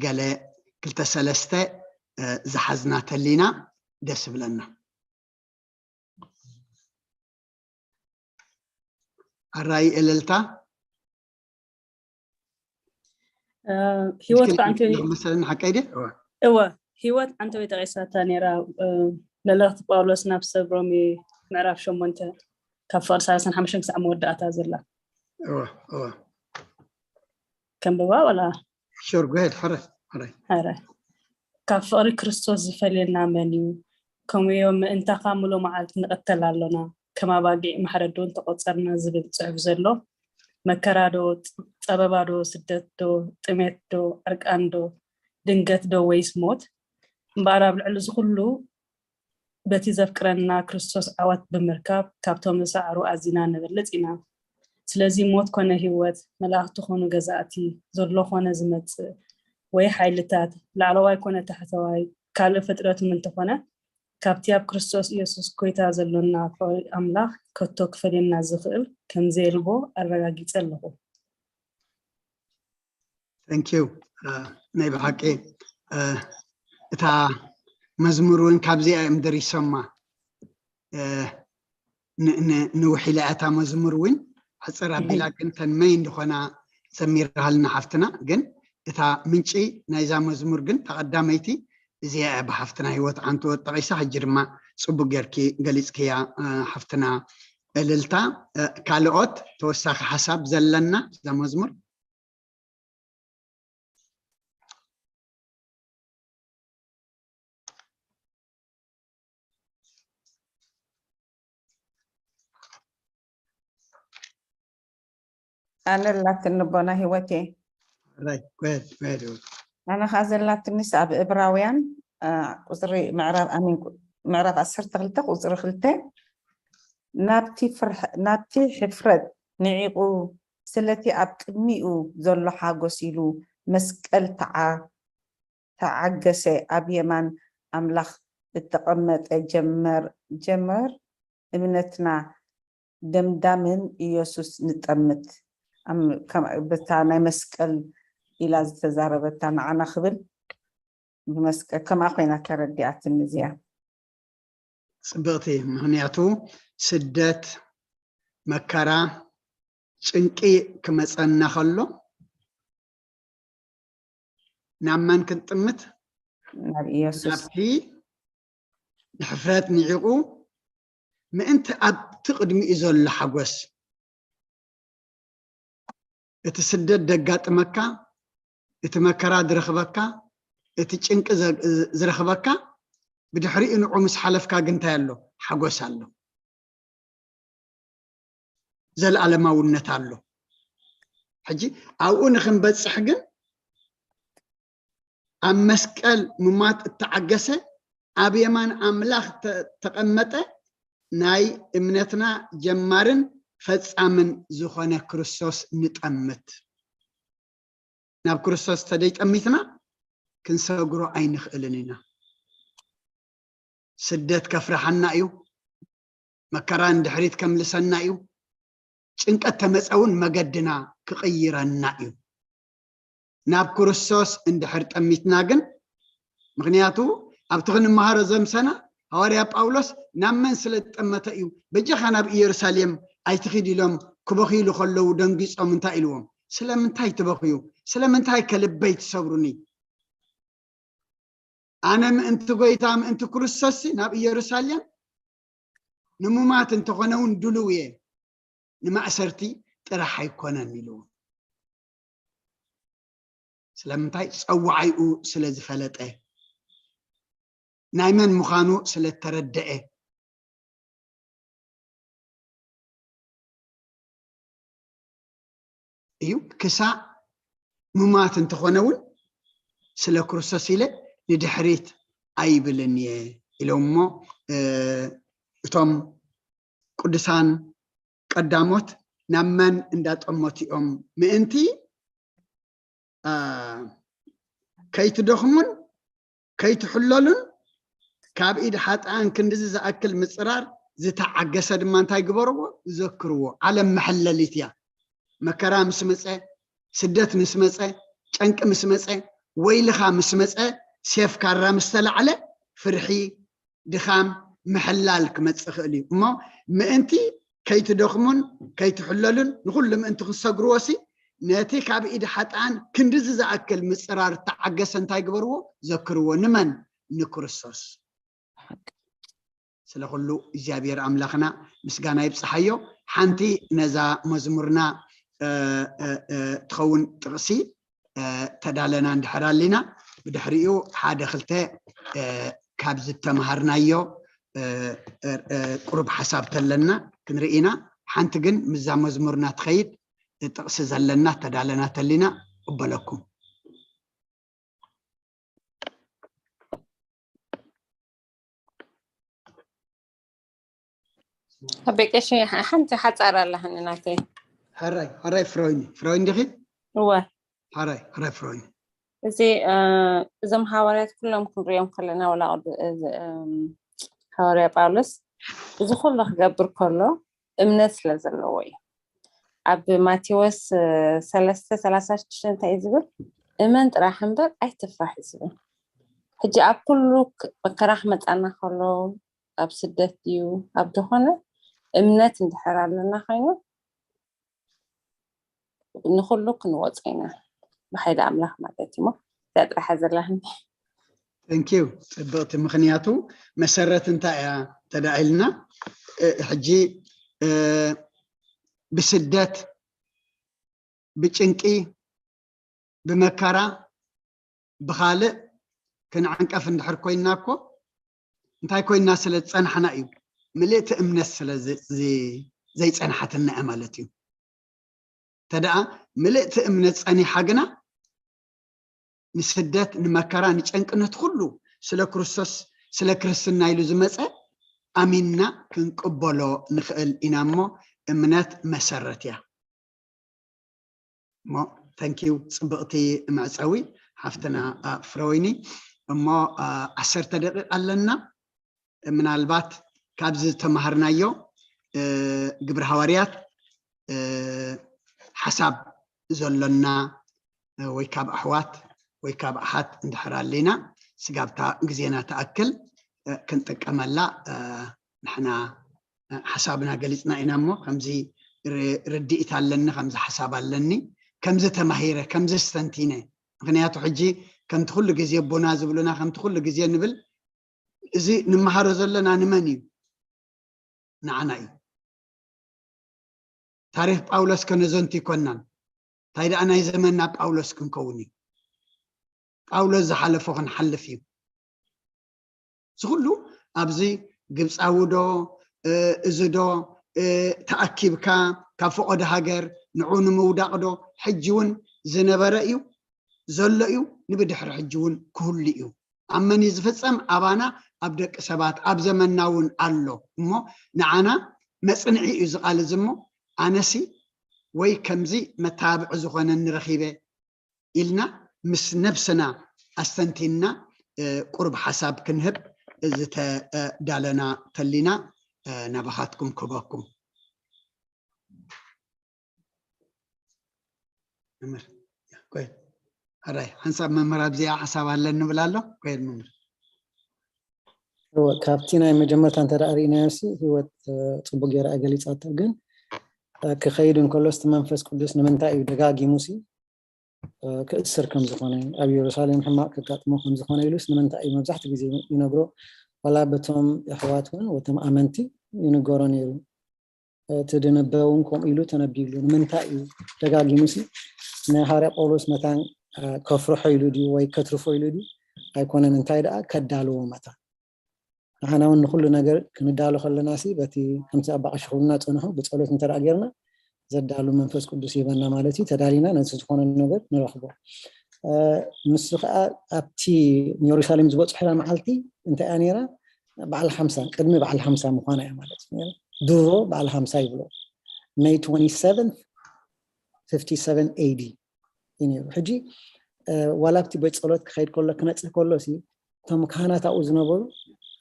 ገለ ክልተ ሰለስተ ዝሓዝና ተሊና ደስ ይብለና። ኣራይ እልልታ ህይወት ከዓንተ መሰለኒ ሓቀይ ድየ? እወ ህይወት ዓንተወይ ጠቂሳታ ነይራ። መልእኽቲ ጳውሎስ ናብ ሰብ ሮሜ ምዕራፍ ሸሞንተ ካብ ፍቕዲ ሰላሳን ሓሙሽተን ክሳዕ መወዳእታ ዘላ እወ እወ ከንብባ ወላ ሹር ጎሄድ ሕረ ሕረ ሕረ ካብ ፍቕሪ ክርስቶስ ዝፈልየና መን እዩ? ከምኡ እዮም ምእንታኻ ምሉእ መዓልቲ ንቕተል ኣሎና፣ ከም ኣባጊዕ ማሕረዲ እውን ተቖጸርና ዝብል ጽሑፍ ዘሎ መከራ ዶ፣ ጸበባ ዶ፣ ስደት ዶ፣ ጥሜት ዶ፣ ዕርቃን ዶ፣ ድንገት ዶ ወይስ ሞት? እምበኣር ኣብ ልዕሊ እዚ ኩሉ በቲ ዘፍቅረና ክርስቶስ ዓወት ብምርካብ ካብቶም ዝሰዓሩ ኣዚና ንበልጽ ኢና። ስለዚ ሞት ኮነ ህይወት፣ መላእኽቲ ኮኑ ገዛእቲ፣ ዘሎ ኮነ ዝመጽእ፣ ወይ ሓይልታት፣ ላዕለዋይ ኮነ ታሕተዋይ፣ ካልእ ፍጥረት እውን እንተኾነ፣ ካብቲ ኣብ ክርስቶስ ኢየሱስ ጎይታ ዘሎና ፍቕሪ ኣምላኽ ከቶ ክፈልየና ዝኽእል ከም ዘየልቦ ኣረጋጊጸ ኣለኹ። Thank you። ናይ ብሓቂ እታ መዝሙር እውን ካብዚኣ እዮም ደሪሶማ። ንውሒላ እታ መዝሙር እውን ሕፅር ኣቢላ ግን ተን መይን ዝኾና ዘሚራሃልና ሓፍትና። ግን እታ ምንጪ ናይዛ መዝሙር ግን ተቐዳመይቲ እዚኣ እያ ብሓፍትና ህይወት ዓንትወት ጠቒሳ። ሕጂ ድማ ፅቡቅ ጌርኪ ገሊፅክያ ሓፍትና እልልታ። ካልኦት ተወሳኺ ሓሳብ ዘለና እዛ መዝሙር? ኣነ ላትኒ ቦና ህይወቴ። ኣነ ኸዓ ዘላትኒስ ኣብ እብራውያን ቁፅሪ ምዕራፍ ኣሚን ምዕራፍ ዓሰርተ ክልተ ቁፅሪ ክልተ ናብቲ ሕፍረት ንዒቑ ስለቲ ኣብ ቅድሚኡ ዘሎ ሓጎስ ኢሉ መስቀል ተዓገሰ፣ ኣብ የማን ኣምላኽ እተቐመጠ ጀመር እምነትና ደምዳምን ኢየሱስ ንጠምት። በታ ናይ መስቀል ኢላ ዝተዛረበታ ንዓና ክብል ብመስቀል ከምኣ ኮይና ተረዲኣትኒ እዚኣ። ፅብቕቲ። ምኽንያቱ ስደት፣ መከራ፣ ጭንቂ ክመፀና ከሎ ናብ መን ክንጥምት? ናብ ኢየሱስ። ናብቲ ንሕፍረት ንዒቑ ምእንቲ ኣብቲ ቅድሚኡ ዘሎ ሓጎስ፣ እቲ ስደት ደጋጥመካ፣ እቲ መከራ ዝረኽበካ፣ እቲ ጭንቂ ዝረኽበካ፣ ብድሕሪኡ ንዑ ምስ ሓለፍካ ግን እንታይ ኣሎ? ሓጎስ ኣሎ። ዘለኣለማውነት ኣሎ። ሕጂ ኣብኡ ንክንበፅሕ ግን ኣብ መስቀል ምማት እተዓገሰ ኣብ የማን ኣምላኽ ተቐመጠ ናይ እምነትና ጀማርን ፈጻምን ዝኾነ ክርስቶስ ንጠምት። ናብ ክርስቶስ ተደይጠሚትና ክንሰግሮ ኣይንኽእልን ኢና። ስደት ከፍርሓና እዩ። መከራ ንድሕሪት ከምልሰና እዩ። ጭንቀት ተመፀ እውን መገድና ክቕይረና እዩ። ናብ ክርስቶስ እንድሕር ጠሚትና ግን፣ ምኽንያቱ ኣብቲ ክንመሃሮ ዘምሰና ሃዋርያ ጳውሎስ ናብ መን ስለ ዝጠመተ እዩ በጃኻ ናብ ኢየሩሳሌም ኣይትኺድ ኢሎም ክበኽዩሉ ከለዉ ደንጊጾም እንታይ ኢልዎም? ስለምንታይ ትበኽዩ? ስለምንታይ ከ ልበይ ትሰብሩኒ? ኣነ ምእንቲ ጎይታ ምእንቲ ክርስቶስ ናብ ኢየሩሳሌም ንሙማት እንተኾነ እውን ድሉው እየ፣ ንማእሰርቲ ጥራሕ ኣይኮነን ኢልዎ። ስለምንታይ? ጸዋዓይኡ ስለ ዝፈለጠ፣ ናይ መን ምዃኑ ስለ እተረደአ እዩ። ክሳዕ ምማት እንተኾነ እውን ስለ ክርስቶስ ኢለ ንድሕሪት ኣይብልን እየ ኢሎም እሞ እቶም ቅዱሳን ቀዳሞት ናብ መን እንዳጠመቱ እዮም? ምእንቲ ከይትደኽሙን ከይትሕለሉን ካብ ኢድ ሓጥኣን ክንድዚ ዝኣክል ምፅራር ዝተዓገሰ ድማ እንታይ ግበርዎ? ዘክርዎ። ዓለም መሐለሊት እያ። መከራ ምስ መፀ፣ ስደት ምስ መፀ፣ ጨንቂ ምስ መፀ፣ ወይልኻ ምስ መፀ፣ ሴፍ ካራ ምስ ተላዕለ ፍርሒ፣ ድኻም፣ ምሕላል ክመፅእ ይኽእል እዩ። እሞ ምእንቲ ከይትደኽሙን ከይትሕለሉን ንኹሉ ምእንቲ ክትሰግርዎ ሲ ነቲ ካብ ኢድ ሓጥኣን ክንድዚ ዝኣክል ምፅራር እተዓገሰ እንታይ ግበርዎ? ዘክርዎ። ንመን? ንክርስቶስ። ስለ ኩሉ እግዚኣብሔር ኣምላኽና ምስጋና ይብፅሓዮ። ሓንቲ ነዛ መዝሙርና ትኸውን ጥቕሲ ተዳለና እንድሕር ኣሊና ብድሕሪኡ ሓደ ክልተ ካብ ዝተምሃርናዮ ቁሩብ ሓሳብ ተለና ክንርኢ ኢና። ሓንቲ ግን ምስዛ መዝሙርና ትኸይድ ጥቕሲ ዘለና ተዳለና ተሊና እበለኩም። ኣቤ ቀሺ፣ ሓ- ሓንቲ ሓፃር ኣለሃኒ ናተይ። ሕራይ ሕራይ ፍሮይኒ ፍሮይኒ ዲኺ? እወ ሕራይ ሕራይ ፍሮይኒ። እዚ እ፣ እዞም ሃዋርያት ኩሎም ክንሪኦም ከለና፣ ወላ ቅዱ- እዚ፣ እም፣ ሃዋርያ ጳውሎስ እዚ ኩሉ ክገብር ከሎ እምነት ስለ ዘለዎ እዩ። ኣብ ማቴዎስ እ፣ ሰለስተ ሰላሳ ሽዱሽተ እንታይ እዩ ዝብል? እመን ጥራሕ እምበር ኣይትፍራሕ እዩ ዝብል። ሕጂ ኣብ ኩሉ ክ- መከራ ክመፃና ከሎ፣ ኣብ ስደት ድዩ ኣብ ዝኾነ፣ እምነት እንድሕር ኣለና ኮይኑ ንኩሉ ክንወፆ ኢና፣ ብሓይሊ ኣምላኽ ማለት እዩ። እሞ እዚኣ ጥራሕ እያ ዘላህኒ። Thank you። ፅብቕቲ። ምኽንያቱ መሰረት እንታይ እያ ተዳኢልና? እ፣ ሕጂ እ፣ ብስደት ብጭንቂ ብመከራ ብኻልእ ክንዕንቀፍ እንድሕር ኮይንና እኮ እንታይ ኮይንና ስለ ዝፀናሕና እዩ። ምልእቲ እምነት ስለ ዝ- ዝ- ዘይፀናሓትና እያ ማለት እዩ። ተደኣ ምልእቲ እምነት ፀኒሓ ግና ንስደት ንመከራ ንጨንቂ ነቲ ኩሉ ስለ ክርስቶስ ስለ ክርስትና ኢሉ ዝመፀ ኣሚንና ክንቅበሎ ንኽእል ኢና እሞ እምነት መሰረት እያ። እሞ thank you። ፅብቕቲ መዕፀዊ ሓፍትና አ፣ ፍረወይኒ። እሞ አ፣ ዓሰርተ ደቂቕ ኣለና። ምናልባት ካብዚ ዝተማሃርናዮ እ፣ ግብሪ ሃዋርያት እ፣ ሓሳብ ዘሎና እ፣ ወይ ካብ ኣሕዋት ወይ ካብ ኣሓት እንድሕር ኣለና ስጋብታ ግዜና ትኣክል እ፣ ክንጥቀመላ እ፣ ንሕና ሓሳብና ገሊፅና ኢና እሞ ከምዚ ርድኢት ኣለኒ ከምዚ ሓሳብ ኣለኒ ከምዚ ተማሂረ ከምዚ ስተንቲነ። ምክንያቱ ሕጂ ከምቲ ኩሉ ግዜ ኣቦና ዝብሉና ከምቲ ኩሉ ግዜ ንብል እዚ ንመሃሮ ዘለና ንመን እዩ? ንዓና እዩ። ታሪክ ጳውሎስ ከነዘንቱ ይኮናን እንታይ ደኣ ናይ ዘመንና ጳውሎስ ክንከውን እዩ። ጳውሎስ ዝሓለፎ ክንሓልፍ እዩ። እዚ ኩሉ ኣብዚ ግብፃዊ ዶ እዚ ዶ ተኣኪብካ ካብ ፈቆዶ ሃገር ንዑ ንምውዳቕ ዶ ሕጂ እውን ዝነበረ እዩ ዘሎ እዩ ንብድሕሪ ሕጂ እውን ክህሉ እዩ። ኣብ መን እዩ ዝፍፀም? ኣባና ኣብ ደቂ ሰባት ኣብ ዘመንና እውን ኣሎ እሞ ንዓና መፅንዒ እዩ ዝቃል እዚ እሞ ኣነሲ ወይ ከምዚ መተባብዒ ዝኾነኒ ረኺበ ኢልና ምስ ነብስና ኣስተንቲንና ቁሩብ ሓሳብ ክንህብ ዝተዳለና ተሊና ናባኻትኩም ክህበኩም። መምህር ቆይ ሕራይ ሓንሳብ መምህር ኣብዚኣ ሓሳብ ኣለኒ ንብል ኣሎ። ቆይ መምህር እወ፣ ካብቲ ናይ መጀመርታ እንተ ደኣ ርኢናዮ ሲ ህይወት ጽቡቅ ገይራ እያ ገሊጻቶ። ግን ክኸይድ እንከሎ እቲ መንፈስ ቅዱስ ንምንታይ እዩ ደጋጊሙ ሲ ክእሰር ከም ዝኾነ ኣብ ኢየሩሳሌም ሕማቕ ከጋጥሞ ከም ዝኾነ ኢሉስ ንምንታይ እዩ መብዛሕትኡ ግዜ ይነግሮ? ዋላ በቶም ኣሕዋት እውን ወቶም ኣመንቲ ይንገሮ ነይሩ። እቲ ድንበ እውን ከምኡ ኢሉ ተነቢዩሉ። ንምንታይ እዩ ደጋጊሙ ሲ ንሃዋርያ ጳውሎስ መታን ከፍርሖ ኢሉ ድዩ ወይ ከትርፎ ኢሉ ድዩ? ኣይኮነን። እንታይ ደኣ ከዳልዎ መታን ንሓና እውን ንኩሉ ነገር ክንዳሎ ከለና ሲ በቲ ከምቲ ኣባ ቀሺ ክብሉና ፀንሑ ብፀሎት እንተ ደኣ ጌርና ዘዳሉ መንፈስ ቅዱስ ይህበና ማለት እዩ። ተዳሊና ነቲ ዝኾነ ነገር ንረኽቦ። ንሱ ከዓ ኣብቲ ንየሩሳሌም ዝበፅሑላ መዓልቲ እንታይ እያ ነይራ? በዓል ሓምሳ ቅድሚ በዓል ሓምሳ ምዃና እያ ማለት እዩ። ድሮ በዓል ሓምሳ ይብሎ May twenty-seventh fifty-seven A D እዩ ነይሩ። ሕጂ ዋላ ኣብቲ ቤት ፀሎት ክኸይድ ከሎ ክነፅህ ከሎ ሲ እቶም ካህናት ኣብኡ ዝነበሩ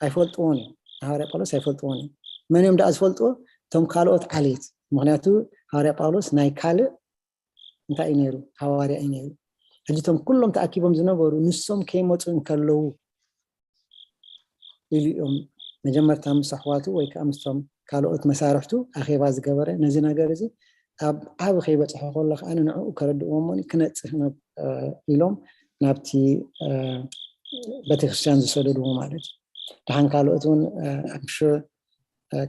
ኣይፈልጥዎን እዮም። ንሃዋርያ ጳውሎስ ኣይፈልጥዎን እዮም። መን እዮም ደኣ ዝፈልጥዎ? እቶም ካልኦት ዓሌት። ምክንያቱ ሃዋርያ ጳውሎስ ናይ ካልእ እንታይ እዩ ነይሩ? ሃዋርያ እዩ ነይሩ። ሕጂ እቶም ኩሎም ተኣኪቦም ዝነበሩ ንሶም ከይመፁ እንከለዉ ኢሉ እዮም መጀመርታ ምስ ኣሕዋቱ ወይ ከዓ ምስቶም ካልኦት መሳርሕቱ ኣኼባ ዝገበረ። ነዚ ነገር እዚ ኣብ ዓቢ ከይበፅሖ ከሎ ከዓ ንንዕኡ ከረድእዎ እሞ ክነፅህ ኢሎም ናብቲ ቤተክርስትያን ዝሰደድዎ ማለት እዩ። ደሓን ካልኦት እውን ኣምሹር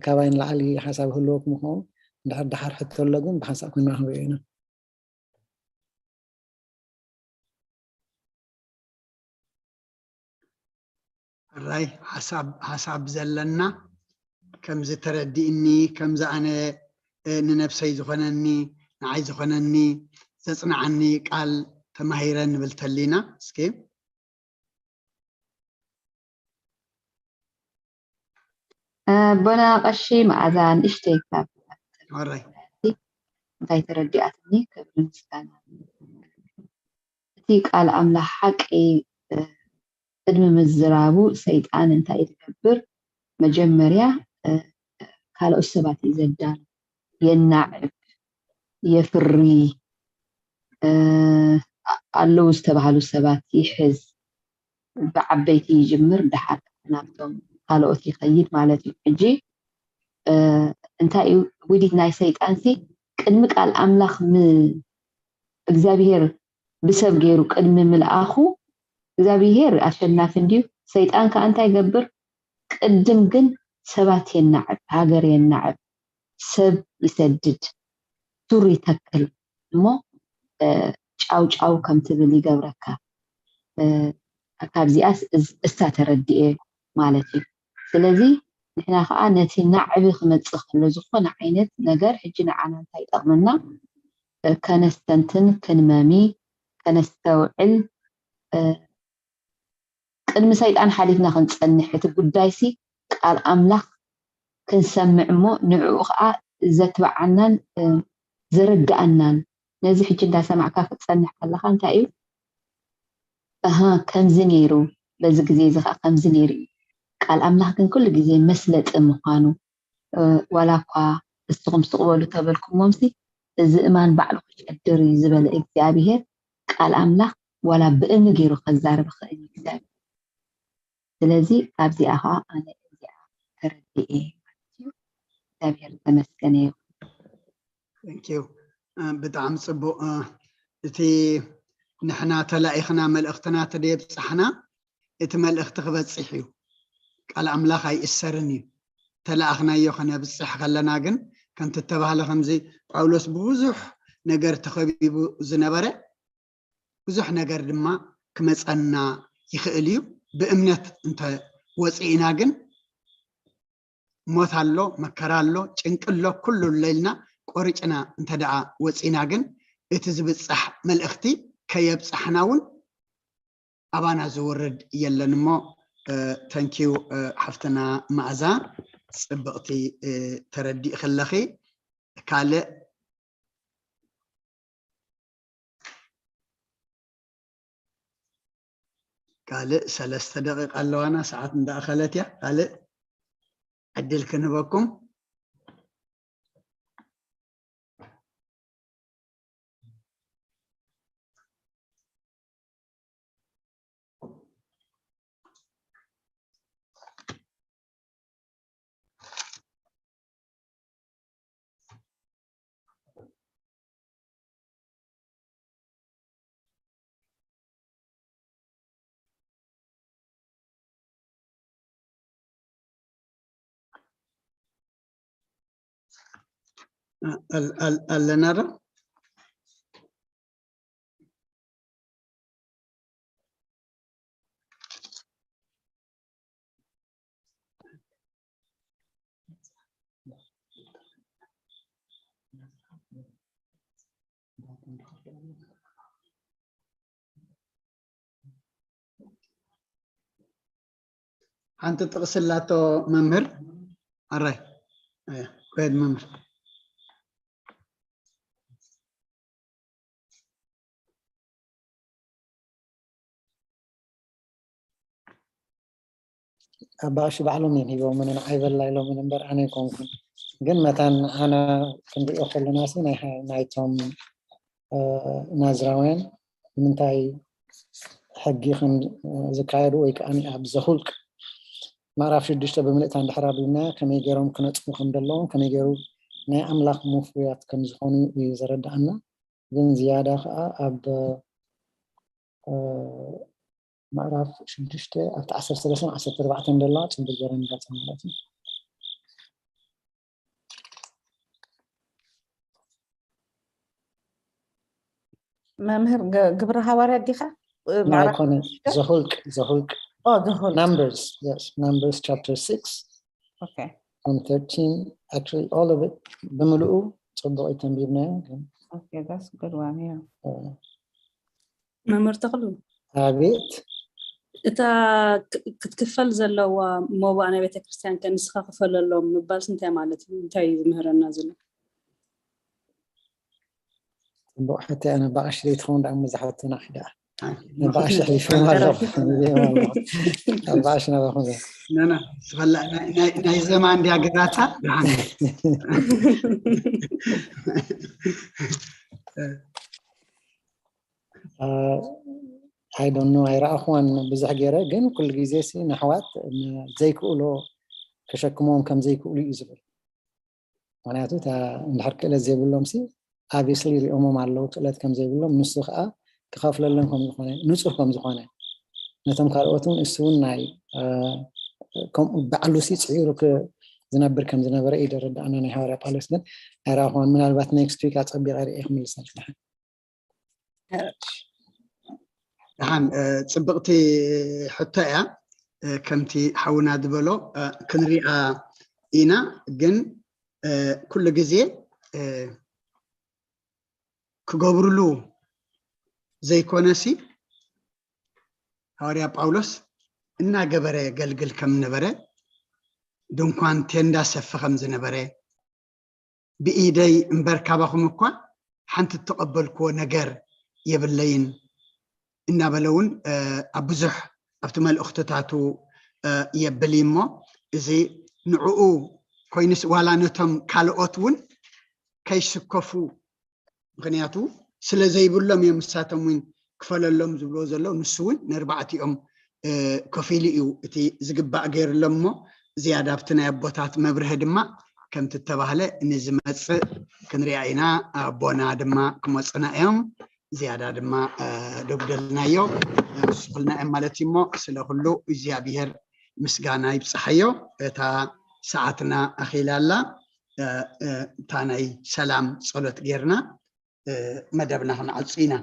ካባይ ንላዕሊ ሓሳብ ህልወኩም ይኸውን። እንድሕር ደሓር ሕቶ ኣሎ ግን ብሓንሳእ ክንራኸቦ ኢና። ሕራይ ሓሳብ ሓሳብ ዘለና ከምዚ ተረዲእኒ ከምዚ ኣነ ንነብሰይ ዝኾነኒ ንዓይ ዝኾነኒ ዘፅንዓኒ ቃል ተማሂረ ንብል ተሊና እስኪ ኣቦና ቀሺ መኣዛ ንእሽተይ ካብ ወራይ እንታይ ተረዲኣትኒ ክብሪ ምስጋና። እቲ ቃል ኣምላኽ ሓቂ ቅድሚ ምዝራቡ ሰይጣን እንታይ ዝገብር? መጀመርያ ካልኦት ሰባት እዩ ዘዳሉ፣ የናዕብ፣ የፍሪ፣ ኣለዉ ዝተባህሉ ሰባት ይሕዝ፣ ብዓበይቲ ይጅምር፣ ደሓር ናብቶም ካልኦት ይኸይድ ማለት እዩ። ሕጂ እንታይ እዩ ውዲት ናይ ሰይጣንሲ? ቅድሚ ቃል ኣምላኽ እግዚኣብሔር ብሰብ ገይሩ ቅድሚ ምልኣኹ እግዚኣብሔር ኣሸናፊ እንድዩ። ሰይጣን ከዓ እንታይ ይገብር? ቅድም ግን ሰባት የናዕብ፣ ሃገር የናዕብ፣ ሰብ ይሰድድ፣ ሱር ይተክል እሞ ጫው ጫው ከም ትብል ይገብረካ። ካብዚኣስ እሳ ተረድኤ ማለት እዩ። ስለዚ ንሕና ከዓ ነቲ ናዕቢ ክመፅእ ከሎ ዝኾነ ዓይነት ነገር ሕጂ ንዓና እንታይ ይጠቕመና? ከነስተንትን፣ ክንመሚ፣ ከነስተውዕል፣ ቅድሚ ሰይጣን ሓሊፍና ክንፀንሕ፣ እቲ ጉዳይሲ ቃል ኣምላኽ ክንሰምዕ እሞ ንዕኡ ከዓ ዘትብዓናን ዘረድኣናን። ነዚ ሕጂ እንዳሰማዕካ ክትፀንሕ ከለካ እንታይ እዩ? ኣሃ ከምዚ ነይሩ፣ በዚ ግዜ እዚ ከዓ ከምዚ ነይሩ እዩ። ቃል ኣምላኽ ግን ኩሉ ግዜ መስለጢ ምዃኑ፣ ዋላ እኳ እስኹም ስቕ በሉ ተበልኩሞምሲ፣ እዚ እማን ባዕሉ ክጨድር እዩ ዝበለ እግዚኣብሄር፣ ቃል ኣምላኽ ዋላ ብእምኒ ገይሩ ከዛርብ ይኽእል እዩ እግዚኣብሄር። ስለዚ ካብዚኣ ከዓ ኣነ እዚኣ ተረዲኤ ማለት እዩ። እግዚኣብሄር ዝተመስገነ ይኹን። Thank you። ብጣዕሚ ፅቡቅ። እቲ ንሕና ተላኢኽና መልእኽትና ተደየብፃሕና እቲ መልእኽቲ ክበፅሕ እዩ። ቃል ኣምላኽ ኣይእሰርን እዩ። ተላእኽናዮ ከነብፅሕ ከለና ግን ከምቲ እተባህለ ከምዚ ጳውሎስ ብብዙሕ ነገር ተኸቢቡ ዝነበረ ብዙሕ ነገር ድማ ክመፀና ይኽእል እዩ። ብእምነት እንተ ወፂእና ግን ሞት ኣሎ፣ መከራ ኣሎ፣ ጭንቂ ኣሎ፣ ኩሉ ኣሎ ኢልና ቆሪጭና እንተ ደኣ ወፂእና ግን እቲ ዝብፃሕ መልእኽቲ ከየብፃሕና እውን ኣባና ዝውርድ የለን እሞ ተንኪዩ ሓፍትና መኣዛ ፅብቕቲ ተረዲእኺ ኣለኺ። ካልእ ካልእ ሰለስተ ደቂቃ ኣለዋና፣ ሰዓት እንዳኣኸለት እያ። ካልእ ዕድል ክንህበኩም። ኣለና ዶ? ሓንቲ ጥቕሲ ኣላቶ መምህር። ኣራይ፣ ኣያ፣ go ahead መምህር። ኣባእሺ ባዕሎም እዮም ሂቦምኒ፣ ንዓይ በላ ኢሎምኒ እምበር ኣነ ኣይኮንኩን። ግን መታን ኣና ክንሪኦ ከለና ሲ ናይ ናይቶም ናዝራውያን ንምንታይ ሕጊ ከም ዝካየዱ ወይ ከዓ ኣብ ዘሁልቅ ምዕራፍ ሽዱሽተ ብምልእታ እንድሕር ኣቢልና ከመይ ገይሮም ክነፅሙ ከም ዘለዎም ከመይ ገይሩ ናይ ኣምላኽ ምፍውያት ከም ዝኾኑ እዩ ዘረድኣና። ግን ዝያዳ ከዓ ኣብ ምዕራፍ ሽዱሽተ ኣብቲ ዓሰርተ ሰለስተ ዓሰርተ ኣርባዕተ ዘለዋ ፅቡቅ ገይረን ይገልፃ ማለት እዩ። መምህር ግብሪ ሃዋርያት ዲኻ? ኣይኮነ ዘሁልቅ ዘሁልቅ ዘሁልቅ Numbers, yes, Numbers chapter six okay and thirteen, actually all of it ብምልኡ ፅቡቅ እዩ ተንቢብናዮ። ግን okay that's good one yeah መምህር ተኽሉ ኣቤት እታ ክትክፈል ዘለዋ መባእ ናይ ቤተክርስትያን ከ ንስኻ ክፈለሎም ምባልስ እንታይ ማለት እዩ? እንታይ እዩ ዝምህረና ዘሎ? ጽቡቕ ሕቶ እያ። ነባቕሽ ዘይትኸውን ደኣ እሞ ዝሓቱና ክዳ ነባቕሽ ኣሕሊፎም ኣለኹ። ነባቕሽ ናባኹም ዘ ናይ ዘማ እንዲያ ገራታ ደሓን I don't know፣ ኣይረኣኹዋን ብዙሕ ገይረ፣ ግን ኩሉ ግዜ ሲ ንኣሕዋት ዘይክእሎ ከሸክምዎም ከም ዘይክእሉ እዩ ዝብል። ምክንያቱ እታ እንድሕር ክእለት ዘይብሎም ሲ obviously ሪኦሞም ኣለዉ ክእለት ከም ዘይብሎም፣ ንሱ ከዓ ክኸፍለሎም ከም ዝኾነ፣ ንፁህ ከም ዝኾነ፣ ነቶም ካልኦት እውን እሱ እውን ናይ ከምኡ ባዕሉ ሲ ፅዒሩ ዝነብር ከም ዝነበረ እዩ ደረዳእና ናይ ሃዋርያ ጳውሎስ። ግን ኣይረኣኹዋን፣ ምናልባት next week ኣፀቢቐ ርእየ ክምልሰልካ። ደሓን ጽብቕቲ ሕቶ እያ። ከምቲ ሓውና ዝበሎ ክንሪኣ ኢና፣ ግን ኩሉ ግዜ ክገብርሉ ዘይኮነሲ ሃዋርያ ጳውሎስ እናገበረ የገልግል ከም ነበረ፣ ድንኳን ቴንዳ ሰፊ ከም ዝነበረ፣ ብኢደይ እምበር ካባኹም እኳ ሓንቲ እተቐበልክዎ ነገር የብለይን እናበለ እውን ኣብ ብዙሕ ኣብቲ መልእኽትታቱ የብል እዩ። እሞ እዚ ንዕኡ ኮይኑስ ዋላ ነቶም ካልኦት እውን ከይስከፉ፣ ምክንያቱ ስለ ዘይብሎም እዮም ንሳቶም እውን ክፈለሎም ዝብልዎ ዘለዉ። ንሱ እውን ንእርባዕቲኦም ከፊሉ እዩ እቲ ዝግባእ ገይርሎም። እሞ ዝያዳ ኣብቲ ናይ ኣቦታት መብርሂ ድማ ከምቲ እተባህለ ንዝመፅእ ክንሪኣ ኢና። ኣቦና ድማ ክመፁና እዮም። ዝያዳ ድማ ደጉደልናዮ ስኹልና እዮም ማለት እዩ። እሞ ስለ ኩሉ እግዚኣብሔር ምስጋና ይብፅሓዮ። እታ ሰዓትና ኣኺላ ኣላ። እታ ናይ ሰላም ጸሎት ጌርና መደብና ክንዓጹ ኢና።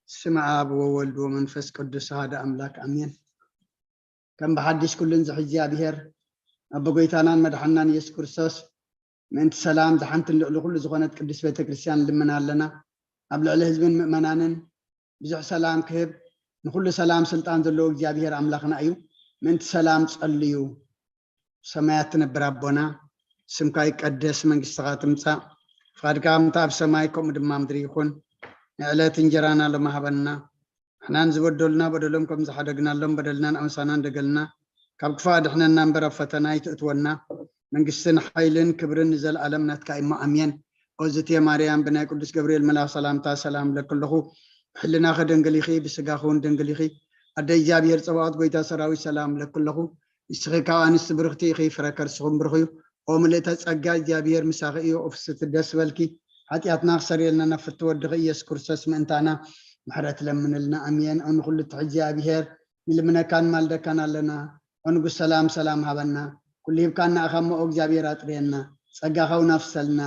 ስም ኣብ ወወልድ ወመንፈስ ቅዱስ ሓደ ኣምላክ ኣሜን። ከም ብሓድሽ ኩሉን ዝሕዚ እግዚኣብሔር ኣቦ ጎይታናን መድሓናን ኢየሱስ ክርስቶስ ምእንቲ ሰላም ዝሓንትን ልዕሊ ኩሉ ዝኾነት ቅድስት ቤተ ክርስቲያን ንልምን ኣለና። ኣብ ልዕሊ ህዝብን ምእመናንን ብዙሕ ሰላም ክህብ ንኩሉ ሰላም ስልጣን ዘለዎ እግዚኣብሔር ኣምላኽና እዩ። ምእንቲ ሰላም ጸልዩ። ሰማያት ትነብር ኣቦና፣ ስምካ ይቀደስ፣ መንግስትኻ ትምጻእ፣ ፍቓድካ ከምቲ ኣብ ሰማይ ከምኡ ድማ ምድሪ ይኹን። ንዕለት እንጀራና ሎሚ ሃበና። ንሕናን ዝበደሉና በደሎም ከም ዝሓደግናሎም በደልናን ኣምሳናን ደገልና፣ ካብ ክፋ ድሕነና እምበር ኣብ ፈተና ኣይትእትወና። መንግስትን ሓይልን ክብርን ንዘለኣለም ናትካ እሞ ኣሜን። ኦዝቴ ማርያም ብናይ ቅዱስ ገብርኤል መልኣኽ ሰላምታ ሰላም እብለኪ ኣለኹ። ብሕልናኺ ድንግል ኢኺ፣ ብስጋኺ እውን ድንግል ኢኺ። ኣደ እግዚኣብሔር ጸባኦት ጎይታ ሰራዊት ሰላም እብለኪ ኣለኹ። ንስኺ ካብ ኣንስቲ ብርኽቲ ኢኺ፣ ፍረ ከርስኹም ብሩኽ እዩ። ኦ ምልእተ ጸጋ እግዚኣብሔር ምሳኺ እዩ፣ ኦ ፍስቲ ደስ በልኪ። ሓጢኣትና ክሰርየልና ናብ ፍቲ ወድኺ ኢየሱስ ክርስቶስ ምእንታና ምሕረት ለምንልና። ኣሜን። ኦ ንኹሉ ትሕዚ እግዚኣብሔር ንልምነካን ማልደካን ኣለና። ኦ ንጉስ ሰላም ሰላም ሃበና። ኩሉ ሂብካና ኢኻ እሞ ኦ እግዚኣብሔር ኣጥርየና። ጸጋኻ እውን ኣፍሰልና።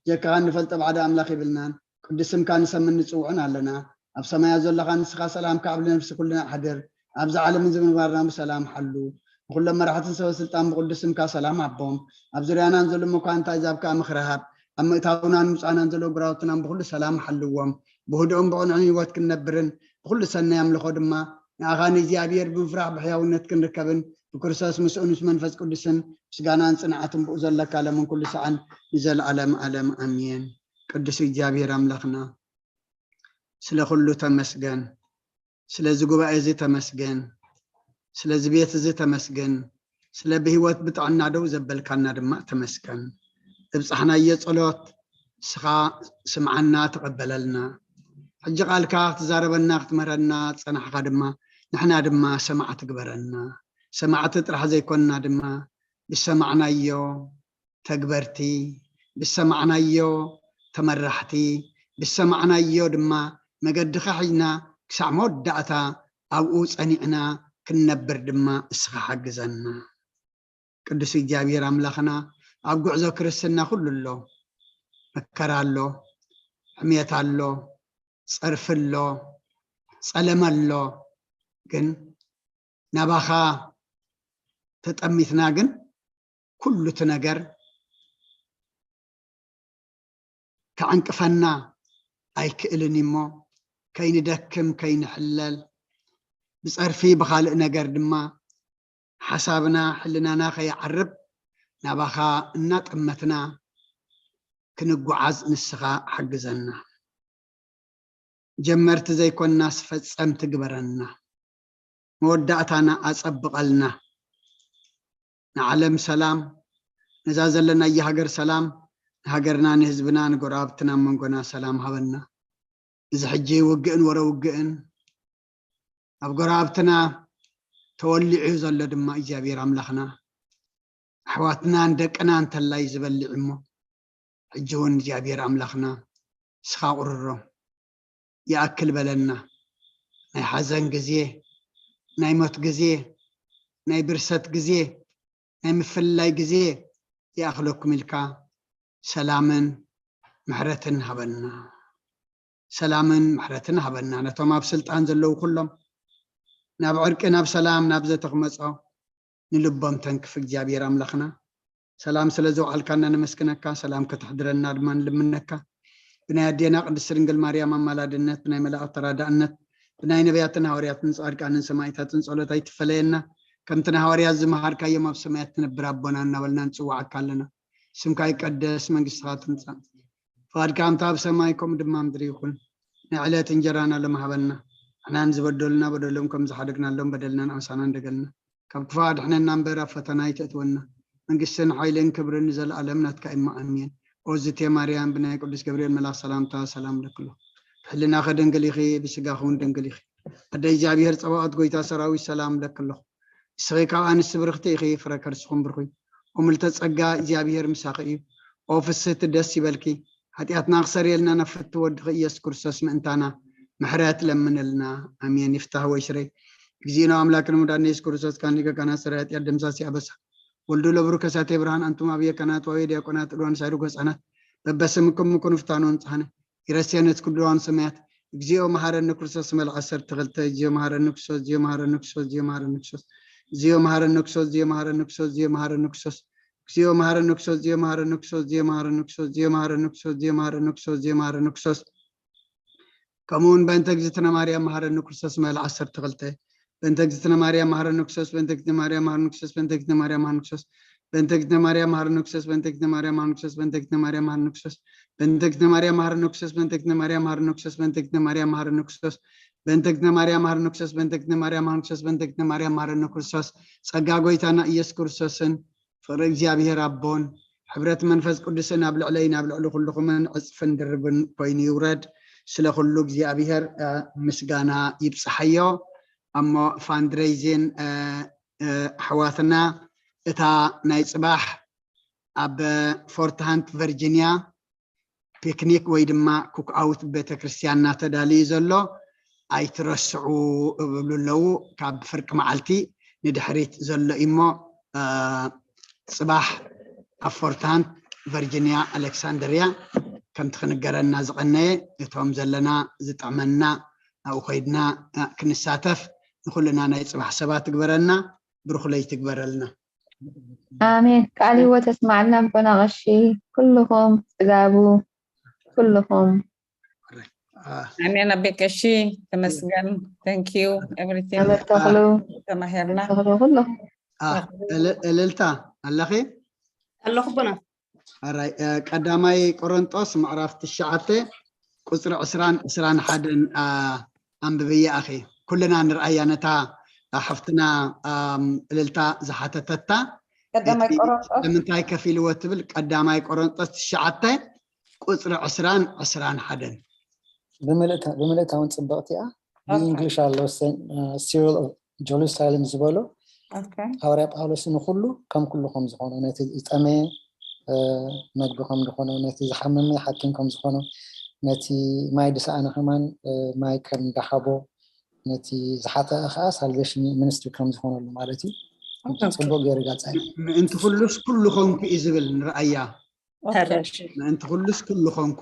ጀካኻ እንፈልጦ ባዕዲ ኣምላኽ የብልናን። ቅዱስ ስምካ ንሰምን ንጽውዕን ኣለና። ኣብ ሰማያት ዘለኻ ንስኻ ሰላምካ ኣብ ነፍሲ ኩልና ኣሕድር። ኣብዚ ዓለምን እዚ ምንባርና ብሰላም ሓሉ። ንኹሎም መራሕትን ሰበ ስልጣን ብቅዱስ ስምካ ሰላም ሃቦም። ኣብ ዙርያናን ዘሎ መኳንንቲ ኣህዛብ ከኣ ምኽሪ ሃብ። ኣብ ምእታውናን ምውጻእናን ዘለዉ ግራውትናን ብኹሉ ሰላም ሓልዎም። ብህድኡን ብቕንዕን ህይወት ክንነብርን ብኹሉ ሰናይ ኣምልኾ ድማ ንኣኻ ንእግዚኣብሔር ብምፍራሕ ብሕያውነት ክንርከብን ብክርስቶስ ምስኡን ምስ መንፈስ ቅዱስን ምስጋናን ጽንዓትን ብኡ ዘለካ ለምን ኩሉ ሰዓን ንዘለኣለም ኣለም ኣሜን። ቅዱስ እግዚኣብሔር ኣምላኽና ስለ ኩሉ ተመስገን። ስለዚ ጉባኤ እዚ ተመስገን። ስለዚ ቤት እዚ ተመስገን። ስለ ብህይወት ብጥዕና ደው ዘበልካና ድማ ተመስገን። እብጻሕናዮ ጸሎት ንስኻ ስምዓና ተቐበለልና። ሕጂ ቃልካ ክትዛረበና ክትምህረና ዝጸናሕካ ድማ ንሕና ድማ ሰማዕቲ ግበረና። ሰማዕቲ ጥራሕ ዘይኮንና ድማ ብሰማዕናዮ ተግበርቲ፣ ብሰማዕናዮ ተመራሕቲ፣ ብሰማዕናዮ ድማ መገድኻ ሒዝና ክሳዕ መወዳእታ ኣብኡ ጸኒዕና ክንነብር ድማ እስኻ ሓግዘና። ቅዱስ እግዚኣብሔር ኣምላኽና ኣብ ጉዕዞ ክርስትና ኩሉ ኣሎ፣ መከራ ኣሎ፣ ሕሜት ኣሎ፣ ጸርፊ ኣሎ፣ ጸለመ ኣሎ፣ ግን ናባኻ ተጠሚትና ግን ኩሉ እቲ ነገር ክዕንቅፈና ኣይክእልን እሞ፣ ከይንደክም፣ ከይንሕለል፣ ብጸርፊ ብኻልእ ነገር ድማ ሓሳብና ሕልናና ከይዓርብ ናባኻ እናጠመትና ክንጓዓዝ ንስኻ ሓግዘና። ጀመርቲ ዘይኮንናስ ፈጸምቲ ግበረና። መወዳእታና ኣጸብቐልና። ንዓለም ሰላም፣ ነዛ ዘለናያ ሃገር ሰላም፣ ንሃገርና፣ ንህዝብና፣ ንጎረባብትና፣ ኣብ መንጎና ሰላም ሃበና። እዚ ሕጂ ውግእን ወረ ውግእን ኣብ ጎረባብትና ተወሊዑ ዘሎ ድማ እግዚኣብሔር ኣምላኽና ኣሕዋትናን ደቅና እንተላይ ዝበልዕ እሞ፣ ሕጂ እውን እግዚኣብሔር ኣምላኽና ንስኻ ቁርሮ ይኣክል በለና። ናይ ሓዘን ግዜ፣ ናይ ሞት ግዜ፣ ናይ ብርሰት ግዜ፣ ናይ ምፍልላይ ግዜ ይኣኽለኩም ኢልካ ሰላምን ምሕረትን ሃበና። ሰላምን ምሕረትን ሃበና። ነቶም ኣብ ስልጣን ዘለዉ ኩሎም ናብ ዕርቂ፣ ናብ ሰላም፣ ናብ ዘተኽመጾ ንልቦም ተንክፍ እግዚኣብሔር ኣምላኽና። ሰላም ስለ ዘውዓልካና ነመስግነካ፣ ሰላም ከተሕድረና ድማ ንልምነካ። ብናይ ኣዴና ቅድስት ድንግል ማርያም ኣማላድነት፣ ብናይ መላእክት ተራዳእነት፣ ብናይ ነቢያትን ሃዋርያትን ጻድቃንን ሰማዕታትን ጸሎት ኣይትፈለየና። ከምቲ ንሃዋርያት ዝመሃርካዮም ኣብ ሰማያት ትነብር ኣቦና እናበልና ንጽውዓካ ኣለና። ስምካ ይቀደስ፣ መንግስትኻ ትምጻእ፣ ፍቓድካ ከምታ ኣብ ሰማይ ከምኡ ድማ ኣብ ምድሪ ይኹን። ናይ ዕለት እንጀራና ሎም ሃበና። ንሕና ንዝበደሉና በደሎም ከም ዝሓደግናሎም በደልናን ኣምሳናን ደገልና። ካብ ክፉእ ኣድሕነና እምበር ኣብ ፈተና ኣይተእትወና። መንግስትን ሓይልን ክብርን ንዘለኣለም ናትካ እማ ኣሜን። ኦዝቴ ማርያም ብናይ ቅዱስ ገብርኤል መልኣኽ ሰላምታ ሰላም ለክሎ። ብሕልናኸ ድንግል ኢኺ፣ ብስጋኺ እውን ድንግል ኢኺ። ኣደ እግዚኣብሔር ጸባኦት ጎይታ ሰራዊት ሰላም ለክሎ። ንስኺ ካብ ኣንስቲ ብርኽቲ ኢኺ፣ ፍረ ከርስኹም ብርኹይ። ኦምልተ ጸጋ እግዚኣብሔር ምሳኺ እዩ። ኦ ፍስህቲ ደስ ይበልኪ፣ ሓጢኣትና ክሰርየልና ናብ ፍትው ወድኺ ኢየሱስ ክርስቶስ ምእንታና ምሕረት ለምንልና። ኣሜን። ይፍታህ ወይ ሽረይ። እግዚእነ ኣምላክነ መድኃኒነ ኢየሱስ ክርስቶስ ካን ሊቀ ካህናት ሠራይ ኃጢአት ደምሳሲ ኣበሳ ወልዱ ለብሩ ከሳቴ ብርሃን ኣንቱም ኣብየ ካህናት ወአብየ ዲያቆናት እልዋን ሳይሩ ገጻናት በበስምኩም ምኩኑ ፍታኖን ጸሓነ ይረስየነ ኩሉ ሰማያት። እግዚኦ መሐረነ ክርስቶስ መልክ ዓሰርተ ክልተ። እግዚኦ መሐረነ ክርስቶስ፣ እግዚኦ መሐረነ ክርስቶስ፣ እግዚኦ መሐረነ ክርስቶስ፣ እግዚኦ መሐረነ ክርስቶስ፣ እግዚኦ መሐረነ ክርስቶስ፣ እግዚኦ መሐረነ ክርስቶስ፣ እግዚኦ መሐረነ ክርስቶስ፣ እግዚኦ መሐረነ ክርስቶስ፣ እግዚኦ መሐረነ ክርስቶስ፣ እግዚኦ መሐረነ ክርስቶስ፣ እግዚኦ መሐረነ ክርስቶስ። ከምኡ እውን በእንተ እግዝእትነ ማርያም መሐረነ ክርስቶስ መልክ ዓሰርተ ክልተ። በእንተ እግዝእትነ ማርያም መሐረነ ክርስቶስ፣ በእንተ እግዝእትነ ማርያም መሐረነ ክርስቶስ፣ በእንተ እግዝእትነ ማርያም መሐረነ ክርስቶስ፣ በእንተ እግዝእትነ ማርያም መሐረነ ክርስቶስ፣ በእንተ እግዝእትነ ማርያም መሐረነ ክርስቶስ፣ በእንተ እግዝእትነ ማርያም መሐረነ ክርስቶስ፣ በእንተ እግዝእትነ ማርያም መሐረነ ክርስቶስ፣ በእንተ እግዝእትነ ማርያም መሐረነ ክርስቶስ፣ በእንተ እግዝእትነ ማርያም መሐረነ ክርስቶስ፣ በእንተ እግዝእትነ ማርያም መሐረነ ክርስቶስ፣ በእንተ እግዝእትነ ማርያም መሐረነ ክርስቶስ። ጸጋ ጎይታና ኢየሱስ ክርስቶስን ፍቕሪ እግዚኣብሔር ኣቦን ሕብረት መንፈስ ቅዱስን ኣብ ልዕለይን ኣብ ልዕሊ ኩልኹምን ዕጽፍን ድርብን ኮይኑ ይውረድ። ስለ ኩሉ እግዚኣብሔር፣ እ፣ ምስጋና ይብጽሓዮ። እሞ ፋንድሬይዚን፣ እ፣ እ፣ ኣሕዋትና እታ ናይ ጽባሕ ኣብ ፎርት ሃንት ቨርጂኒያ ፒክኒክ ወይ ድማ ኩክኣውት ቤተክርስትያንና ተዳልዩ ዘሎ ኣይትረስዑ እብሉ ኣለዉ። ካብ ፍርቂ መዓልቲ ንድሕሪት ዘሎ እዩ እሞ፣ እ፣ ጽባሕ ኣብ ፎርት ሃንት ቨርጂኒያ ኣሌክሳንድሪያ ከምቲ ክንገረና ዝቐነየ እቶም ዘለና ዝጥዕመና ኣብኡ ኮይድና፣ እ፣ ክንሳተፍ ንኹልና ናይ ጽባሕ ሰባት ትግበረና። ብሩኽ ለይቲ ትግበረልና። ኣሜን። ቃል ህይወት ተስማዕልና ኣቦና ቀሺ፣ ኩልኹም ጽጋቡ፣ ኩልኹም። አ፣ ኣሜን። ኣቤ ቀሺ ተመስገን። Thank you everything። መምህር ተኽሉ፣ ተማሂርና። ተኽሉ ኩልኹም። አ፣ እል- እልልታ ኣለኺ? ኣለኹ ኣቦና። ኣራይ፣ እ፣ ቀዳማይ ቆሮንጦስ ምዕራፍ ትሽዓተ ቁፅሪ ዕስራን ዕስራን ሓደን፣ አ፣ ኣንብብያ ኣኺ። ኩልና ንርኣያ ነታ፣ አ፣ ሓፍትና፣ ኣም፣ እልልታ ዝሓተተታ። ቀዳማይ እቲ ቆሮንጦስ ስለምንታይ ከፊልዎ ትብል ቀዳማይ ቆሮንጦስ ትሽዓተ ቁፅሪ ዕስራን ዕስራን ሓደን። ብምልእታ ብምልእታ እውን ፅብቕቲ እያ። ኦኬ። ብእንግሊሽ ኣሎ፣ Cyril of Jerusalem ዝበሎ። ኦኬ። ሃዋርያ ጳውሎስ ንኩሉ ከም ኩሉ ከም ዝኾኖ፣ ነቲ ዝጠመየ፣ እ፣ መግቢ ከም ዝኾኖ፣ ነቲ ዝሓመመ ሓኪም ከም ዝኾኖ፣ ነቲ ማይ ዝሰኣነ ከማን፣ እ፣ ማይ ከም እንዳሃቦ፣ ነቲ ዝሓጠ ከዓ ሳልቬሽን ሚኒስትሪ ከም ዝኾነሉ ማለት እዩ። ኦኬ። ፅቡቅ ገይሩ ይገልፃ እዩ። ምእንቲ ኩሉስ ኩሉ ኾንኩ እዩ ዝብል ንርኣያ። ኦኬ። ሕራሽ። ምእንቲ ኩሉስ ኩሉ ኾንኩ።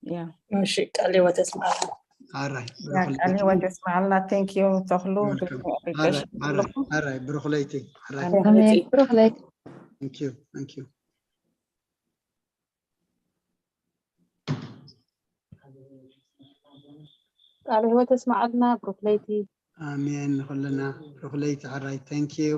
ያ። እሺ፣ ቃል ህይወት የስምዓልና። ኣራይ ያ፣ ቃል ህይወት የስምዓልና። Thank you ተኽሉ። Welcome። ብዝመዐ ኣራይ፣ ኣራይ፣ ኣራይ፣ ብሩኽ ለይቲ። ኣራይ። ኣሜን። ብሩኽ ለይቲ። Thank you፣ thank you። ቃለ ህይወት ተስማዓልና። ብሩክ ለይቲ። ኣሜን። ንኩልና ብሩክ ለይቲ። ሕራይ፣ thank you።